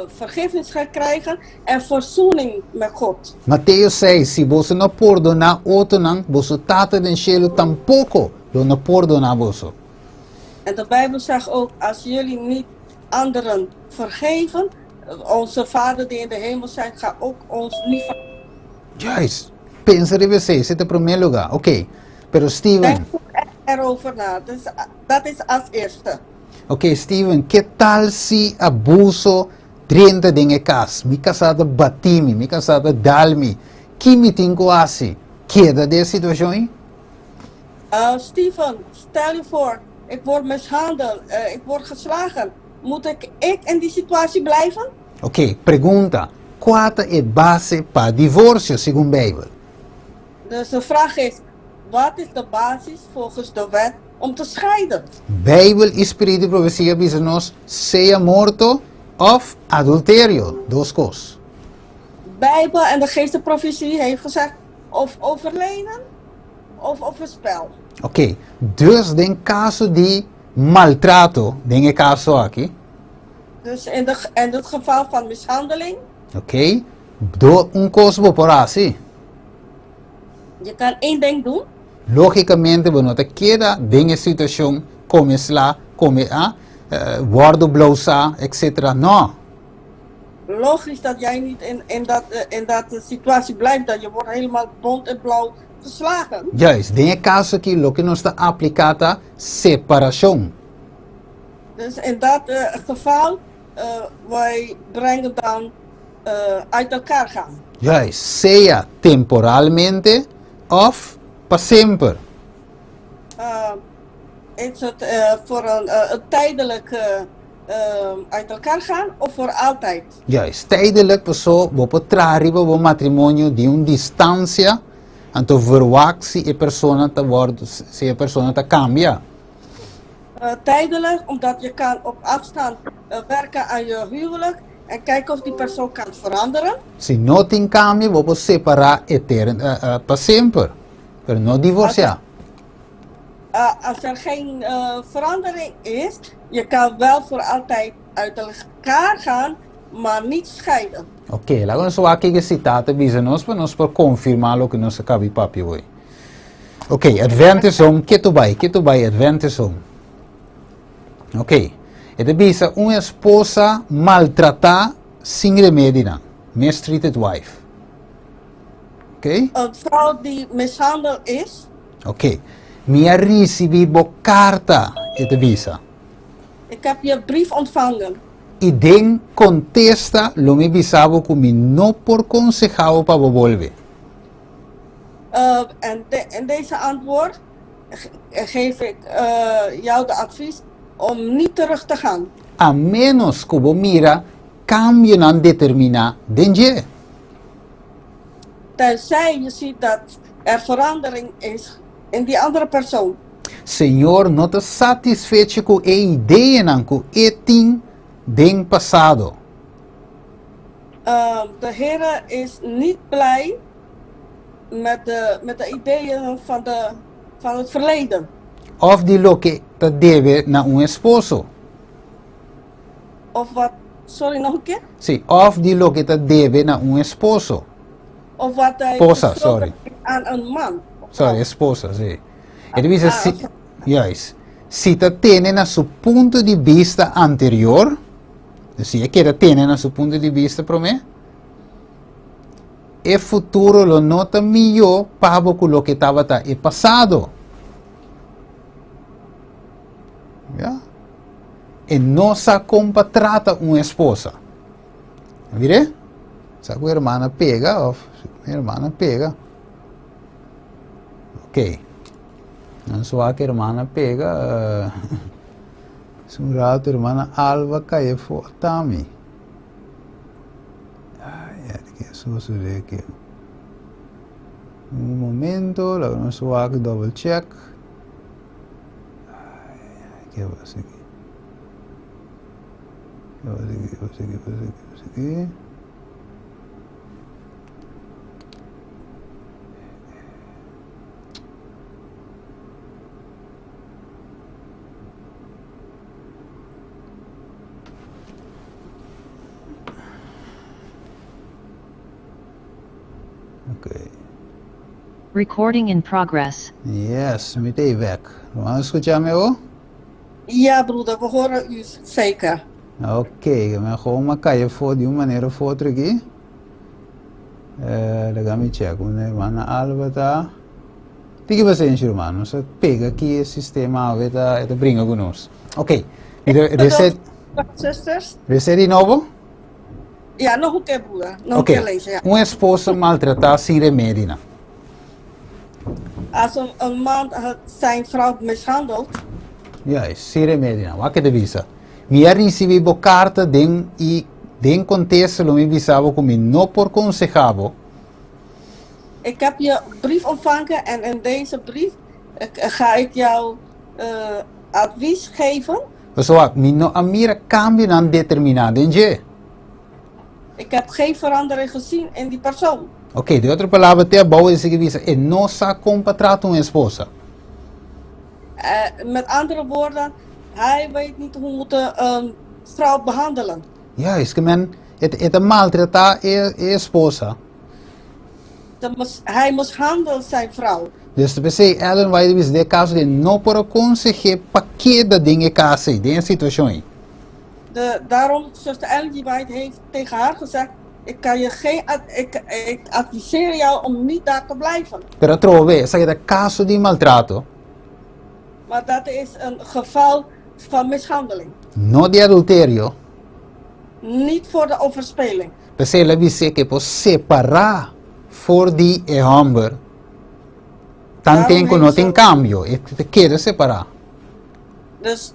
vergiffenis gekregen en verzoening met God. Mateo seis, Si boso no pordoná otronan, boso Tata den shelu tampoko lo no pordoná boso. En de Bijbel zegt ook, als jullie niet anderen vergeven, onze Vader die in de hemel zijn, gaat ook ons niet vergeven. Juist. Pensa riba esei, esei ta promé lugá. Oké, pero Steven. Denk goed erover na. Dus dat is als eerste. Oké, Steven, ke tal si abuso drenta den e kas? Mi kasá ta batí mi, mi kasá ta dal mi. Ki mi tin ku hasi? Keda den e situashon ei? Steven, stel je voor, ik word mishandeld, ik word geslagen. Moet ik ik in die situatie blijven? Oké, pregunta, Kua ta e base pa divorsio segun Beibel? Dus de vraag is, wat is de basis volgens de wet om te scheiden? Beibel i spiritu di profesia bisa nos sea morto òf adulterio, dos kos. Bijbel en de geest de profetie heeft gezegd of overleden of overspel. Oké, dus den kaso di maltrato, den e kaso aki. Dus in de in het geval van mishandeling. Oké, do un kos bo por hasi. Je kan één ding doen. Lógicamente bo no ta keda den e situacion come sla, come a, wordo blousa, etc. No. Logisch dat jij niet in, in, dat, in dat situatie blijft, dat je wordt helemaal bont en blauw geslagen. Juist, den e caso aki loke nos ta aplica ta separacion. Dus in dat geval, wij brengen dan uit elkaar gaan. Juist, sea temporalmente of pa semper. Is het voor een, een tijdelijk uit elkaar gaan of voor altijd? Juist, tijdelijk paso bo por traha riba bo matrimonio di un distancia, anto verwagt si e persona ta wordo, si e persona ta cambia. Tijdelijk, omdat je kan op afstand werken aan je huwelijk en kijken of die persoon kan veranderen. Si no tin cambio, bo por separa etern, pa semper, pero no divorcia. Als er geen verandering is, je kan wel voor altijd uit elkaar gaan, maar niet scheiden. Ok, laga nos wak kiko e sita ta bisa nos pa nos por konfirmá loke nos a kabi papia hoy. Ok, Adventist Home, ketu bai, ketu bai Adventist Home. Ok, e ta bisa un esposa maltratá sin remedinan, mistreated wife. Ok? Een vrouw die mishandeld is. Ok, mi a risibí bo karta, e ta bisa. Ik heb je brief ontvangen. I den kontesta lo mi bisa bo ku mi no por konsehá bo pa bo bolbe. En in deze antwoord geef ik jou de advies om niet terug te gaan. A ménos ku bo mira kambionan determiná den dje. Tenzij je ziet dat er verandering is in die andere persoon. Señor no ta satisfecho ku e ideanan ku e tin den pasado. De Heere is niet blij met de, met de ideeën van, de, van het verleden. Òf di loke ta debe na un esposo. Of wat, sorry nog een keer? Sí, òf di loke ta debe na un esposo. Of wat hij Esposa, geschuldigd sorry. is aan een man. Sorry, esposa, sí. E ta bisa Ah, si, juist, si ta tene na su punto di bista anterior, dus si e keda tene na su punto di bista promé, e futuro lo no ta mihó pa bo ku loke tabata e pasado. Ya. E no sa kon pa trata un esposa. Mire, sa ku hermana pega of hermana pega. Ok. Nan swak hermana pega. Uh, un rato hermana Alba cae fo tami. Ay, ay, que sucede aquí? Un momento, la nos swak double check. Ay, ay, ¿qué pasa aquí? ¿Qué pasa aquí? ¿Qué pasa aquí? ¿Qué pasa aquí? ¿Qué pasa aquí? Okay. Recording in progress. Yes, mi ta back. Ruman, skucha mi awor? Ja, broeder, we horen u zeker. Ok, mi gewoon m'a kai for di un manera of otro aki. Eh, laga mi check. Un hermana Alba ta. Tiki pasenshi, ruman. Nos a pega aki e sistema awe ta, e ta bringa ku nos. Ok. Mi ta reset, Zusters? reset di nobo? Ja, nog een keer, broeder. Nog een Ok. keer lezen, ja. Un esposa maltratá sin remedi nan. Als een man zijn vrouw mishandelt. Juist, sin remedi nan. Wak e ta bisa. Mi a ricibi bo carta den y den contesta lo mi bisa bo cu mi no por conseha bo. Ik heb je brief ontvangen en in deze brief ga ik jou advies geven. Pasobra mi no a mira cambionan determina den dje. Ik heb geen verandering gezien in die persoon. Ok, den otro palabra te abou e sigui bisa e no sa con pa trata un esposa. Met andere woorden, hij weet niet hoe moet een vrouw behandelen. Juist, ke men e ta maltrata e esposa. Hij mishandelt zijn vrouw. Dus ta pesey Ellen White a bisa den e caso di e no por a conseh'é pa keda den e cas ei, den e situacion ei. De, daarom, zuster Ellen G. White heeft tegen haar gezegd, Ik kan je geen, ik, ik adviseer jou om niet daar te blijven. Pero atrobe, esaki ta caso di maltrato. Maar dat is een geval van mishandeling. No di adulterio. Niet voor de overspeling. P'esei el a bis'é ku e por separá for di e hòmber tanten ku no tin kambio, e ta keda separá. Dus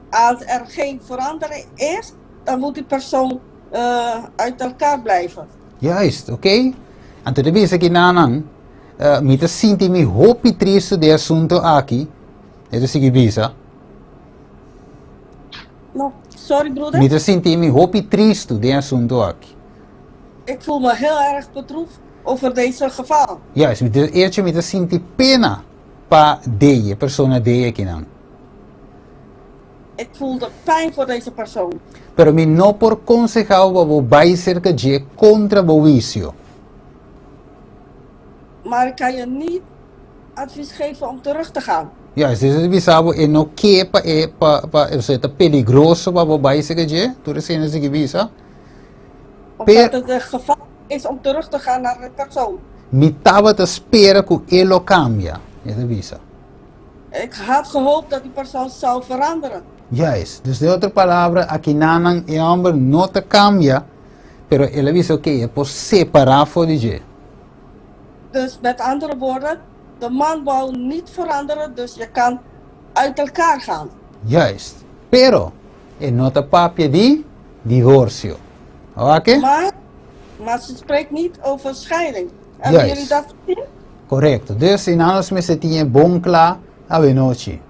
als er geen verandering is, dan moet die persoon uit elkaar blijven. Juist, oké. Anto ta bisa ki nanan, Mi ta sinti mi hopi tristu di e asunto aki, e ta sigui bisa. No, sorry broeder. Mi ta sinti mi hopi tristu den e asunto aki. Ik voel me heel erg bedroefd over deze geval. Juist, mi ta echo mi ta sinti pena pa deye, e persona deye akinan. Ik voel de pijn voor deze persoon. Pero mi no por konsehá bo pa bo bai serka dje kontra bo wisio. Maar ik kan je niet advies geven om terug te gaan. Juist, dus e ta bisa bo e no ke pa e pa pa e ta peligroso pa bo bai serka dje, tur esei nos tin ki bisa. Omdat het een gevaar is om terug te gaan naar de persoon. Mi tabata spera ku e lo kambia, e ta bisa. Ik had gehoopt dat die persoon zou veranderen. Juist. Dus den otro palabra, akinanan e hòmber no ta kambia, pero el a bisa oké, e por separá for di dje. Dus met andere woorden, de man wou niet veranderen, dus je kan uit elkaar gaan. Juist. Pero, e no ta papia di divorsio. Oké? Maar, maar ze spreekt niet over scheiding. Hebben jullie dat gezien? Korekto. Dus i nan nos mester tin e bon kla awenochi.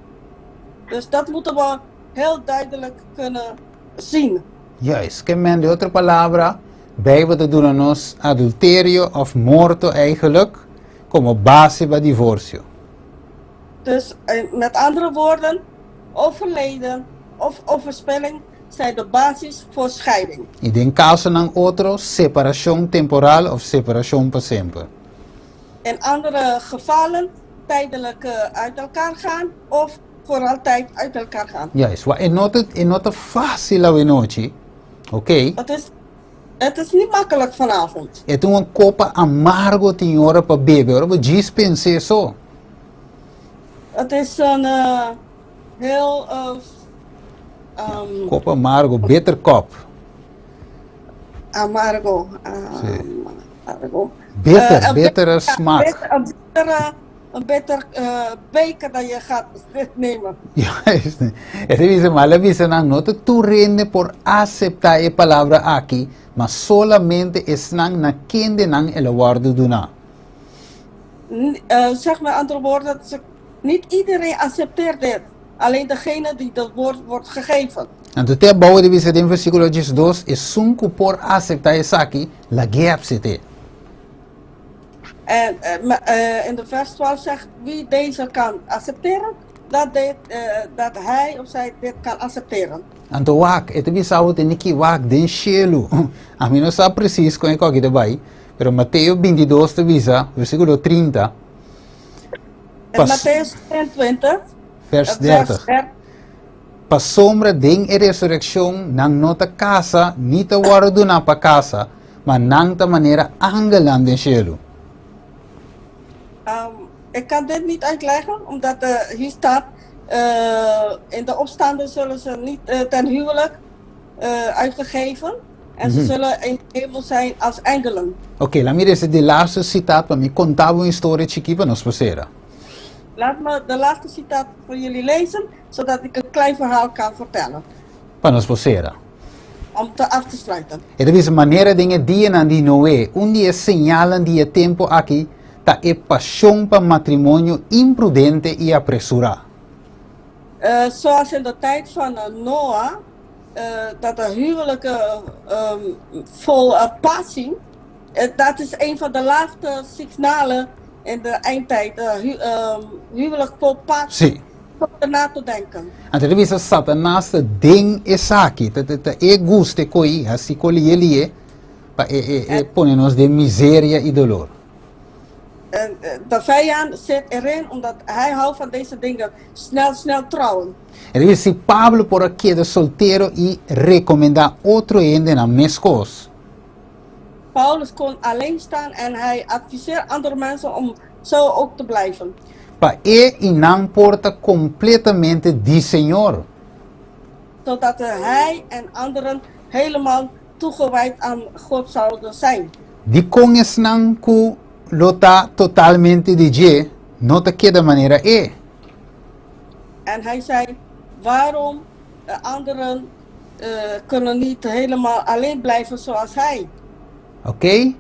Dus dat moeten we heel duidelijk kunnen zien. Juist. Ke men, den otro palabra, Bijbel ta duna nos adulterio of morto eigenlijk como base pa divorcio. Dus met andere woorden, overleden of overspelling zijn de basis voor scheiding. Y den casonan otro, separacion temporal of separacion pa semper. In andere gevallen tijdelijk uit elkaar gaan of voor altijd uit elkaar gaan. Juist, wa e no ta e no ta facil awe nochi, ok. Het is, het is niet makkelijk vanavond. E ta un copa amargo tin ora pa bebe, ora bo djis pens'é so. Het is een heel um, Copa amargo, bitter kop. Amargo, Sí. amargo. Bitter, Een bittere ja, smaak. bitter, een bittere, een bitter beker dat je gaat nemen. Juist. E ta bisa, ma el a bisa nan, no ta tur hende por aseptá e palabra aki, ma solamente esnan na kende nan el a wòrdu duná. Zeg met andere woorden, ze, niet iedereen accepteert dit. Alleen degene die dat woord wordt gegeven. Anto te abou di bisa den versíkulo 12, Esun ku por aseptá esaki, lag'é apsete. En in de vers 12 zegt, wie deze kan accepteren, dat, dit, dat hij of zij dit kan accepteren. Anto wak, e ta bisa bo tene ki wak den shelu. Ami no sa presis kon e koki ta bai, pero Mateo 22 ta bisa, versíkulo 30. En Matteus 22, Vers 30. Pasobra den e resurekshon nan no ta kasa ni ta wòrdu duná pa kasa, ma nan ta manera angelnan den shelu. Ik kan dit niet uitleggen, omdat hier staat, in de opstanding zullen ze niet ten huwelijk uitgegeven en ze zullen in de hemel zijn als engelen. Oké, laat mi resa di laatste citaat pa mi konta bo un historia chikí pa nos por sera. Laat me de laatste citaat voor jullie lezen, zodat ik een klein verhaal kan vertellen. Pa nos por sera. Om te af te sluiten. E ta bisa, Manera den e dianan di Noé, un di e señalnan di e tempu aki ta e pashon pa matrimonio imprudente i apresurá. Zoals in de tijd van Noa, dat de huwelijken vol passie, dat is een van de laatste signalen in de eindtijd, huwelijk vol passie. Sí. Zonder na te denken. Anto ta bisa Satanas ta den esaki, ta ta ta e gusta e koi, hasi koi lié lié, pa e e e pone nos den miseria i dolor. En de vijand zit erin omdat hij houdt van deze dingen, snel, snel trouwen. E ta bisa si Pablo por a keda soltero i rekomendá otro hendenan meskos. Paulus kon alleen staan en hij adviseert andere mensen om zo ook te blijven. Pa e i nan por ta kompletamente di Señor. Zodat hij en anderen helemaal toegewijd aan God zouden zijn. Dikon esnan ku lo ta totalmente di dje no ta keda manera e? En hij zei, waarom anderen kunnen niet helemaal alleen blijven zoals hij? Oké,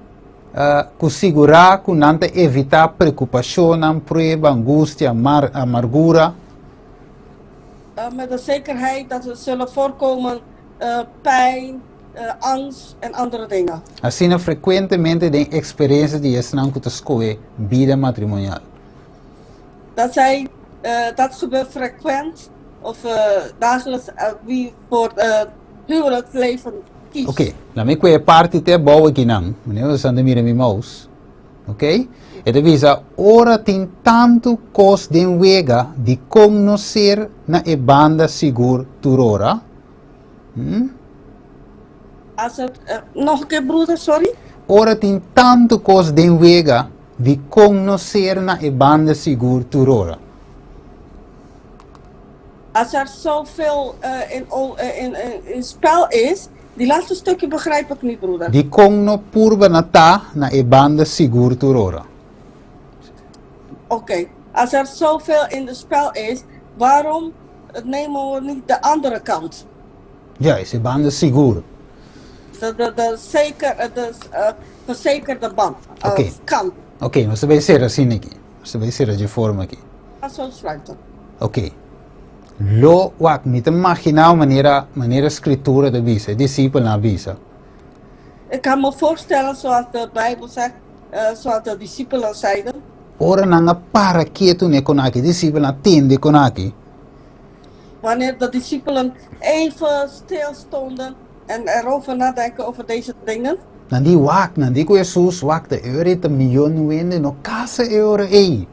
ku sigurá ku nan ta evitá preokupashonnan, prueba, angustia, amargura. Met de zekerheid dat ze zullen voorkomen pijn, angst en andere dingen. Asina frekuentemente den eksperensia di esnan ku ta skohe bida matrimonial. Dat zij, dat gebeurt frequent of dagelijks wie voor huwelijk leven kiest. Oké, laat mi kue e parti te abou akinan. Meneer bo sa ta mira mi mouse. Oké? E ta bisa, ora tin tantu kos den wega, dikon no ser na e banda sigur tur ora? Hm? Als het, nog een keer broeder, sorry. Ora tin tantu kos den wega, dikon no ser na e banda sigur tur ora? Als er zoveel in, in, in spel is, die laatste stukje begrijp ik niet, broeder. Dikon no purba na ta na e banda sigur tur ora? Oké, als er zoveel in de spel is, waarom nemen we niet de andere kant? Juist, e banda sigur. De, de, de, zeker, de verzekerde band, Oké. kant. Oké, nos ta bay sera asina aki. Nos ta bay sera dje forma aki. Zo sluiten. Oké. Lo wak, mi ta maginá manera, manera Skritura ta bisa, e disipelnan a bisa. Ik kan me voorstellen zoals de Bijbel zegt, zoals de discipelen zeiden. Ora nan a para ketu n'e konaki, e disipelnan a tende e konaki. Wanneer de discipelen even stil stonden en erover nadenken over deze dingen. Nan di, Wak, nan di ku Hesus, wak, ta e ora ei ta mihó nu hende no kasa e ora ei.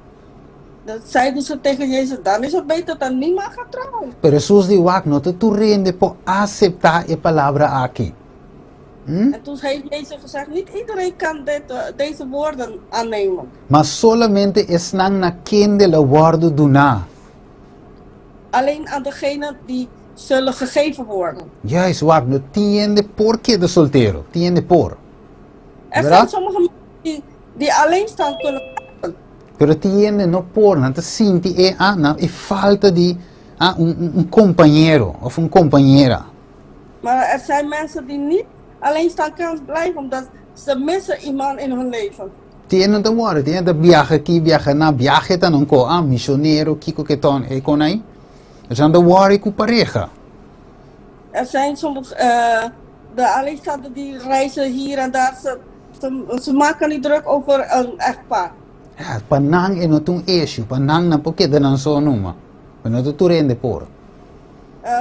Dan zeiden ze tegen Jezus, dan is het beter dat niemand gaat trouwen. Pero Hesus di, Wak, no ta tur hende por aseptá e palabra aki. En toen heeft Jezus gezegd, niet iedereen kan dit, deze woorden aannemen. Ma solamente esnan na kende lo wòrdu duná. Alleen aan degenen die zullen gegeven worden. Juist, wak, no tin hende por keda soltero, tin hende por. Er zijn sommige mensen die, die alleenstaand kunnen blijven. Pero tin hende no por, nan ta sinti e, ah, nan, e falta di ah, un, un, un compañero of un compañera. Maar er zijn mensen die niet alleenstaand kan blijven, omdat ze missen iemand in hun leven. Tin hende no ta wòrdu, tin hende ta biaha aki, biaha na, biahe ta nan ko, ah, misionero, kiko ke ton, e kon ei. Dus nan ta wòrdu ku pareha. Er zijn sommige, de alleenstaanden die reizen hier en daar, ze, ze, ze maken niet druk over een echtpaar. Ja, pa nan e no ta un issue, pa nan nan por keda nan so numa, pero no ta tur hende por.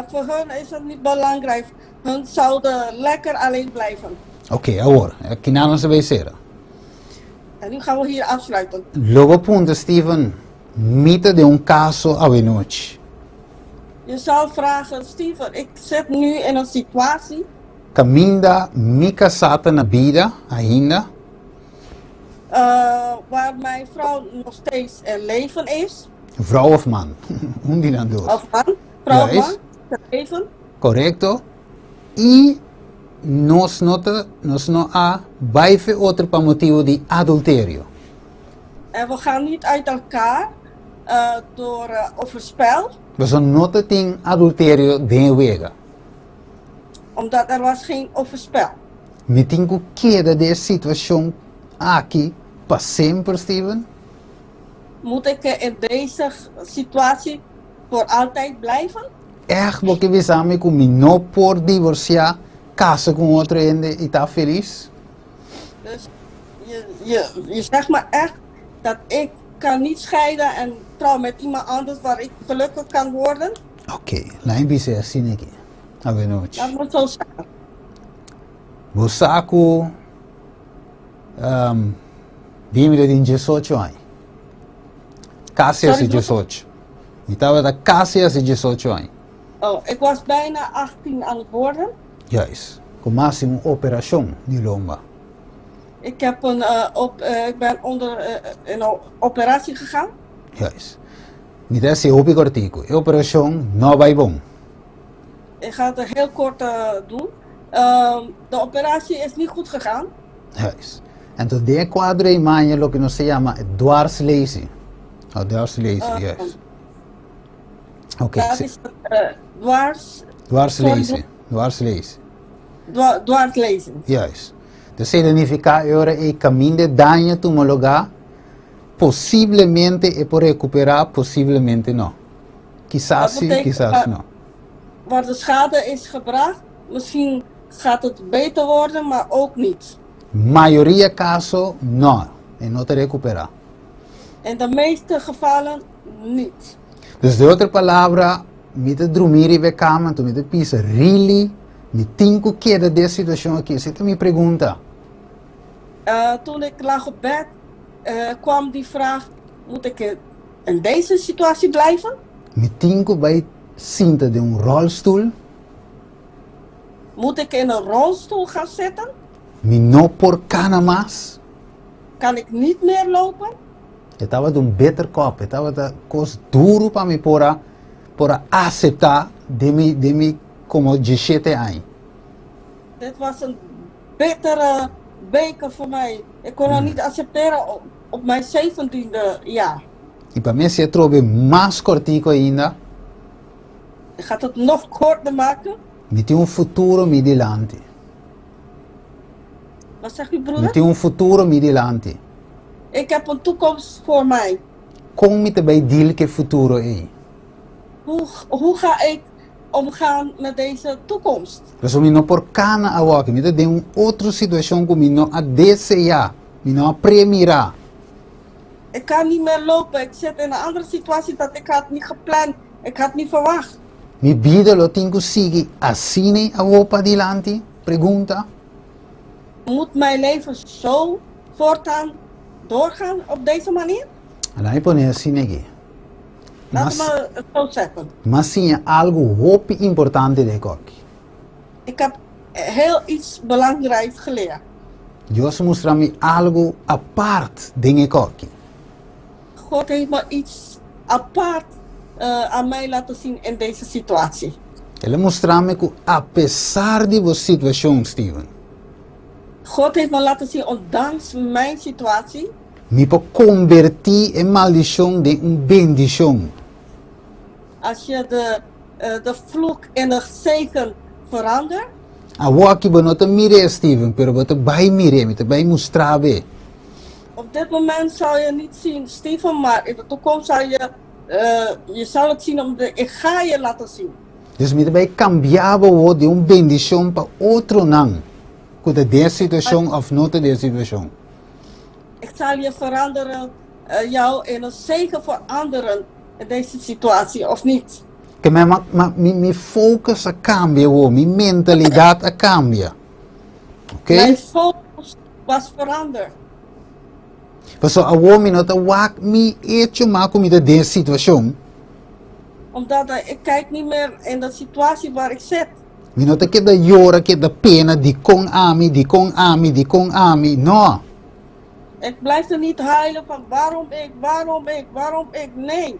Voor hun is het niet belangrijk, hun zouden lekker alleen blijven. Ok, awor, kina nos ta bay sera? En nu gaan we hier afsluiten. Lo bo puntra, Steven, mi ta den un caso awenochi. Je zal vragen, Steven, ik zit nu in een situatie. Caminda mi casá ta na bida ainda. Waar mijn vrouw nog steeds in leven is. Vrouw of man? Un di nan dos. Of man, vrouw of man, in leven. Correcto. Y nos no ta, nos no a bai fe otro pa motibo di adulterio. En we gaan niet uit elkaar door overspel. Pasobra no ta tin adulterio den e wega. Omdat er was geen overspel. Mi tin ku keda den e situashon aki pa semper, Steven? Moet ik in deze situatie voor altijd blijven? Ègt bo ke bisa mi ku mi no por divorsiá, kasa ku un otro hende i ta felis? Dus je, je, je zegt me echt dat ik kan niet scheiden en trouw met iemand anders waar ik gelukkig kan worden? Oké, laat mi bisa e asina aki. Awenochi. Laat me het zo zeggen. Bo sa ku um, di mi ta tin diesocho aña. Kasi Sorry, hasi broer? diesocho. Mi tabata kasi hasi diesocho aña. Oh, ik was bijna 18 aan het worden. Juist. Ku mi a hasi un operashon di lomba. Ik, heb een, eh, op, eh, ik ben onder eh, een operatie gegaan. Juist. Mi ta hasi hopi kortiku. E operashon no a bai bon. Ik ga het heel kort doen. De operatie is niet goed gegaan. Juist. Entonces den e kuadro ei maña loke nos ta yama e dwarslaesie. Oh, dwarslaesie, juist. Oké. Dat is het dwars... Dwarslaesie, dwarslaesie. Dwarslaesie. Juist. Dus significa e ora ei caminda e daño tuma lugá, posiblemente e por recuperá, posiblemente no. Kisas si, kisas no. Waar de schade is gebracht, misschien gaat het beter worden, maar ook niet. Mayoria caso no, e no ta recuperá. In de meeste gevallen niet. Dus de otro palabra, mi ta drumi riba e kama, anto mi ta bisa, Really? Mi tin ku keda den e situashon aki? Esei ta mi pregunta. Toen ik lag op bed, kwam die vraag, moet ik in deze situatie blijven? Mi tin ku bai sinta den un rolstoel? Moet ik in een rolstoel gaan zitten? Mi no por kana mas? Kan ik niet meer lopen? E tabata un bitter kop, e tabata kos duru pa mi por a por a aseptá den mi den mi komo dieshete aña. Dit was een bittere beker voor mij. Ik kon het niet accepteren op, op mijn zeventiende jaar. I pa mi hasi atrobe mas kortiku ainda. Ik ga het nog korter maken. Mi tin un futuro mi dilanti. Wat zegt u, broeder? Mi tin un futuro mi dilanti. Ik heb een toekomst voor mij. Kon mi ta bay deal ku e futuro ei? Hoe, hoe ga ik omgaan met deze toekomst? Pasobra mi no por kana awor, mi ta den un otro situashon ku mi no a deseá, mi no a premirá. Ik kan niet meer lopen, ik zit in een andere situatie dat ik had niet gepland, ik had niet verwacht. Mi bida lo tin ku sigui asina awor padilanti? Pregunta. Moet mijn leven zo voortaan doorgaan op deze manier? Laat mi pone asina aki. Laat me het zo zeggen. M'a siña algu hopi importante den koki. Ik heb heel iets belangrijks geleerd. Dios a mustra mi algu apart den e koki. God heeft me iets apart aan mij laten zien in deze situatie. El a mustra mi ku apesar di bo situashon, Steven. God heeft me laten zien ondanks mijn situatie. Mi por kombertí e maldishon den un bendishon. Als je de de vloek in een zegen verandert. Awor aki bo no ta mir'é, Steven, pero bo ta bai mir'é, mi ta bai mustra bo. Op dit moment zal je niet zien, Steven, maar in de toekomst zal je, je zal het zien, omdat ik ga je laten zien. Dus mi ta bai kambia bo awor den un bendishon pa otronan ku ta den e situashon òf no ta den e situashon. Ik zal je veranderen, jou in een zegen voor anderen in deze situatie of niet. Ke mi ma, ma, mi, mi focus a kambia awor, mi mentalidat a kambia. Ok? Mijn focus was veranderd. Pasobra awor mi no ta wak mi echo mas ku mi ta den e situashon. Omdat ik kijk niet meer in de situatie waar ik zit. Mi no ta keda yora, keda pena, dikon ami, dikon ami, dikon ami. No. Ik blijf er niet huilen van waarom ik, waarom ik, waarom ik, nee.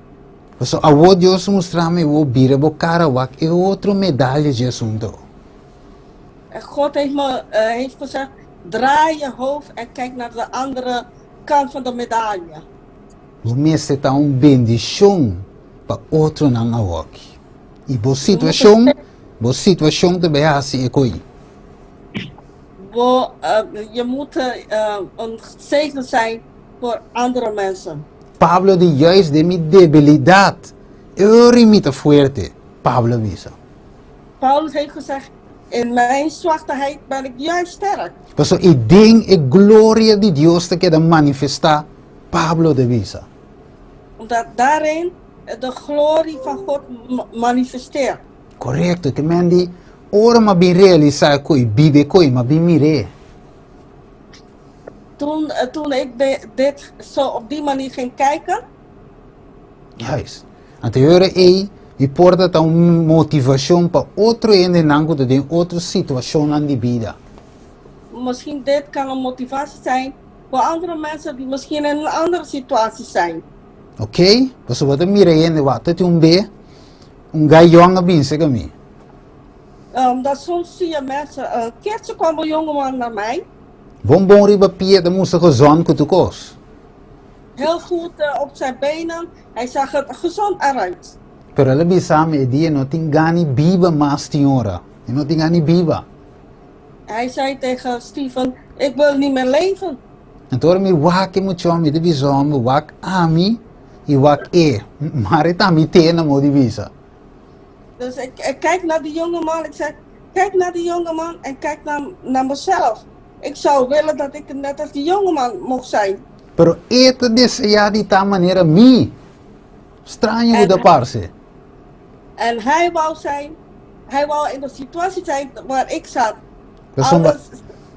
Pasobra awor Dios mustra mi awor bira bo kara wak e otro medalya dje asunto. En God heeft me heeft gezegd, draai je hoofd en kijk naar de andere kant van de medaille. Bo mester ta un bendishon pa otronan awoki. I bo situashon, bo situashon ta bai hasi e koi. Bo, je moet een zegen zijn voor andere mensen. Pablo di juist den mi debilidat, ori mi ta fuerte, Pablo a bisa. Paulus heeft gezegd, in mijn zwakheid ben ik juist sterk. Pasobra i den e gloria di Dios ta keda manifestá, Pablo ta bisa. Omdat daarin de glorie van God manifesteert. Korekto, ke men di, ora m'a bin realisá e koi, biba e koi, m'a bin mir'é. Toen, toen ik dit zo op die manier ging kijken. Juist. Anto e ora ei, mi por ta ta un motivashon pa otro hendenan ku ta den otro situashonnan di bida. Misschien dit kan een motivatie zijn voor andere mensen die misschien in een andere situatie zijn. Ok, pasobra bo ta mira hende wak ta tin un be, un gai yòn a binse ka mi. Omdat soms zie je mensen, een keertje kwam een jongeman naar mij. Bon bon riba pia ta mustra gezond ku tur kos. Heel goed op zijn benen, hij zag er gezond eruit. Pero el a bisa mi e dia no tin gani biba mas tin ora, e no tin gani biba. Hij zei tegen Steven, ik wil niet meer leven. Anto ora mi wak e muchon mi ta bisa homber wak ami i wak e, maar e ta mi te na mo di bisa. Dus ik, ik kijk naar die jongeman, ik zeg, kijk naar die jongeman en kijk naar, naar mezelf. Ik zou willen dat ik net als die jongeman mocht zijn. Pero e ta desea di ta manera mi. Straño ku ta parse. En hij wou zijn, hij wou in de situatie zijn waar ik zat. Alles,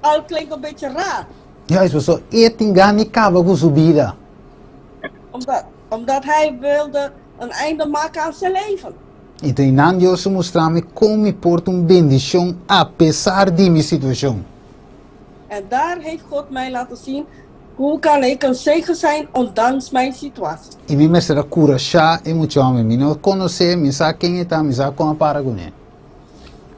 al klinkt een beetje raar. Juist, pasobra e tin gana di kaba ku su bida. Omdat, omdat hij wilde een einde maken aan zijn leven. I ta einan Dios a mustra mi kon mi por ta un bendishon apesar di mi situashon. En daar heeft God mij laten zien hoe kan ik een zegen zijn ondanks mijn situatie. I mi mester a kurashá e mucha hòmber. Mi no konos'é, mi sa ken e ta, mi sa kon a para kuné.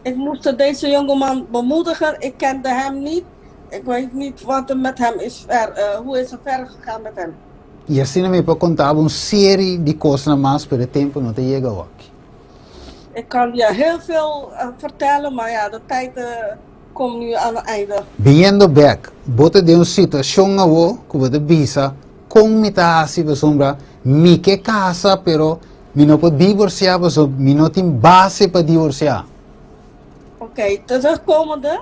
Ik moest deze jongeman bemoedigen, ik kende hem niet, ik weet niet wat er met hem is ver, hoe is er verder gegaan met hem. I asina mi por konta bo un seri di kosnan mas, pero e tempu no ta yega awaki. Ik kan je heel veel vertellen, maar ja, de tijd komt nu aan het einde. Biniendo bek, bo ta den un situashon awo ku bo ta bisa, Kon mi ta hasi pasobra mi ke kasa pero Mi no por divorsiá pasobra mi no tin base pa divorsiá. Oké, terugkomende.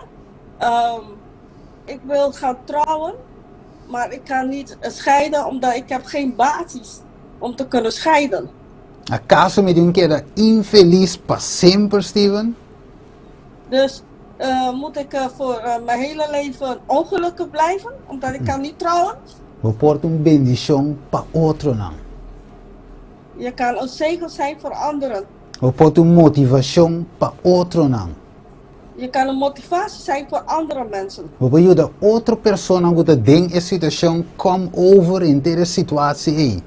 Ik wil gaan trouwen, maar ik kan niet scheiden omdat ik heb geen basis om te kunnen scheiden. Akaso mi tin keda infelis pa semper, Steven? Dus moet ik voor mijn hele leven ongelukkig blijven, omdat ik kan niet trouwen? Bo por ta un bendishon pa otronan. Je kan een zegen zijn voor anderen. Bo por ta un motivashon pa otronan. Je kan een motivatie zijn voor andere mensen. Bo por yuda otro persona ku ta den e situashon kom over henter e situatie ei.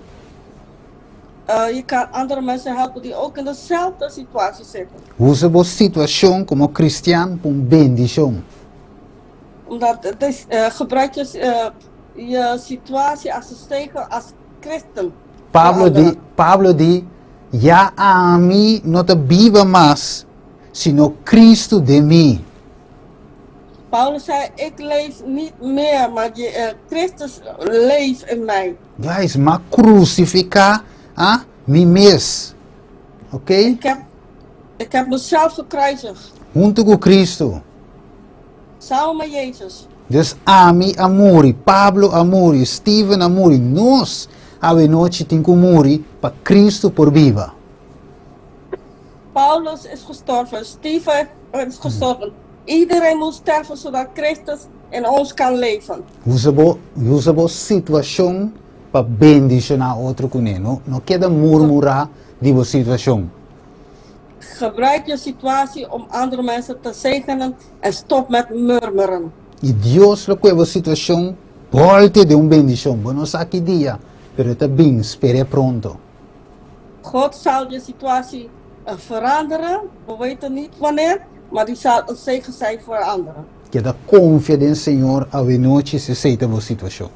Je kan andere mensen helpen die ook in dezelfde situatie zitten. Usa bo situashon komo kristian pa un bendishon. Omdat het is, gebruik je, je situatie als een zegen als christen. Pablo di, Pablo di, Ya ami no ta biba mas, sino Cristo den mi. Paulus zei, ik leef niet meer, maar je, Christus leeft in mij. Guys, m'a crucifica a mi mes. Ok? Ik heb, ik heb mezelf gekruisigd. Hunto cu Cristo. Samen met Jezus. Dus ami a muri, Pablo a muri, Steven a muri, nos awenochi tin cu muri pa Cristo por biba. Paulus is gestorven, Steven is gestorven. Iedereen moet sterven zodat Christus in ons kan leven. Usa bo, usa bo situacion pa bendiciona otro cune. No, no keda murmura di bo situacion. Gebruik je situatie om andere mensen te zegenen en stop met murmeren. I Dios lo kue bo situacion bolte den un bendicion. Bo no sa ki dia, pero e ta bin, sper'é pronto. God zal je situatie veranderen, we weten niet wanneer, maar die zal een zegen zijn voor anderen. Keda konfia den Señor awenochi si esei ta bo situashon.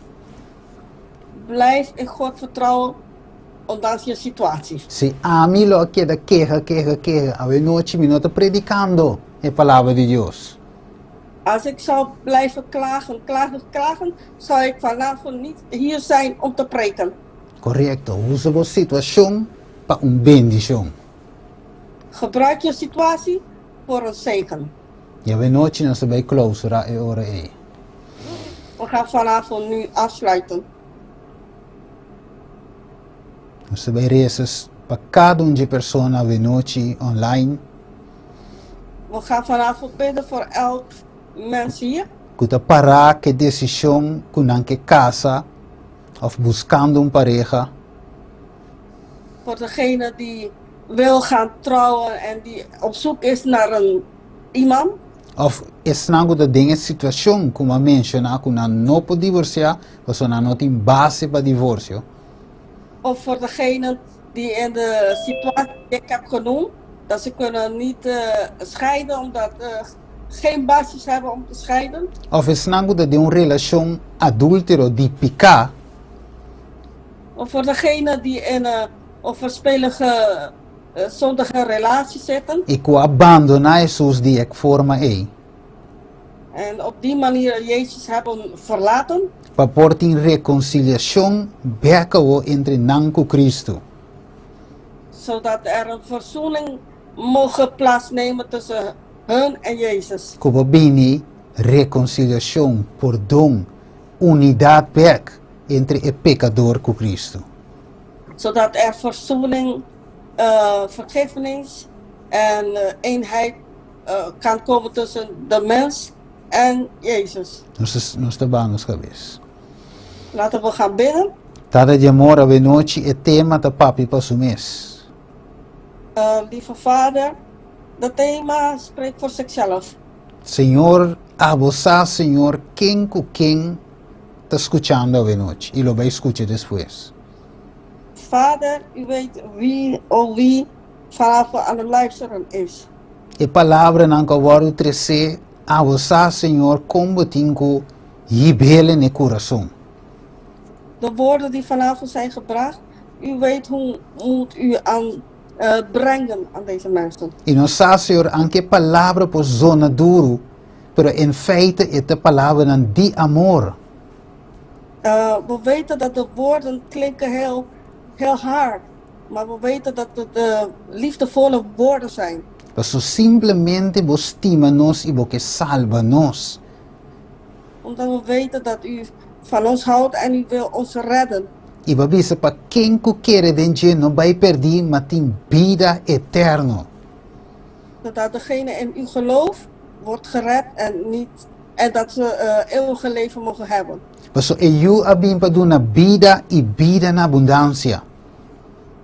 Blijf in God vertrouwen ondanks je situatie. Si ami lo a keda keha, keha, keha awenochi mi no ta predikando e palabra di Dios. Als ik zou blijven klagen, klagen, klagen, zou ik vanavond niet hier zijn om te preken. Korekto, usa bo situashon pa un bendishon. Gebruik je situatie voor een zegen. Djawenochi nos ta bai klousura e ora ei. We gaan vanavond nu afsluiten. Nos ta bai resa pa kada un dje persona awenochi online. We gaan vanavond bidden voor elk mens hier. Ku ta pará ku e desishon ku nan ke kasa òf buskando un pareha. Voor degene die wil gaan trouwen en die op zoek is naar een iemand. Òf esnan ku ta den e situashon ku mi a menshoná ku nan no por divorsiá pasobra nan no tin base pa divorsio. Of voor degene die in de situatie die ik heb genoemd, dat ze kunnen niet scheiden omdat geen basis hebben om te scheiden. Òf esnan ku ta den un relashon adúltero di piká. Of voor degene die in een overspelige zondige relatie zitten. I ku a bandoná Hesus di e forma ei. En op die manier Jezus hebben verlaten. Pa por tin rekonsiliashon bèk awo entre nan ku Kristu. Zodat er een verzoening moge plaatsnemen tussen hun en Jezus. Ku bo bini rekonsiliashon, pordon, unidat bèk entre e pekador ku Kristu. Zodat er verzoening, vergiffenis en eenheid kan komen tussen de mens en Jezus. Nos nos ta baha nos kabes. Laten we gaan bidden. Tata di amor, awenochi e tema ta papia pa su mes. Lieve Vader, de thema spreekt voor zichzelf. Señor, abo sa, Señor, ken ku ken ta skuchando awenochi i lo bai skucha despues. Vader, u weet wie o wie vanavond aan het luisteren is. E palabranan ku a wòrdu tresé, abo sa, Señor, kon bo tin ku hib'el n'e kurason. De woorden die vanavond zijn gebracht, u weet hoe moet u aan brengen aan deze mensen. I nos sa, Señor, anke e palabra por zona duru, pero en feite e ta palabranan di amor. We weten dat de woorden klinken heel, heel hard. Maar we weten dat het eh, liefdevolle woorden zijn. Paso simplemente bo stima nos i bo ke salba nos. Omdat we weten dat u van ons houdt en u wil ons redden. I bo a bisa pa ken ku kere den dje no bai pèrdí ma tin bida eterno. Zodat degene in u gelooft wordt gered en niet en dat ze eh, eeuwige leven mogen hebben. Paso e Yu a bin pa duna bida i bida na abundansia.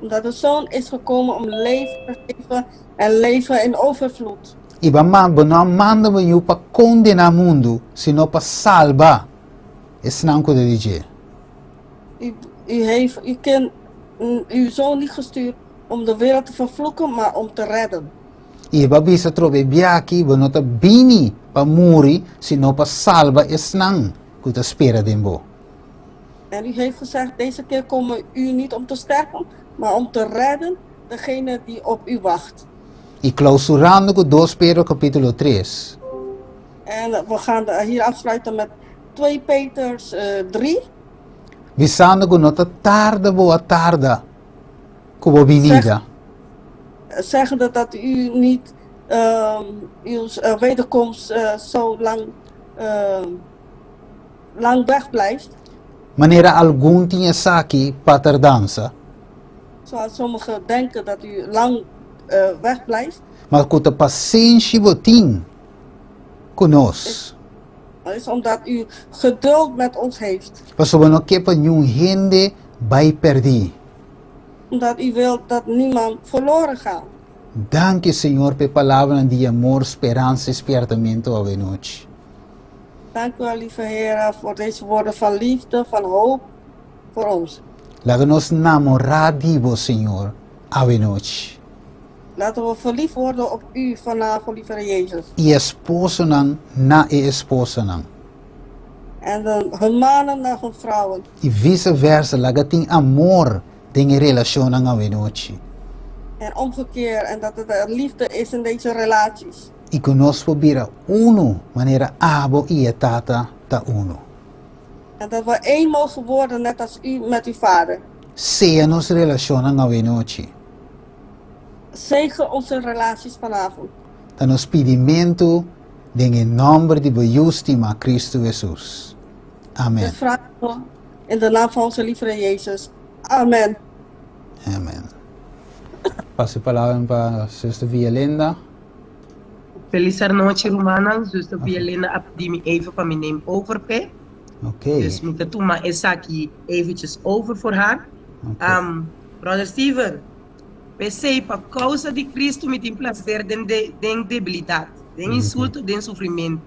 Omdat de Zoon is gekomen om leven te geven en leven in overvloed. I bo a bo no a manda bo Yu pa kondená mundu, sino pa salba esnan ku ta di dje. U, u heeft uw, kind, uw zoon niet gestuurd om de wereld te vervloeken, maar om te redden. I bo a bisa trobe biachi, bo no ta bini pa muri, sino pa salba esnan ku ta spera den bo. En u heeft gezegd, deze keer komen u niet om te sterven, maar om te redden degene die op u wacht. I klausurando ku dos Pedro kapítulo tres. En we gaan hier afsluiten met 2 Peters 3. Bisando ku no ta tarda bo a tarda ku bo binida. Zeggende dat u niet uw wederkomst zo lang, lang wegblijft. Manera algun tin esaki pa tardansa. Zoals sommigen denken dat u lang wegblijft. Ma ku ta pasenshi bo tin ku nos. Is omdat u geduld met ons heeft. Pasobra bo no ke pa niun hende bai pèrdí. Omdat u wilt dat niemand verloren gaat. Danki Señor pa e palabranan di amor, speransa i spièrtamentu awe nochi. Dank u wel, lieve Heer, voor deze woorden van liefde, van hoop voor ons. Laga nos namorá di bo, Señor, awe nochi. Laten we verliefd worden op u vanavond, lieve Heer Jezus. I esposonan na e esposanan. En de, hun mannen naar hun vrouwen. I vise versa, laga tin amor den e relashonnan awe nochi. En omgekeerd, en dat het er liefde is in deze relaties. I ku nos por bira unu, manera abo i e Tata ta unu. En dat we één mogen worden, net als u met uw Vader. Sea nos relashonnan awe nochi. Zegen onze relaties vanavond. Ta nos pidimentu den e nòmber di bo Yu stimá Kristu Hesus. Amen. Dit vragen we in de naam van onze lieve Heer Jezus. Amen. Amen. Pasa e palabra pa Zuster Vialinda. Felis anochi rumannan, Zuster Vialinda a pidi mi even pa mi neem over p'e. Ok. Dus mi ta tuma esaki eventjes over voor haar. Ok. Brother Steven, P'esei, pa kousa di Kristu mi tin plaser den den debilidat, den insulto, den sufrimentu,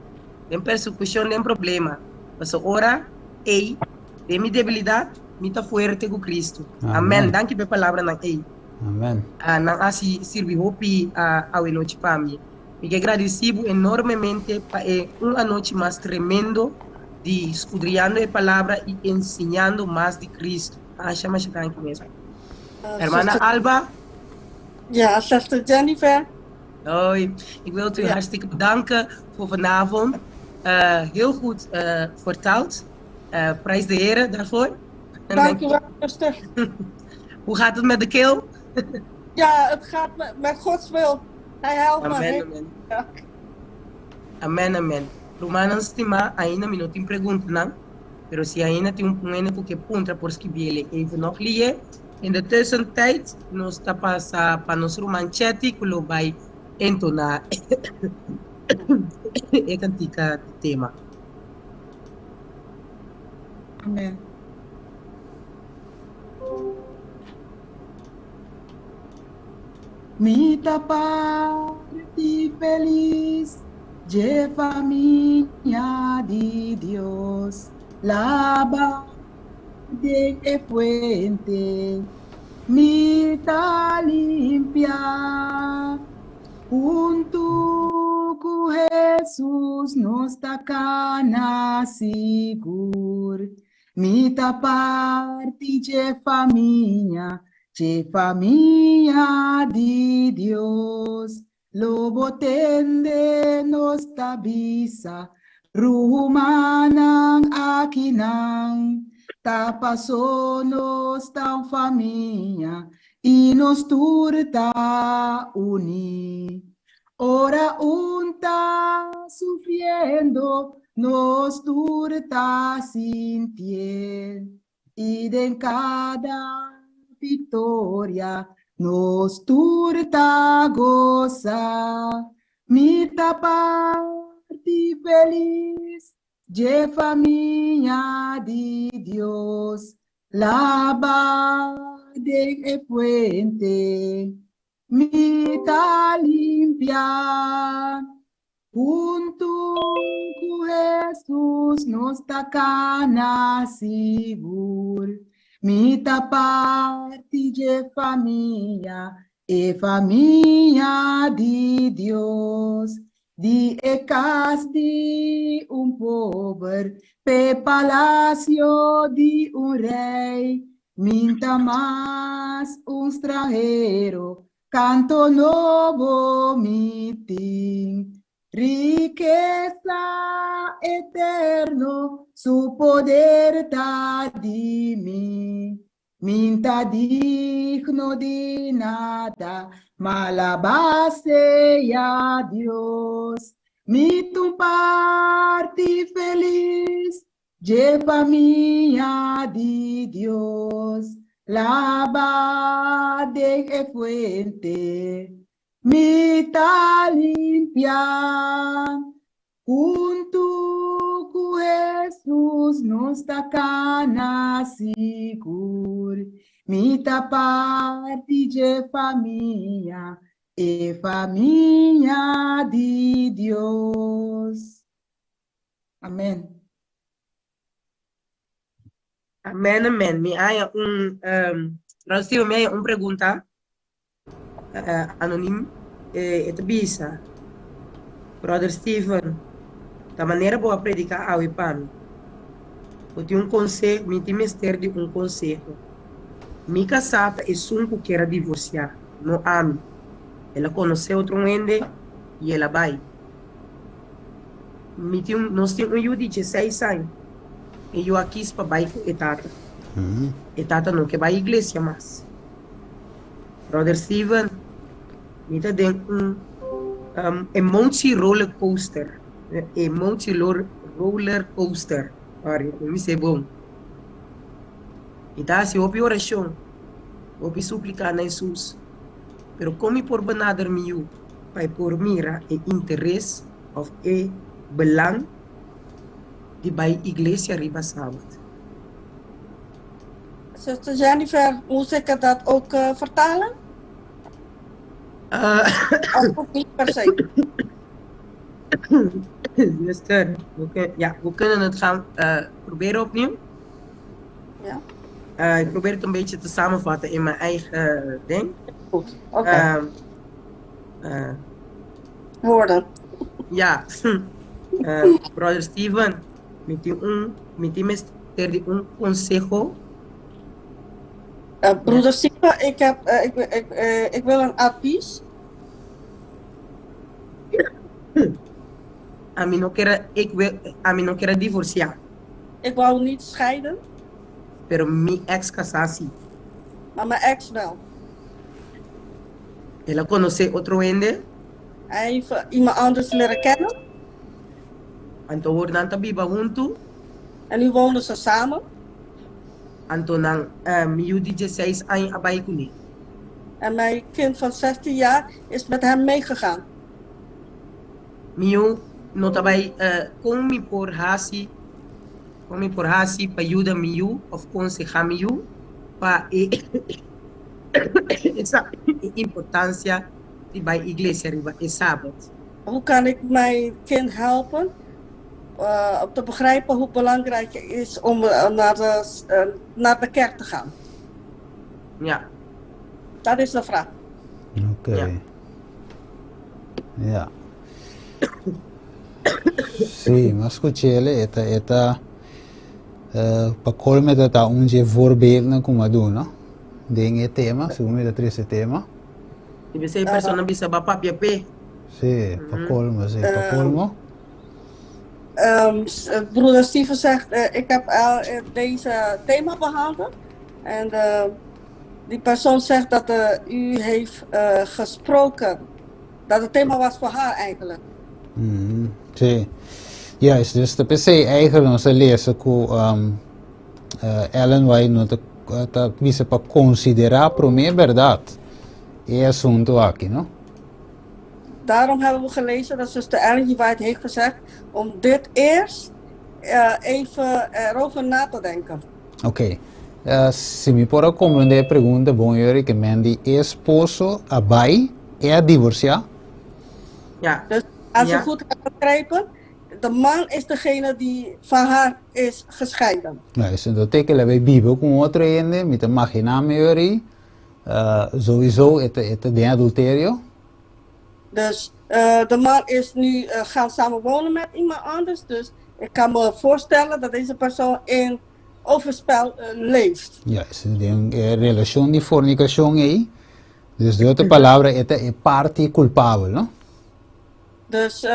den persekushon, den problema. Pasobra ora ei, den mi debilidat, mi ta fuerte ku Kristu. Amèn. Danki pa e palabranan ei. Amèn. Nan a hasi sirbi hopi awenochi pa mi. Mi ke gradisí bo enormemente pa e un anochi mas tremendo di skudriando e palabra i ensiñando mas di Kristu. Masha, masha danki mes. Hermana Alba. Ja, zuster Jennifer. Hoi, ik wil u hartstikke bedanken voor vanavond. Heel goed vertaald. Prijs de Heer daarvoor. Dank u wel, zuster. Hoe gaat het met de keel? Ja, het gaat met Gods wil. Hij helpt me. Amen, amen. Ja. Amen, amen. Rumannan stimá, ainda mi no tin preguntanan, pero si ainda tin un hende ku ke puntra por skibiele even nog lié. In de tussentijd nos ta pasa pa nos ruman Chetty ku lo bai entoná e kantika di tema. Amen. Mi ta parti felis dje famia di Dios, laba den e fuente, mi ta limpia. Huntu ku Hesus nos ta kana sigur, mi ta parti dje famia Dje famia di Dios, lo bo tende nos ta bisa, Rumannan akinan, ta paso nos ta un famia. I nos tur ta uní. Ora un ta sufriendo, nos tur ta sintié. I den kada viktoria, nos tur ta gosa. Mi ta parti felis dje famia di Dios. Laba den e fuente, mi ta limpia. Huntu ku Hesus nos ta kana sigur. Mi ta parti dje famia, e famia di Dios. Di e kas di un pober p'e palasio di un rei, mi n'ta mas un stranhero, kanto nobo mi tin. Rikesa eterno, su poder ta di mi. Mi n'ta digno di nada, ma alabá sea Dios. Mi t'un parti felis dje famia di Dios. Laba den e fuente, mi ta limpia. Huntu ku Hesus nos ta kana sigur. Mi ta parti dje famia, e famia di Dios. Amen. Amen, amen. Mi haya un, um, Rocío, mi haya un pregunta. Anonim e ta bisa, Brother Steven, ta manera bo a prediká awe pa mi. Bo tin un konseho, mi tin mester di un konseho. Mi kasá ta esun ku kier a divorsiá, no ami. El a konosé otro hende i el a bai. Mi tin, nos tin un yu di dieseis aña. E yu a kis pa bai ku e tata. E tata no ke bai iglesia mas. Brother Steven, mi ta den un um, emotie roller coaster. Emotie roller coaster. Sorry, mi se bon. Mi ta hasi hopi orashon, hopi supliká na Hesus. Pero kon mi por benader mi yu pa e por mira e interes òf e belang di bai iglesia riba Sabat? Zuster Jennifer, moet ik dat ook uh, vertalen? Uh, of ook niet per se? Zuster, we, ja, we kunnen het gaan uh, proberen opnieuw. Ja. Uh, ik probeer het een beetje te samenvatten in mijn eigen ding. Goed, oké. Okay. Uh, Woorden. Ja. brother Steven, mi tin un, mi tin mester di un conseho. Uh, broeder Steven, ik, heb, uh, ik, ik, uh, ik wil een advies. Ami no kier, ik wil, ami no kier divorciá. Ik wou niet scheiden. Pero mi ex kasá si. Maar mijn ex wel. El a konosé otro hende. Hij heeft iemand anders leren kennen. Anto awor nan ta biba huntu. En nu wonen ze samen. Anto nan mi yu di dieseis aña a bai kuné. En mijn kind van 16 jaar is met hem meegegaan. Mi yu no ta bai kon mi por hasi kon mi por hasi pa yuda mi yu òf konsehá mi yu pa e e sa e importansia di bai iglesia riba e sabat. Hoe kan ik mijn kind helpen uh, om te begrijpen hoe belangrijk het is om uh, naar, de, uh, naar de kerk te gaan? Ja. Dat is de vraag. Oké. Okay. Ja. Ja. Sí, m'a skuch'ele, e ta, e ta, uh, pa kolme ta ta un dje voorbeeldnan ku m'a duna den e tema, segun mi ta trese tema. I bisa e persona bisa ba papia p'e. Sí, pa kolmo, sí, pa kolmo. Um, broeder Steven zegt, uh, ik heb uh, deze thema behandeld. En uh, Die persoon zegt dat u heeft gesproken. Dat het thema was voor haar eigenlijk. Si. Juist, dus ta p'esei eigenlijk nos a lesa ku um, Ellen White no ta, ta bisa pa konsiderá promé bèrdat e asuntu aki, no? Daarom hebben we gelezen dat zuster Ellen G. White heeft gezegd om dit eerst even erover na te denken. Oké. Si mi por a komprendé e pregunta bon, Yuri, ke men di e esposo a bai, e a divorsiá? Ja. Dus als Ja. ik goed heb begrepen, de man is degene die van haar is gescheiden. Juist, anto te ke el a bai biba ku un otro hende, mi ta maginá mi, Yuri, souiso e ta e ta den adulterio. Dus de man is nu gaan samenwonen met iemand anders, dus ik kan me voorstellen dat deze persoon in overspel leeft. Juist, den e relashon di fornikashon ei, dus den otro palabra e ta e parti kulpabel, no? Dus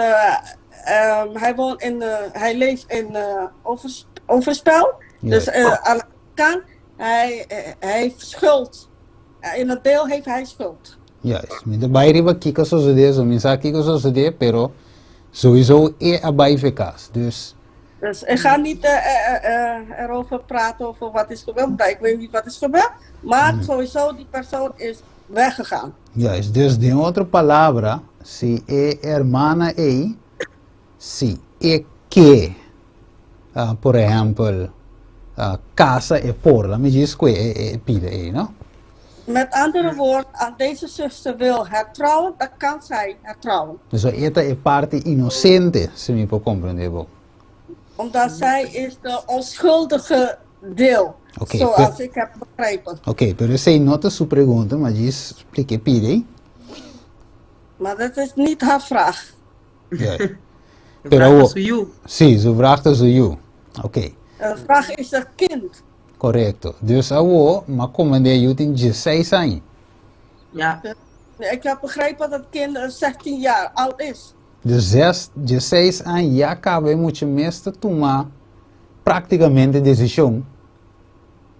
hij woont in, hij leeft in overspel. Dus aan de kant, hij heeft schuld. In een deel heeft hij schuld. Juist. Mi ta bai riba kiko a sosodé, so mi sa kiko a sosodé, pero souiso e a bai fe kas. Dus. Dus ik ga niet erover praten over wat is gebeurd, want ik weet niet wat is gebeurd. Maar sowieso, die persoon is weggegaan. Juist. Dus den otro palabra, si e hermana ei, si e ke, por ehempel, kasa e por, la mi djis kue e pida ei, no? Met andere woord, als deze zuster wil hertrouwen, dan kan zij hertrouwen. So e ta e parti inosente, si mi por komprendé bo. Omdat zij is de onschuldige deel, Oké, zoals ik heb begrepen. Oké, pero esei no ta su pregunta, ma djis splika e pida ei. Maar dat is niet haar vraag. Ja. De Pero vraag awo, ta su yu. Sí, su vraag ta su yu. Oké. De vraag is het kind. Korekto. Dus awo, m'a komende e yu tin diesseis aña. Ja. Ik heb begrepen dat het kind 16 jaar oud is. Dus zes, diesseis aña ya kaba e mucha mes ta tuma praktikamente desishon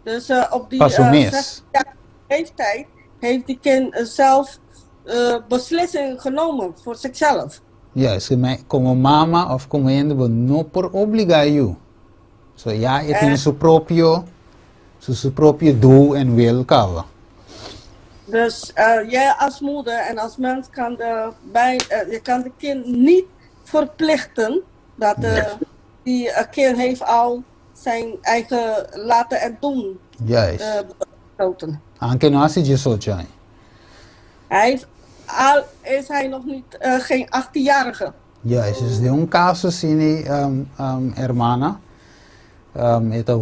Dus op die pa su mes. 16 jaar leeftijd heeft die kind zelf beslissing genomen voor zichzelf. Juist, ke men komo mama of komo hende bo no por obligá yu. So ya e tin su propio su su propio doel en wil kaba. Dus jij als moeder en als mens kan de, bij, je kan de kind niet verplichten dat die kind heeft al zijn eigen laten en doen besloten. Anke no hasi diesocho aña. Hij is, al is hij nog niet geen 18-jarige. Juist, dus den un caso asina hermana, e ta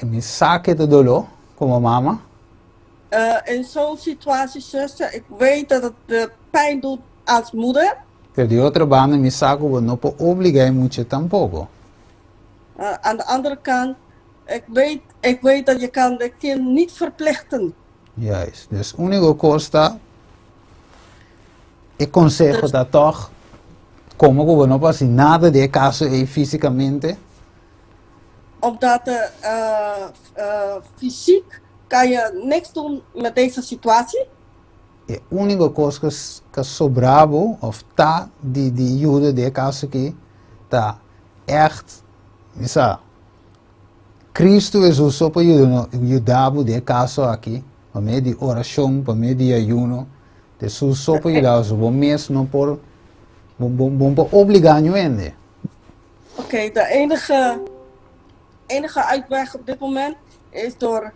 mi sa ke ta doló como mama. In zo'n situatie, zuster, ik weet dat het de pijn doet als moeder. Pero di otro banda mi sa ku bo no por obligá e mucha tampoco. Aan de andere kant, ik weet dat je kan de kind niet verplichten. Juist, dus único kos ta e konseho ta tòg komo ku bo no por hasi nada di e kaso ei físikamente. Omdat fysiek kan je niks doen met deze situatie. E úniko kos ku ta sobra bo òf ta di di yuda den e kaso aki ta ègt, mi sa, Kristu Hesus so por yuda no, yuda bo den e kaso aki pa medio di orashon, pa medio di ayuno. Hesus so por yuda bo, so bo mes no por, bo bo bo por obligá niun hende. Oké, de enige, enige uitweg op dit moment is door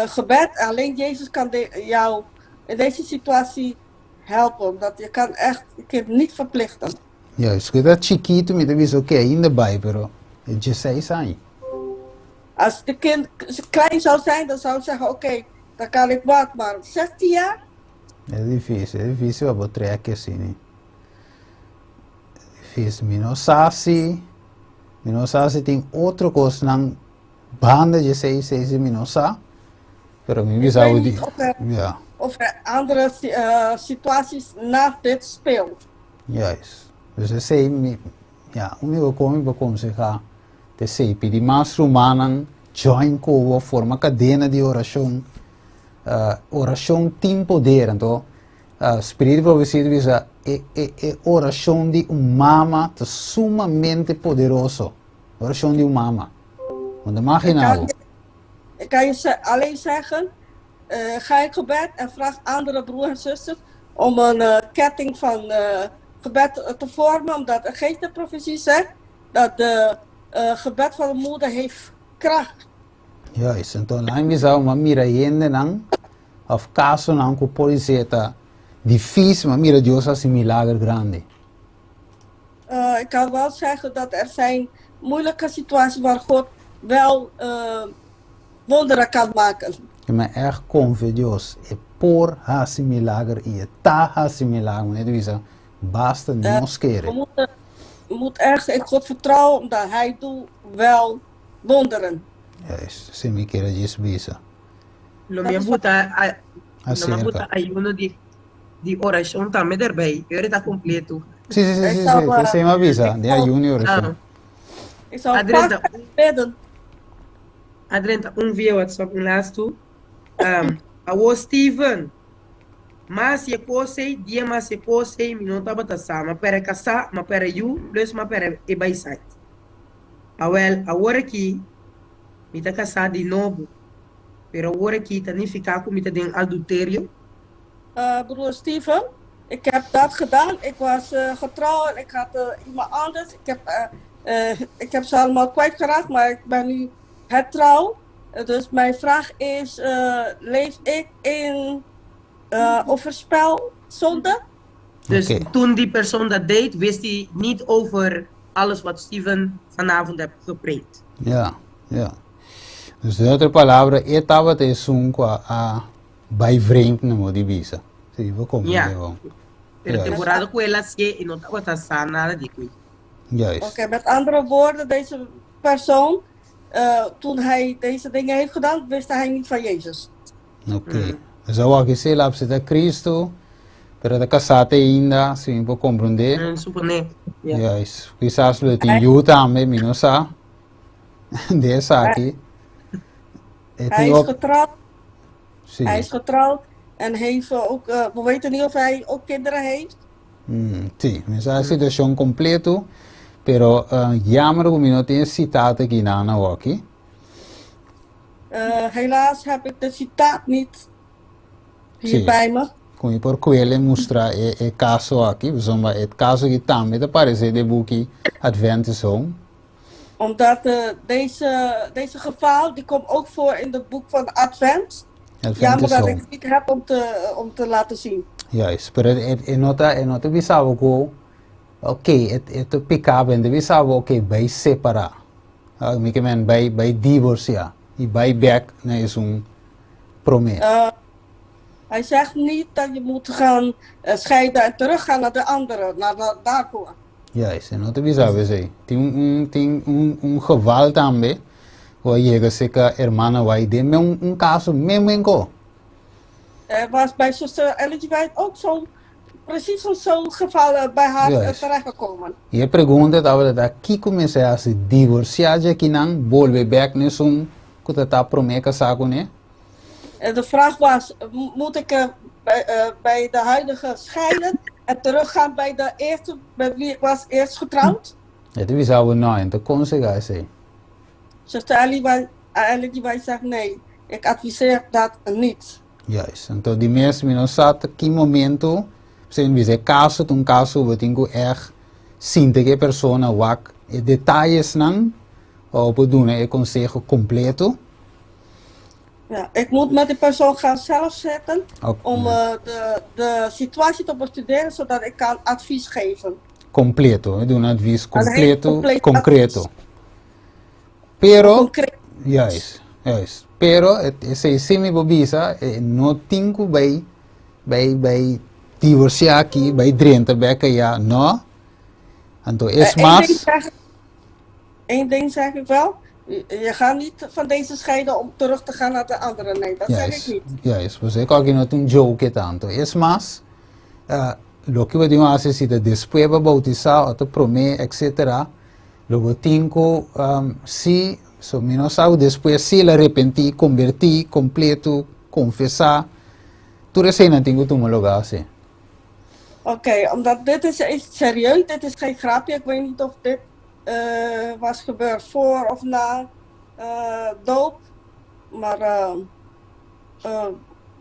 gebed. Alleen Jezus kan jou in deze situatie helpen. Omdat je kan echt je kind niet verplichten. Juist, ku e ta chikitu mi ta bisa oké ainda bai, pero e dieseis aña. Als de kind klein zou zijn, dan zou ik zeggen, oké, dan kan ik wat, maar 16 jaar? E difícil, e difícil pa bo trek asina. Difícil. Mi no sa si, mi no sa si tin otro kosnan banda dje esei, esei si mi no sa, pero mi Ik bisa weet bo niet di, of er, ja. of er andere situaties naast dit speelt. Juist. Dus esei mi, ja, único kon mi por konsehá ta esei, pidi mas rumannan join ku bo, forma kadena di orashon. Orashon tin poder, anto Spiritu di profesia ta bisa e e e orashon di un mama ta sumamente poderoso. Orashon di un mama. Bo ta imagina bo. Ik kan je alleen zeggen, ga in gebed en vraag andere broers en zusters om een ketting van gebed te vormen, omdat de geest der profetie zegt dat de gebed van de moeder heeft kracht. Juist, enton nan bisa bo mira hendenan of kasonan ku por ser ta difícil, ma mira Dios hasi milager grandi. Ik kan wel zeggen dat er zijn moeilijke situaties waar God wel wonderen kan maken. I mi echt konfia Dios, e por hasi milager i e ta hasi milager, manera ta bisa, basta nos kere. We moeten, we moeten echt in God vertrouwen, omdat Hij doet wel wonderen. Juist, si mi kere djis bisa. Lo mi a buta lo mi a buta ayuno di di orashon tambe derbij, e ora ta kompleto. Si, si, si, si, si, esei mi a bisa, di ayuno i orashon. Ik zou vast bidden. A drenta un via WhatsApp un lastu. Um, awo Steven, mas e kos ei, dia mas e kos ei, mi no tabata sa. Ma pere kasá, ma pere yu, plus ma pere e bai site. Awel, awor aki mi ta kasá di nobo, pero awor aki ta nifiká ku mi ta den adulterio? Broer Steven, ik heb dat gedaan. Ik was getrouwd en ik had iemand anders. Ik heb, ik heb ze allemaal kwijtgeraakt, maar ik ben nu hertrouwd. Dus mijn vraag is, leef ik in overspel, zonde? Dus toen die persoon dat deed, wist hij niet over alles wat Steven vanavond heeft gepreekt. Ja. Dus den otro palabra, e tabata esun ku a bai vreemd na modo di bisa. Si, bo comprende Ja. bon. Pero Juist. temporada ku el a hasié, e no tabata sa nada di kui. Juist. Oké, met andere woorden, deze persoon, toen hij deze dingen heeft gedaan, wist hij niet van Jezus. Oké. Dus awor aki si el a apseta Cristo, pero ta kasá te ainda, si mi por komprondé. Suponé, ja. Juist. Kisas lo e tin yu tambe, mi no sa. De esaki. E Hij tin is op. getrouwd, Sí. hij is getrouwd en heeft ook, we weten niet of hij ook kinderen heeft. Sí, mi sa e situashon kompleto, pero jammer ku mi no tin e sitat aki nan awoki. Helaas heb ik de citaat niet hier Sí. bij me. Ku mi por kuele mustra e e kaso aki, pasobra e kaso aki tambe ta paresé den e buki Adventist Home. Omdat deze, deze geval, die komt ook voor in het boek van Advent. Adventist Jammer dat Home. ik het niet heb om te laten zien. Juist, pero e e no ta e no ta bisa bo ku oké e e ta piká bo, e ta bisa bo oké bai separá. Mi ke men bai bai divorsiá i bai bèk na esun promé. Hij zegt niet dat je moet gaan scheiden en teruggaan naar de andere, naar de, daarvoor. Juist, e no ta bisa bo esei. Tin un un tin un un geval tambe ku a yega serka hermana White den un un kaso memen ko. Er was bij zuster Ellen G. White ook zo'n, precies zo'n geval bij haar terechtgekomen. I e pregunta tabata ta kiko mester hasi, divorsiá dje kinan, bolbe bèk na esun ku ta ta promé kasá kuné? En de vraag was, moet ik bij de huidige scheiden en teruggaan bij de eerste, bij wie ik was eerst getrouwd? E ta bisa bo no, e ta konsehá esei. Zuster Ellen G. White zegt nee, ik adviseer dat niet. Juist. Anto di mes mi no sa ta ki momento, p'esei mi bisa e kaso ta un kaso bo tin ku ègt sinti ku e persona wak e detayesnan pa bo por duna e konseho kompleto. Ja, ik moet met die persoon gaan zelf zitten om de situatie te bestuderen, zodat ik kan advies geven. Kompleto, e duna advis Een heel kompleto, compleet konkreto. advies. Pero, Concreet. juist, juist. Pero, esei si mi por bisa, e no tin ku bai, bai, bai divorsiá aki, bai drenta bek ayá, no. Anto es mas. Eén ding zeg ik wel, je gaat niet van deze scheiden om terug te gaan naar de andere. Nee, dat zeg ik niet. Juist, pues e koki no ta un joke tanto. Es mas, loke bo tin hasi si ta despues bo bautisá o ta promé, etcetera, lo bo tin ku si, so mi no sa ku despues si el a repentí, kombertí kompleto. konfesá. Tur eseinan tin ku tuma lugá, sí. Oké, omdat dit is echt serieus, dit is geen grapje. Ik weet niet of dit was gebeurd voor of na doop. Maar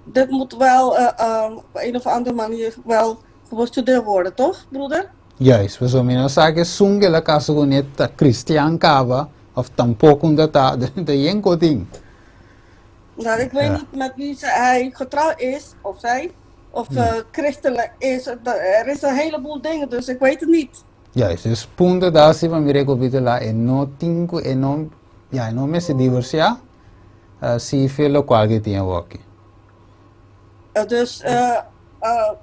dit moet wel op een of andere manier wel gebestudeerd worden, toch, broeder? Juist, pasobra mi no sa ku esun ku el a kasa kuné ta kristian kaba òf tampoko un ta ta, ta yen ku tin. Nou, ik weet niet met wie hij getrouwd is, of zij, of christelijk is. Er is een heleboel dingen, dus ik weet het niet. Juist, dus punto ta si pa mi rekapitulá, e no tin ku, e no, ya, e no mester divorsiá, si fe lokual ku e tin awoki. Dus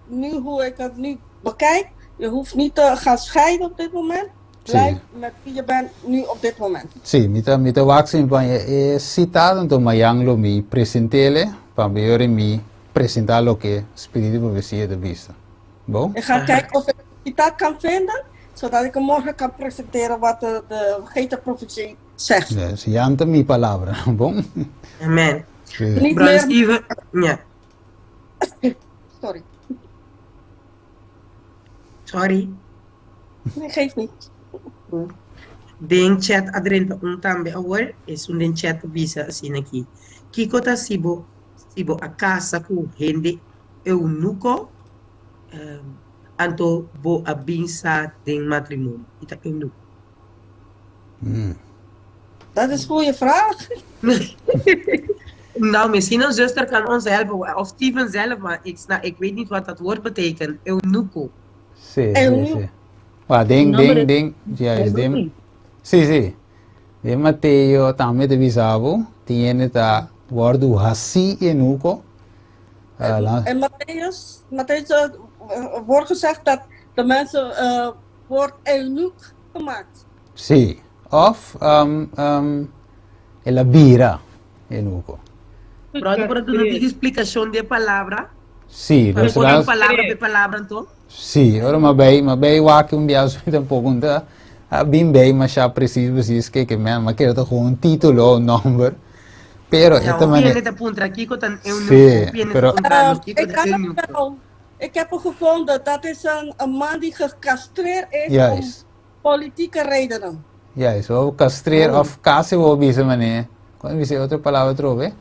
nu hoe ik het nu bekijk, je hoeft niet te gaan scheiden op dit moment. Blijf met wie je bent nu op dit moment. Sí, mi ta, mi ta wak sin pa e cita, anto mayan lo mi presentele, pa mi ora mi presenta loke Spiritu di Profesia ta bisa. Bon? Ik ga kijken of ik de citaat kan vinden, zodat ik hem morgen kan presenteren wat de, de vergeten profetie zegt. Yes, yan ta mi palabra. Bon? Amen. Sí. Niet Brother meer. Steven, ja. Sorry. Sorry. Nee, geeft niet. Den chat a drenta un tambe awor, esun den chat ta bisa asina aki, Kiko ta si bo si bo a kasa ku hende eunuko, anto bo a bin sa den matrimonio? Ki ta eunuko? Dat is goeie vraag. Nou, misschien een zuster kan ons helpen, of Steven zelf, maar ik, sna, ik weet niet wat dat woord betekent, eunuco. Sí, sí, Eunuco. sí. Wa, den, No, den, pero den, juist, Bijbel den, sí. sí, sí. Den Mateo tambe ta bisa bo, tin hende ta wòrdu hasí eunuco. Ah, la- En Mattheüs, Mattheüs wordt gezegd dat de mensen wordt eunuch gemaakt. Sí, òf um, um, el a bira eunuco. Brother, por duna un explicacion di e palabra. Sí, Pa dus pone las, palabra pe palabra anto. Sí, ora m'a bay, m'a bay wak un biaha mi tampoco no ta a bin bay masha precies precies ke ke men, m'a kere ta gewoon un título o un nomber, pero Ja, e ta hopi mane hende ta puntra kiko ta eunuco, Sí, hopi hende ta pero puntra nos kiko Ik ta kan het eunuco. wel. Ik heb hem gevonden. Dat is een, een man die gecastreerd is om Juist. politieke redenen. Juist, o castreer Oh. of casi bo bisa mane, kon bisa otro palabra atrobe?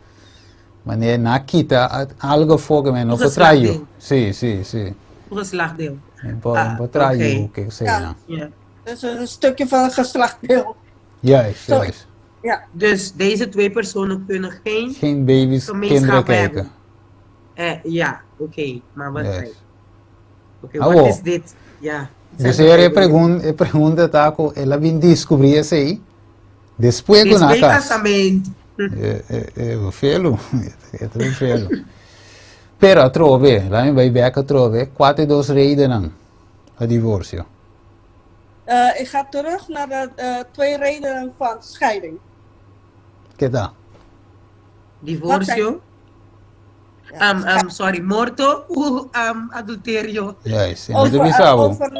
Mane na kita algo for ke men no por traha yu. Geslachtdeel. Sí, sí, sí. Geslachtdeel. Men por, Ah, por traha oké. yu, ke sea. Ja. Ja. Dus een stukje van het geslachtdeel. Juist, Zo, juist. ja. Dus deze twee personen kunnen geen Geen baby's, kinderen gemeenschap kijken. hebben. Ja, oké. Maar wat Juist. Oké, Awo. wat is dit? Ja. Dus e pregun e pregunta ta ku el a bin descubrí esei despues ku nan a Despues kas. casament. E e e befelu, e ta befelu. Pero atrobe, laat mi bai bek atrobe, kua ta e dos redennan pa divorcio? Ik ga terug naar de twee redenen van scheiding. Ke ta? Divorcio. Ja. Sorry, morto u adulterio. Juist, e no ta Over, bisa bo. over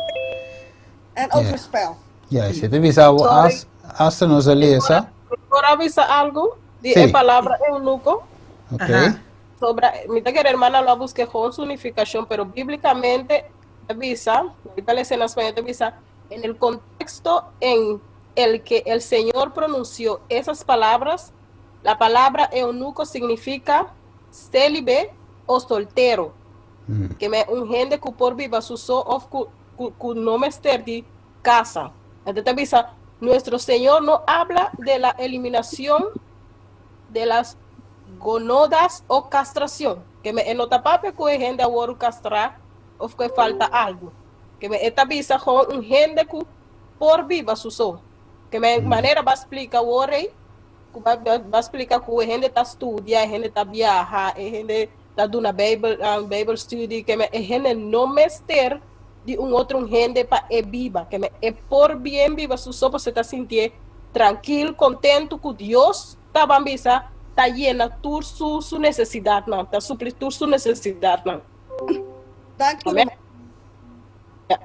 en overspel. Juist, e ta bisa bo Sorry. as hasta nos a lesa. Por a bisa algo di Sí. e palabra eunuco. Ok. Aha. Sobra, mi ta kere hermana lo a busca con su nificacion, pero bíblicamente ta bisa, ahorita les en español ta bisa, en el contexto en el que el Señor pronunció esas palabras, la palabra eunuco significa célibe o soltero. Ke men un hende ku por biba su so of ku, ku, ku no mester di casa. Entonces ta bisa, nuestro Señor no habla de la eliminación de las gonodas o castración. Ke men e no ta papia ku e hende a wòrdu kastrá of ku e falta algu. Ke men e ta bisa gewoon un hende ku por biba su so. Ke men manera bo a splika awor ei, ku bo a splika ku e hende ta studia, e hende ta biaha, e hende ta duna Bijbel, Bijbelstudie, ke men e hende no mester di un otro un hende pa e biba. Ke men e por bien biba su so pasobra e ta sintié trankil, kontentu ku Dios ta ban bisa ta yena tur su su nesesidatnan, ta supli tur su nesesidatnan. Dank je Amen. wel.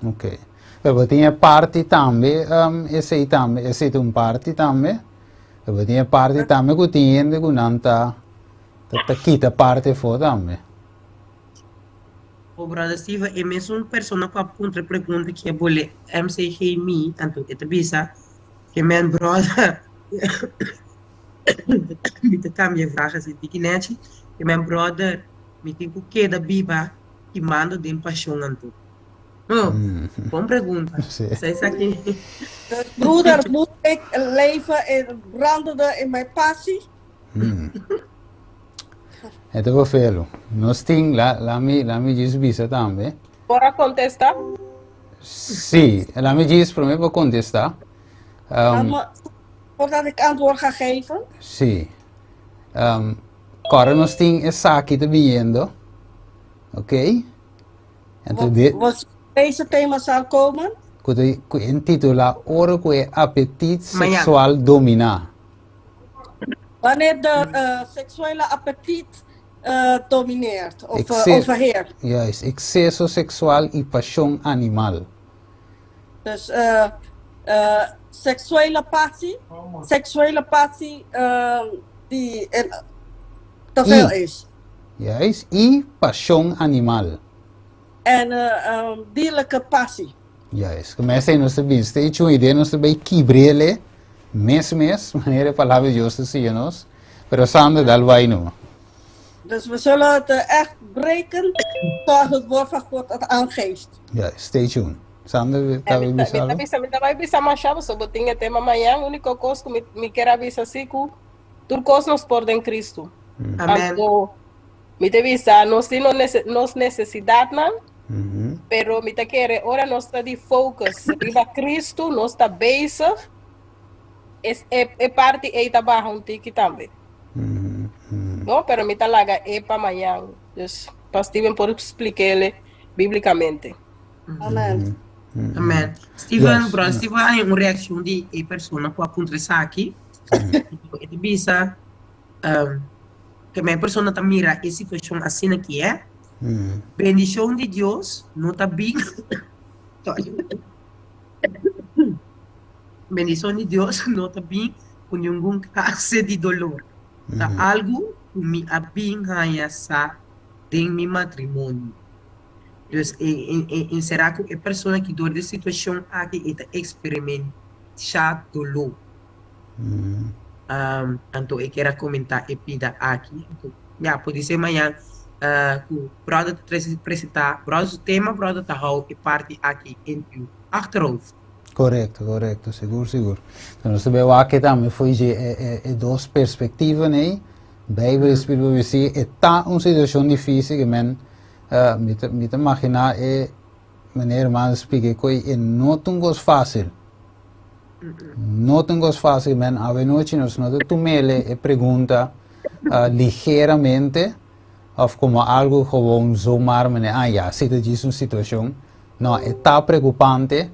Ok. Pero bo tin e parti tambe, um, esei tambe, esei ta un parti tambe. Pero bo tin e parti tambe ku tin hende ku nan ta Ta kita parti afó tambe. O brother Steven, e mesun persona ku a puntra e pregunta ki a bole MCG mi, anto e ta bisa ke men brother, mi ta kambia e vraag asi tiki nechi, ke men brother mi tin ku keda biba kimando den pashon anto? Oh, bon pregunta. Sí. Sa esaki. Dus broeder, moet ik leven in brandende in mijn passie? E ta bofelo. Nos tin, la, la mi, la mi djis bisa tambe. Por a contesta? Sí, la mi djis prome pa contesta. Laat me, voordat ik antwoord ga geven. Sí. Um, Kòrda nos tin esaki ta biniendo. Ok? Anto Wat, wat deze thema zal komen. Ku ta ku intitulá Ora ku e apetit Mañana. seksual dominá. Wanneer de seksuele apetit domineert of overheert. Juist, ekseso seksual i pashon animal. Dus seksuele passie, seksuele passie die te veel is. Juist, i pashon animal. En dierlijke passie. Juist, ku mester nos ta bin steeds un idea nos ta bay kibrele mes mes, manera e palabra di Dios ta siña nos, pero Sander dal bay numa. Dus we zullen het echt breken zoals het woord van God het aangeeft. Juist, stay tuned. Sander ta bay bisa Mi ta algo? bisa, mi ta bay bisa masha, pasobra bo tin e tema mañan, unico cos cu mi mi kier a bisa si cu tur cos nos por den Cristo. Amen. Anto Mi ta bisa, nos tin nos nesesidatnan, pero mi ta kere ora nos ta di focus riba Cristo, nos ta bezig, es e, e parti ei ta baha un tiki tambe. No, pero mi ta laga e pa mañan. Dus pa Steven por splik'ele biblicamente. Amen. Amen. Steven, Yes. brother Steven, hay un reaccion di e persona cu a puntra esaki. E ta bisa, Ke men persona ta mira e situashon asina ki e, bendishon di Dios no ta bin bendishon di Dios no ta bin ku ningun klase di dolor. Ta algu ku mi a bin haña sa den mi matrimonio. Dus e enserá ku e persona ki dor di e situashon aki e ta eksperimentá dolor. Anto e kier a comenta e pida aki. Anto ya podise mañan cu brother ta presenta brother su tema, brother ta hou e parti aki in uw achterhoofd. Correcto, correcto, sigur, sigur. So nos ta bay wak e tambe fo'i dje e e e dos perspectivanan ei, Bijbel i Spiritu Profecia, e ta un situacion dificil ke men mi ta mi ta magina e manera hermano a splica e koe e no ta un cos facil. No ta un cos facil men awenochi nos no ta tumele e pregunta ligeramente of como algo gewoon zomaar mene ah ya si ta djis un situacion no e ta preocupante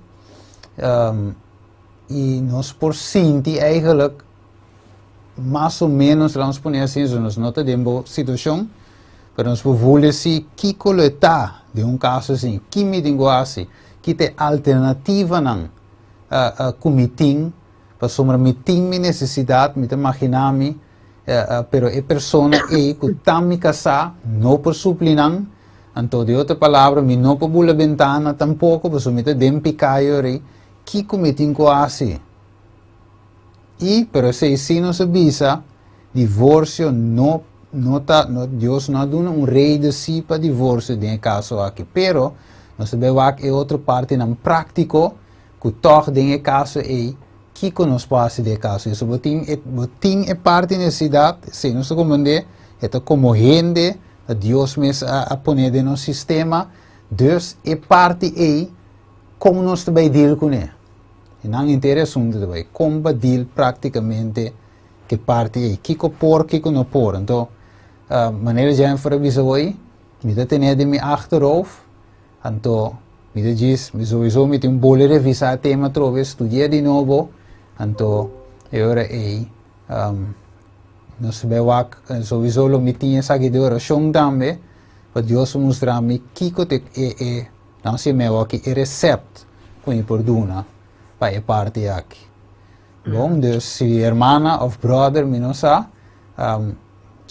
y nos por sinti eigenlijk mas o menos laat ons pone asina so nos no ta den bo situacion pero nos por voel si kico lo e ta den un caso asina ki mi tin cu haci ki ta e alternativanan cu mi tin pasobra mi tin mi necesidad mi ta magina mi pero e persona ey cu ta mi casa no por supli nan anto di otro palabra mi no por bula bentana tampoco pasobra mi ta den pica yori kico mi tin cu haci. I, pero esei sí nos a bisa, divorcio no, no ta, no, Dios no a duna un reden sí pa divorcio den e caso aki. Pero, nos ta bay wak e otro partinan práctico cu tog den e caso ei, kico nos por haci den e caso ei. So bo tin e, bo tin e parti necesidad, esei nos ta comprende, e ta como hende, ta Dios mes a, a pone den nos sistema, dus e parti ei, con nos ta bay deal cune? E nan henter e asuntu ta bai kon pa deal praktikamente ke parti ei. Kiko por, kiko no por. Anto, manera Jennifer a bisa hoy, mi ta tene den mi achterhoofd, anto mi ta djis, mi sowieso mi tin un bole revisa e tema atrobe, studia di nobo, anto e ora ei nos ta bai wak, sowieso lo mi tin esaki den orashon tambe, pa Dios mustra mi kiko ta e e Nan si meu aki e recept cu mi por duna pa e parti aki. Bon, dus si hermana of brother mi no sa, um,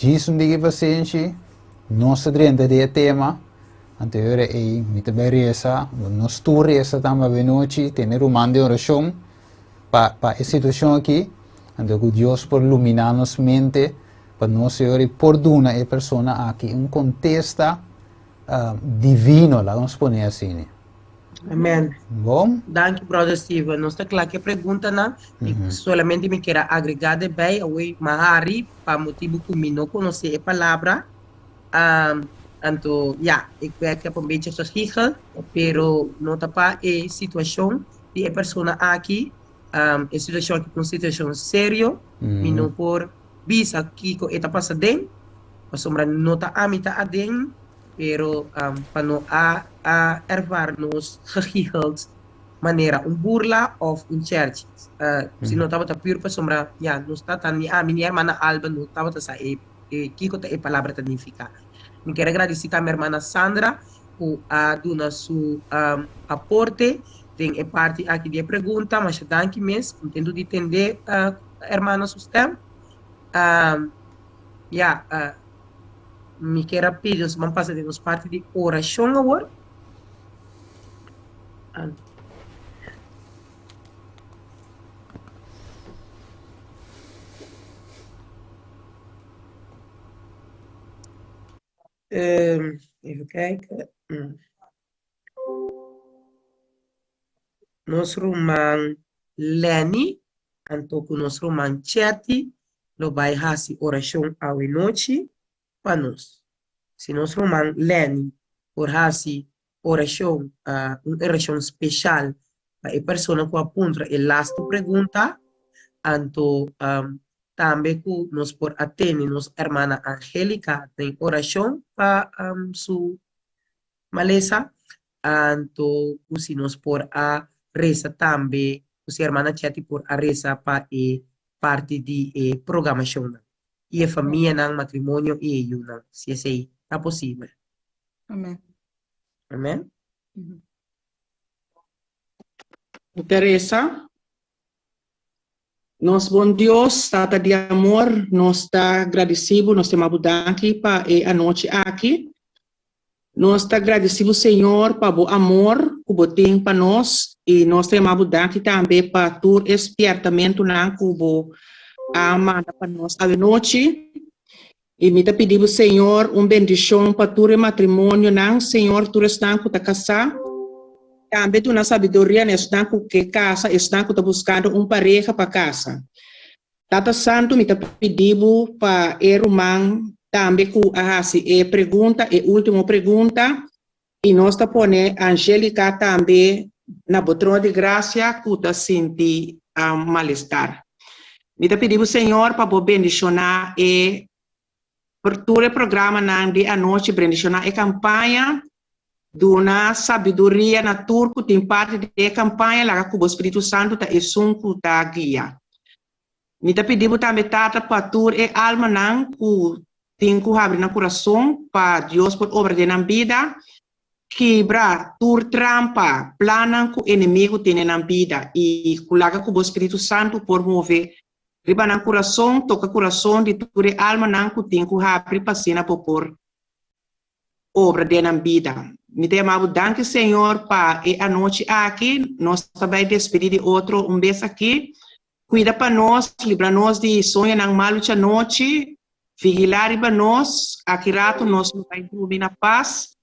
Djis un diki pasenshi, nos ta drenta den e tema, anto e ora ei mi ta bai resa, nos tur resa tambe avenochi, tene ruman den orashon pa pa e situashon aki, anto ku Dios por luminá nos mente pa nos e ora ei por duna e persona aki un kontesta divino, laga nos pone asina. Amen. Bon. Danki, brother Steven. Nos ta kla ku e preguntanan. Mm -hmm. Solamente mi kier a agregá erbij, awor m'a hari pa motibu ku mi no konosé e palabra. Um, anto, ja, ik ik heb een beetje gegicheld, pero no ta pa e situashon di e persona aki. Um, e situashon aki ta un situashon serio. Mm -hmm. Mi no por bisa kiko e ta pasa den, pasobra no ta ami ta aden. Pero pa no a a ervaar nos gegicheld manera un burla of un cherchi. Si no tabata pur pasobra ya nos tata ni ami ni hermana Alba no tabata sa e e kiko ta e palabra ta nifica. Mi kier a gradici tambe hermana Sandra cu a duna su aporte den e parti aki di e pregunta. Masha danki mes. Contento di tende hermana su stem. Ya. Mi kier a pidi nos ban pasa den nos parti di orashon awor. Even kijken. Nos ruman Lenny anto ku nos ruman Chetty lo bai hasi orashon awe nochi pa nos. Si nos ruman Lenny por hasi orashon, un orashon speshal pa e persona ku a puntra e lastu pregunta, anto tambe ku nos por a tene nos hermana Angelica den orashon pa su malesa, anto ku si nos por a resa tambe, ku si hermana Chetty por a resa pa e parti di e programashonnan i e famianan, matrimonio i e yunan, si esei ta posibel. Amen. Amen. Teresa, nos bon Dios, Tata di amor, nos ta gradisí bo, nos ta yama bo danki pa e anochi aki. Nos ta gradisí bo, Señor, pa bo amor ku bo tin pa nos i nos ta yama bo danki tambe pa tur e spièrtamentunan ku bo a manda pa nos awenochi. I mi ta pidi bo, Señor, un bendishon pa tur e matrimonionan, Señor, tur esnan ku ta kasá. Tambe duna sabiduria na esnan ku ke kasa, esnan ku ta buskando un pareha pa kasa. Tata Santu, mi ta pidi bo pa e ruman tambe ku a hasi e pregunta, e ultimo pregunta, i nos ta pone Angelica tambe na bo trono di grasia ku ta sinti malestar. Mi ta pidi bo, Señor, pa bo bendishoná e tur e programanan di anochi, bendishoná e kampaña, duna sabiduria na tur ku tin parti di e kampaña, laga ku bo Spiritu Santu ta esun ku ta guia. Mi ta pidi bo tambe, Tata, pa tur e almanan ku tin ku habri nan kurason pa Dios por obra den nan bida, kibra tur trampa, plannan ku enemigu tin den nan bida i ku laga ku bo Spiritu Santu por move riba nan kurason, toka kurason di tur e almanan ku tin ku habri pa asina bo por obra den nan bida. Mi ta yama bo danki Señor pa e anochi aki. Nos ta bai despedi di otro un bes aki. Cuida pa nos, libra nos di soñonan malu djanochi, vigila riba nos, aki rato nos lo bai drumi na pas,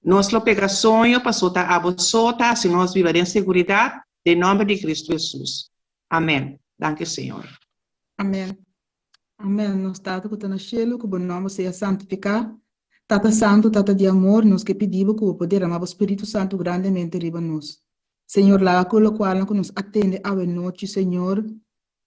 nos lo pega soño paso ta abo so ta haci nos biba den seguridad, den nomber di Cristo Jesus. Amen. Danki Señor. Amen. Amen. Nos Tata ku ta na shelu, ku bo nòmber sea santifiká. Tata Santu, Tata di amor, nos ke pidi bo ku bo por derama bo Spiritu Santu grandemente riba nos. Señor, laga ku lokualnan ku nos a tende awe nochi, Señor,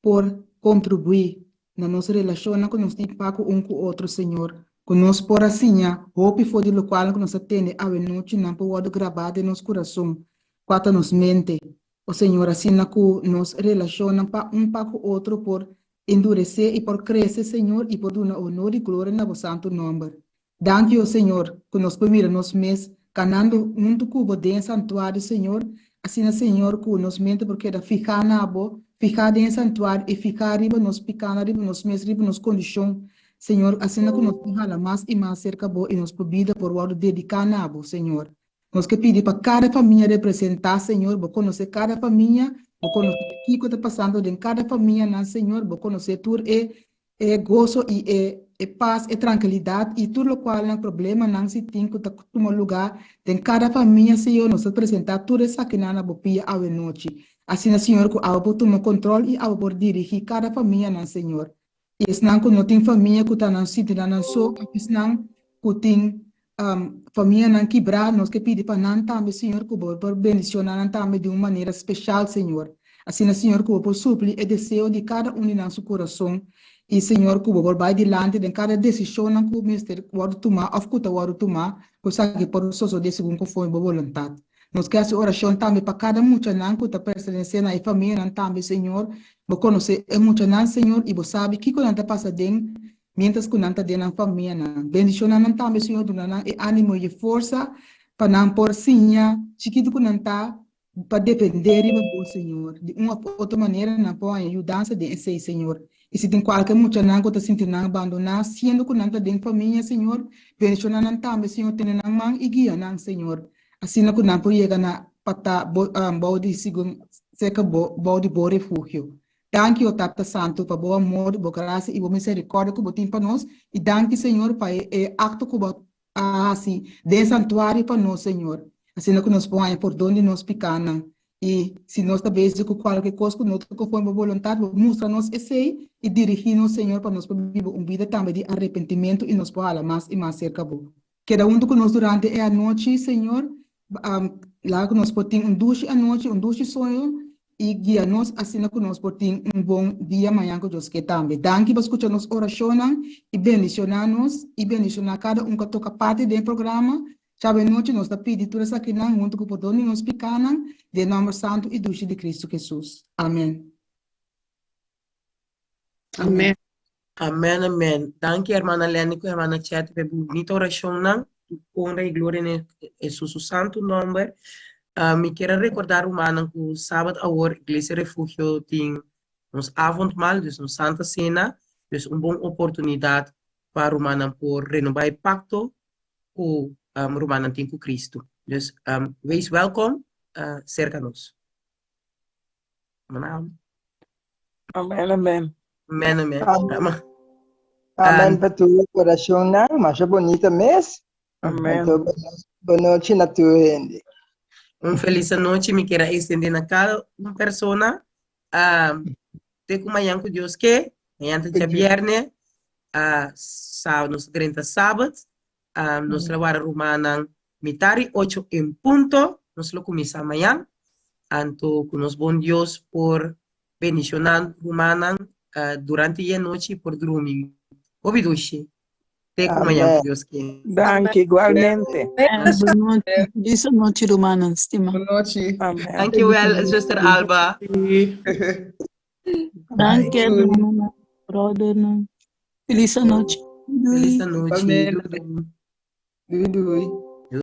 por kontribuí na nos relashonnan ku nos tin pa ku un ku otro, Señor. Ku nos por a siña hopi for di lokualnan ku nos a tende awe nochi, nan por wòrdu grabá den nos kurason, kua ta nos mente. O Señor, asina ku nos relashonnan pa un pa ku otro por enduresé i por krese, Señor, i por duna honor i gloria na Bo santu nòmber. Danki, o Señor, ku nos por mira nos mes kanando huntu ku Bo den e santuario, Señor, asina, Señor, ku nos mente por keda fihá na Bo, fihá den e santuario i fihá riba nos pikánan, riba nos mes, riba nos kondishon. Señor, asina ku nos por hala mas i mas serka Bo i nos por bida por wòrdu dediká na Bo, Señor. Nos ke pidi pa kada famia representá, Señor, Bo konosé kada famia, Bo konosé kiko ta pasando den kada famianan, Señor, Bo konosé tur e e goso i e e pas, e trankilidat i tur lokual nan problemanan si tin ku ta tuma lugá den kada famia, Señor, nos ta presentá tur esakinan na Bo pia awe nochi. Asina, Señor, ku abo por tuma kontrol i abo por dirigí kada famianan, Señor. I esnan ku no tin famia ku ta nan sinti na nan so, òf esnan ku tin famianan kibrá, nos ke pidi pa nan tambe, Señor, ku Bo por bendishoná nan tambe di un manera speshal, Señor. Asina, Señor, ku Bo por supli e deseo di kada un di nan su kurason, i, Señor, ku Bo por bai dilanti den kada desishonnan ku mester wòrdu tumá òf ku ta wòrdu tumá, ku esaki por sosodé segun konforme Bo boluntat. Nos ke hasi orashon tambe pa kada muchanan ku ta pertenesé na e famianan tambe, Señor. Bo konosé e muchanan, Señor, i Bo sabi kiko nan ta pasa den miéntras ku nan ta den nan famianan. Bendishoná nan tambe, Señor, duna nan e ánimo i e forsa pa nan por siña chikitu ku nan ta pa dependé riba Bo, Señor. Di un òf otro manera nan por haña yudansa den esei, Señor. I si tin kualke muchanan ku ta sinti nan abandoná, siendo ku nan ta den famia, Señor, bendishoná nan tambe, Señor, tene nan man i guia nan, Señor. Asina ku nan por yega na pa ta bo bou di sigun serka bo bou di bo refugio. Danki, o Tata Santu, pa bo amor, bo grasia i bo miserikòrdia ku bo tin pa nos, i danki, Señor, pa e e akto ku bo a hasi den e santuario pa nos, Señor, asina ku nos por haña pordon di nos pikánan. I si nos ta bezig ku kualke kos ku no ta konforme bo boluntat, bo mustra nos esei i dirigí nos, Señor, pa nos por biba un bida tambe di arepentimentu i nos por hala mas i mas serka bo. Keda huntu ku nos durante e anochi, Señor. Laga ku nos por tin un dushi anochi, un dushi soño, i guia nos asina ku nos por tin un bon dia mañan ku Dios ke tambe. Danki pa skucha nos orashonnan i bendishoná nos i bendishoná kada un ku a toka parti den e programa. Djawe nochi nos ta pidi tur esakinan huntu ku pordon di nos pikánan, den nòmber santu i dushi di Kristu Hesus. Amen. Amen. Amen, amen. Danki hermana Lenny ku hermana Chet pa e bunita orashonnan. Tur honra i gloria na Hesus su santu nòmber. Ah, mi kier a rekordá rumannan ku sabat awor Iglesia Refugio tin nos avondmaal, dus nos Santa Sena, dus un bon oportunidat pa rumannan por renobá e pakto ku um, rumannan tin ku Kristu. Dus um, wees welkom uh, serka nos. Amen. Amen, amen. Amen, amen. Amen. Amen pa tur oracionnan, masha bonita mes. Amen. Anto, bon nochi na tur hende. Un feliz anochi mi kier a extende na cada un persona. Um, te ku mañan ku Dios ke. Mañan ta djabierne. Uh, sa, nos ta drenta sabat. Um, nos lo wara rumannan mitari ocho en punto. Nos lo kuminsá mañan. Anto ku nos bon Dios por bendishoná rumannan uh, durante e anochi por drumi hopi dushi. Te ku mañan ku Dios ke. Danki, igualmente. Boa noite. Feliz noite, rumannan stima. Boa noite. Amen. Danki wel, zuster Alba. Danki, hermano, brother. Feliz noite. Feliz anochi. Amen. Doei, doei. Doei doei.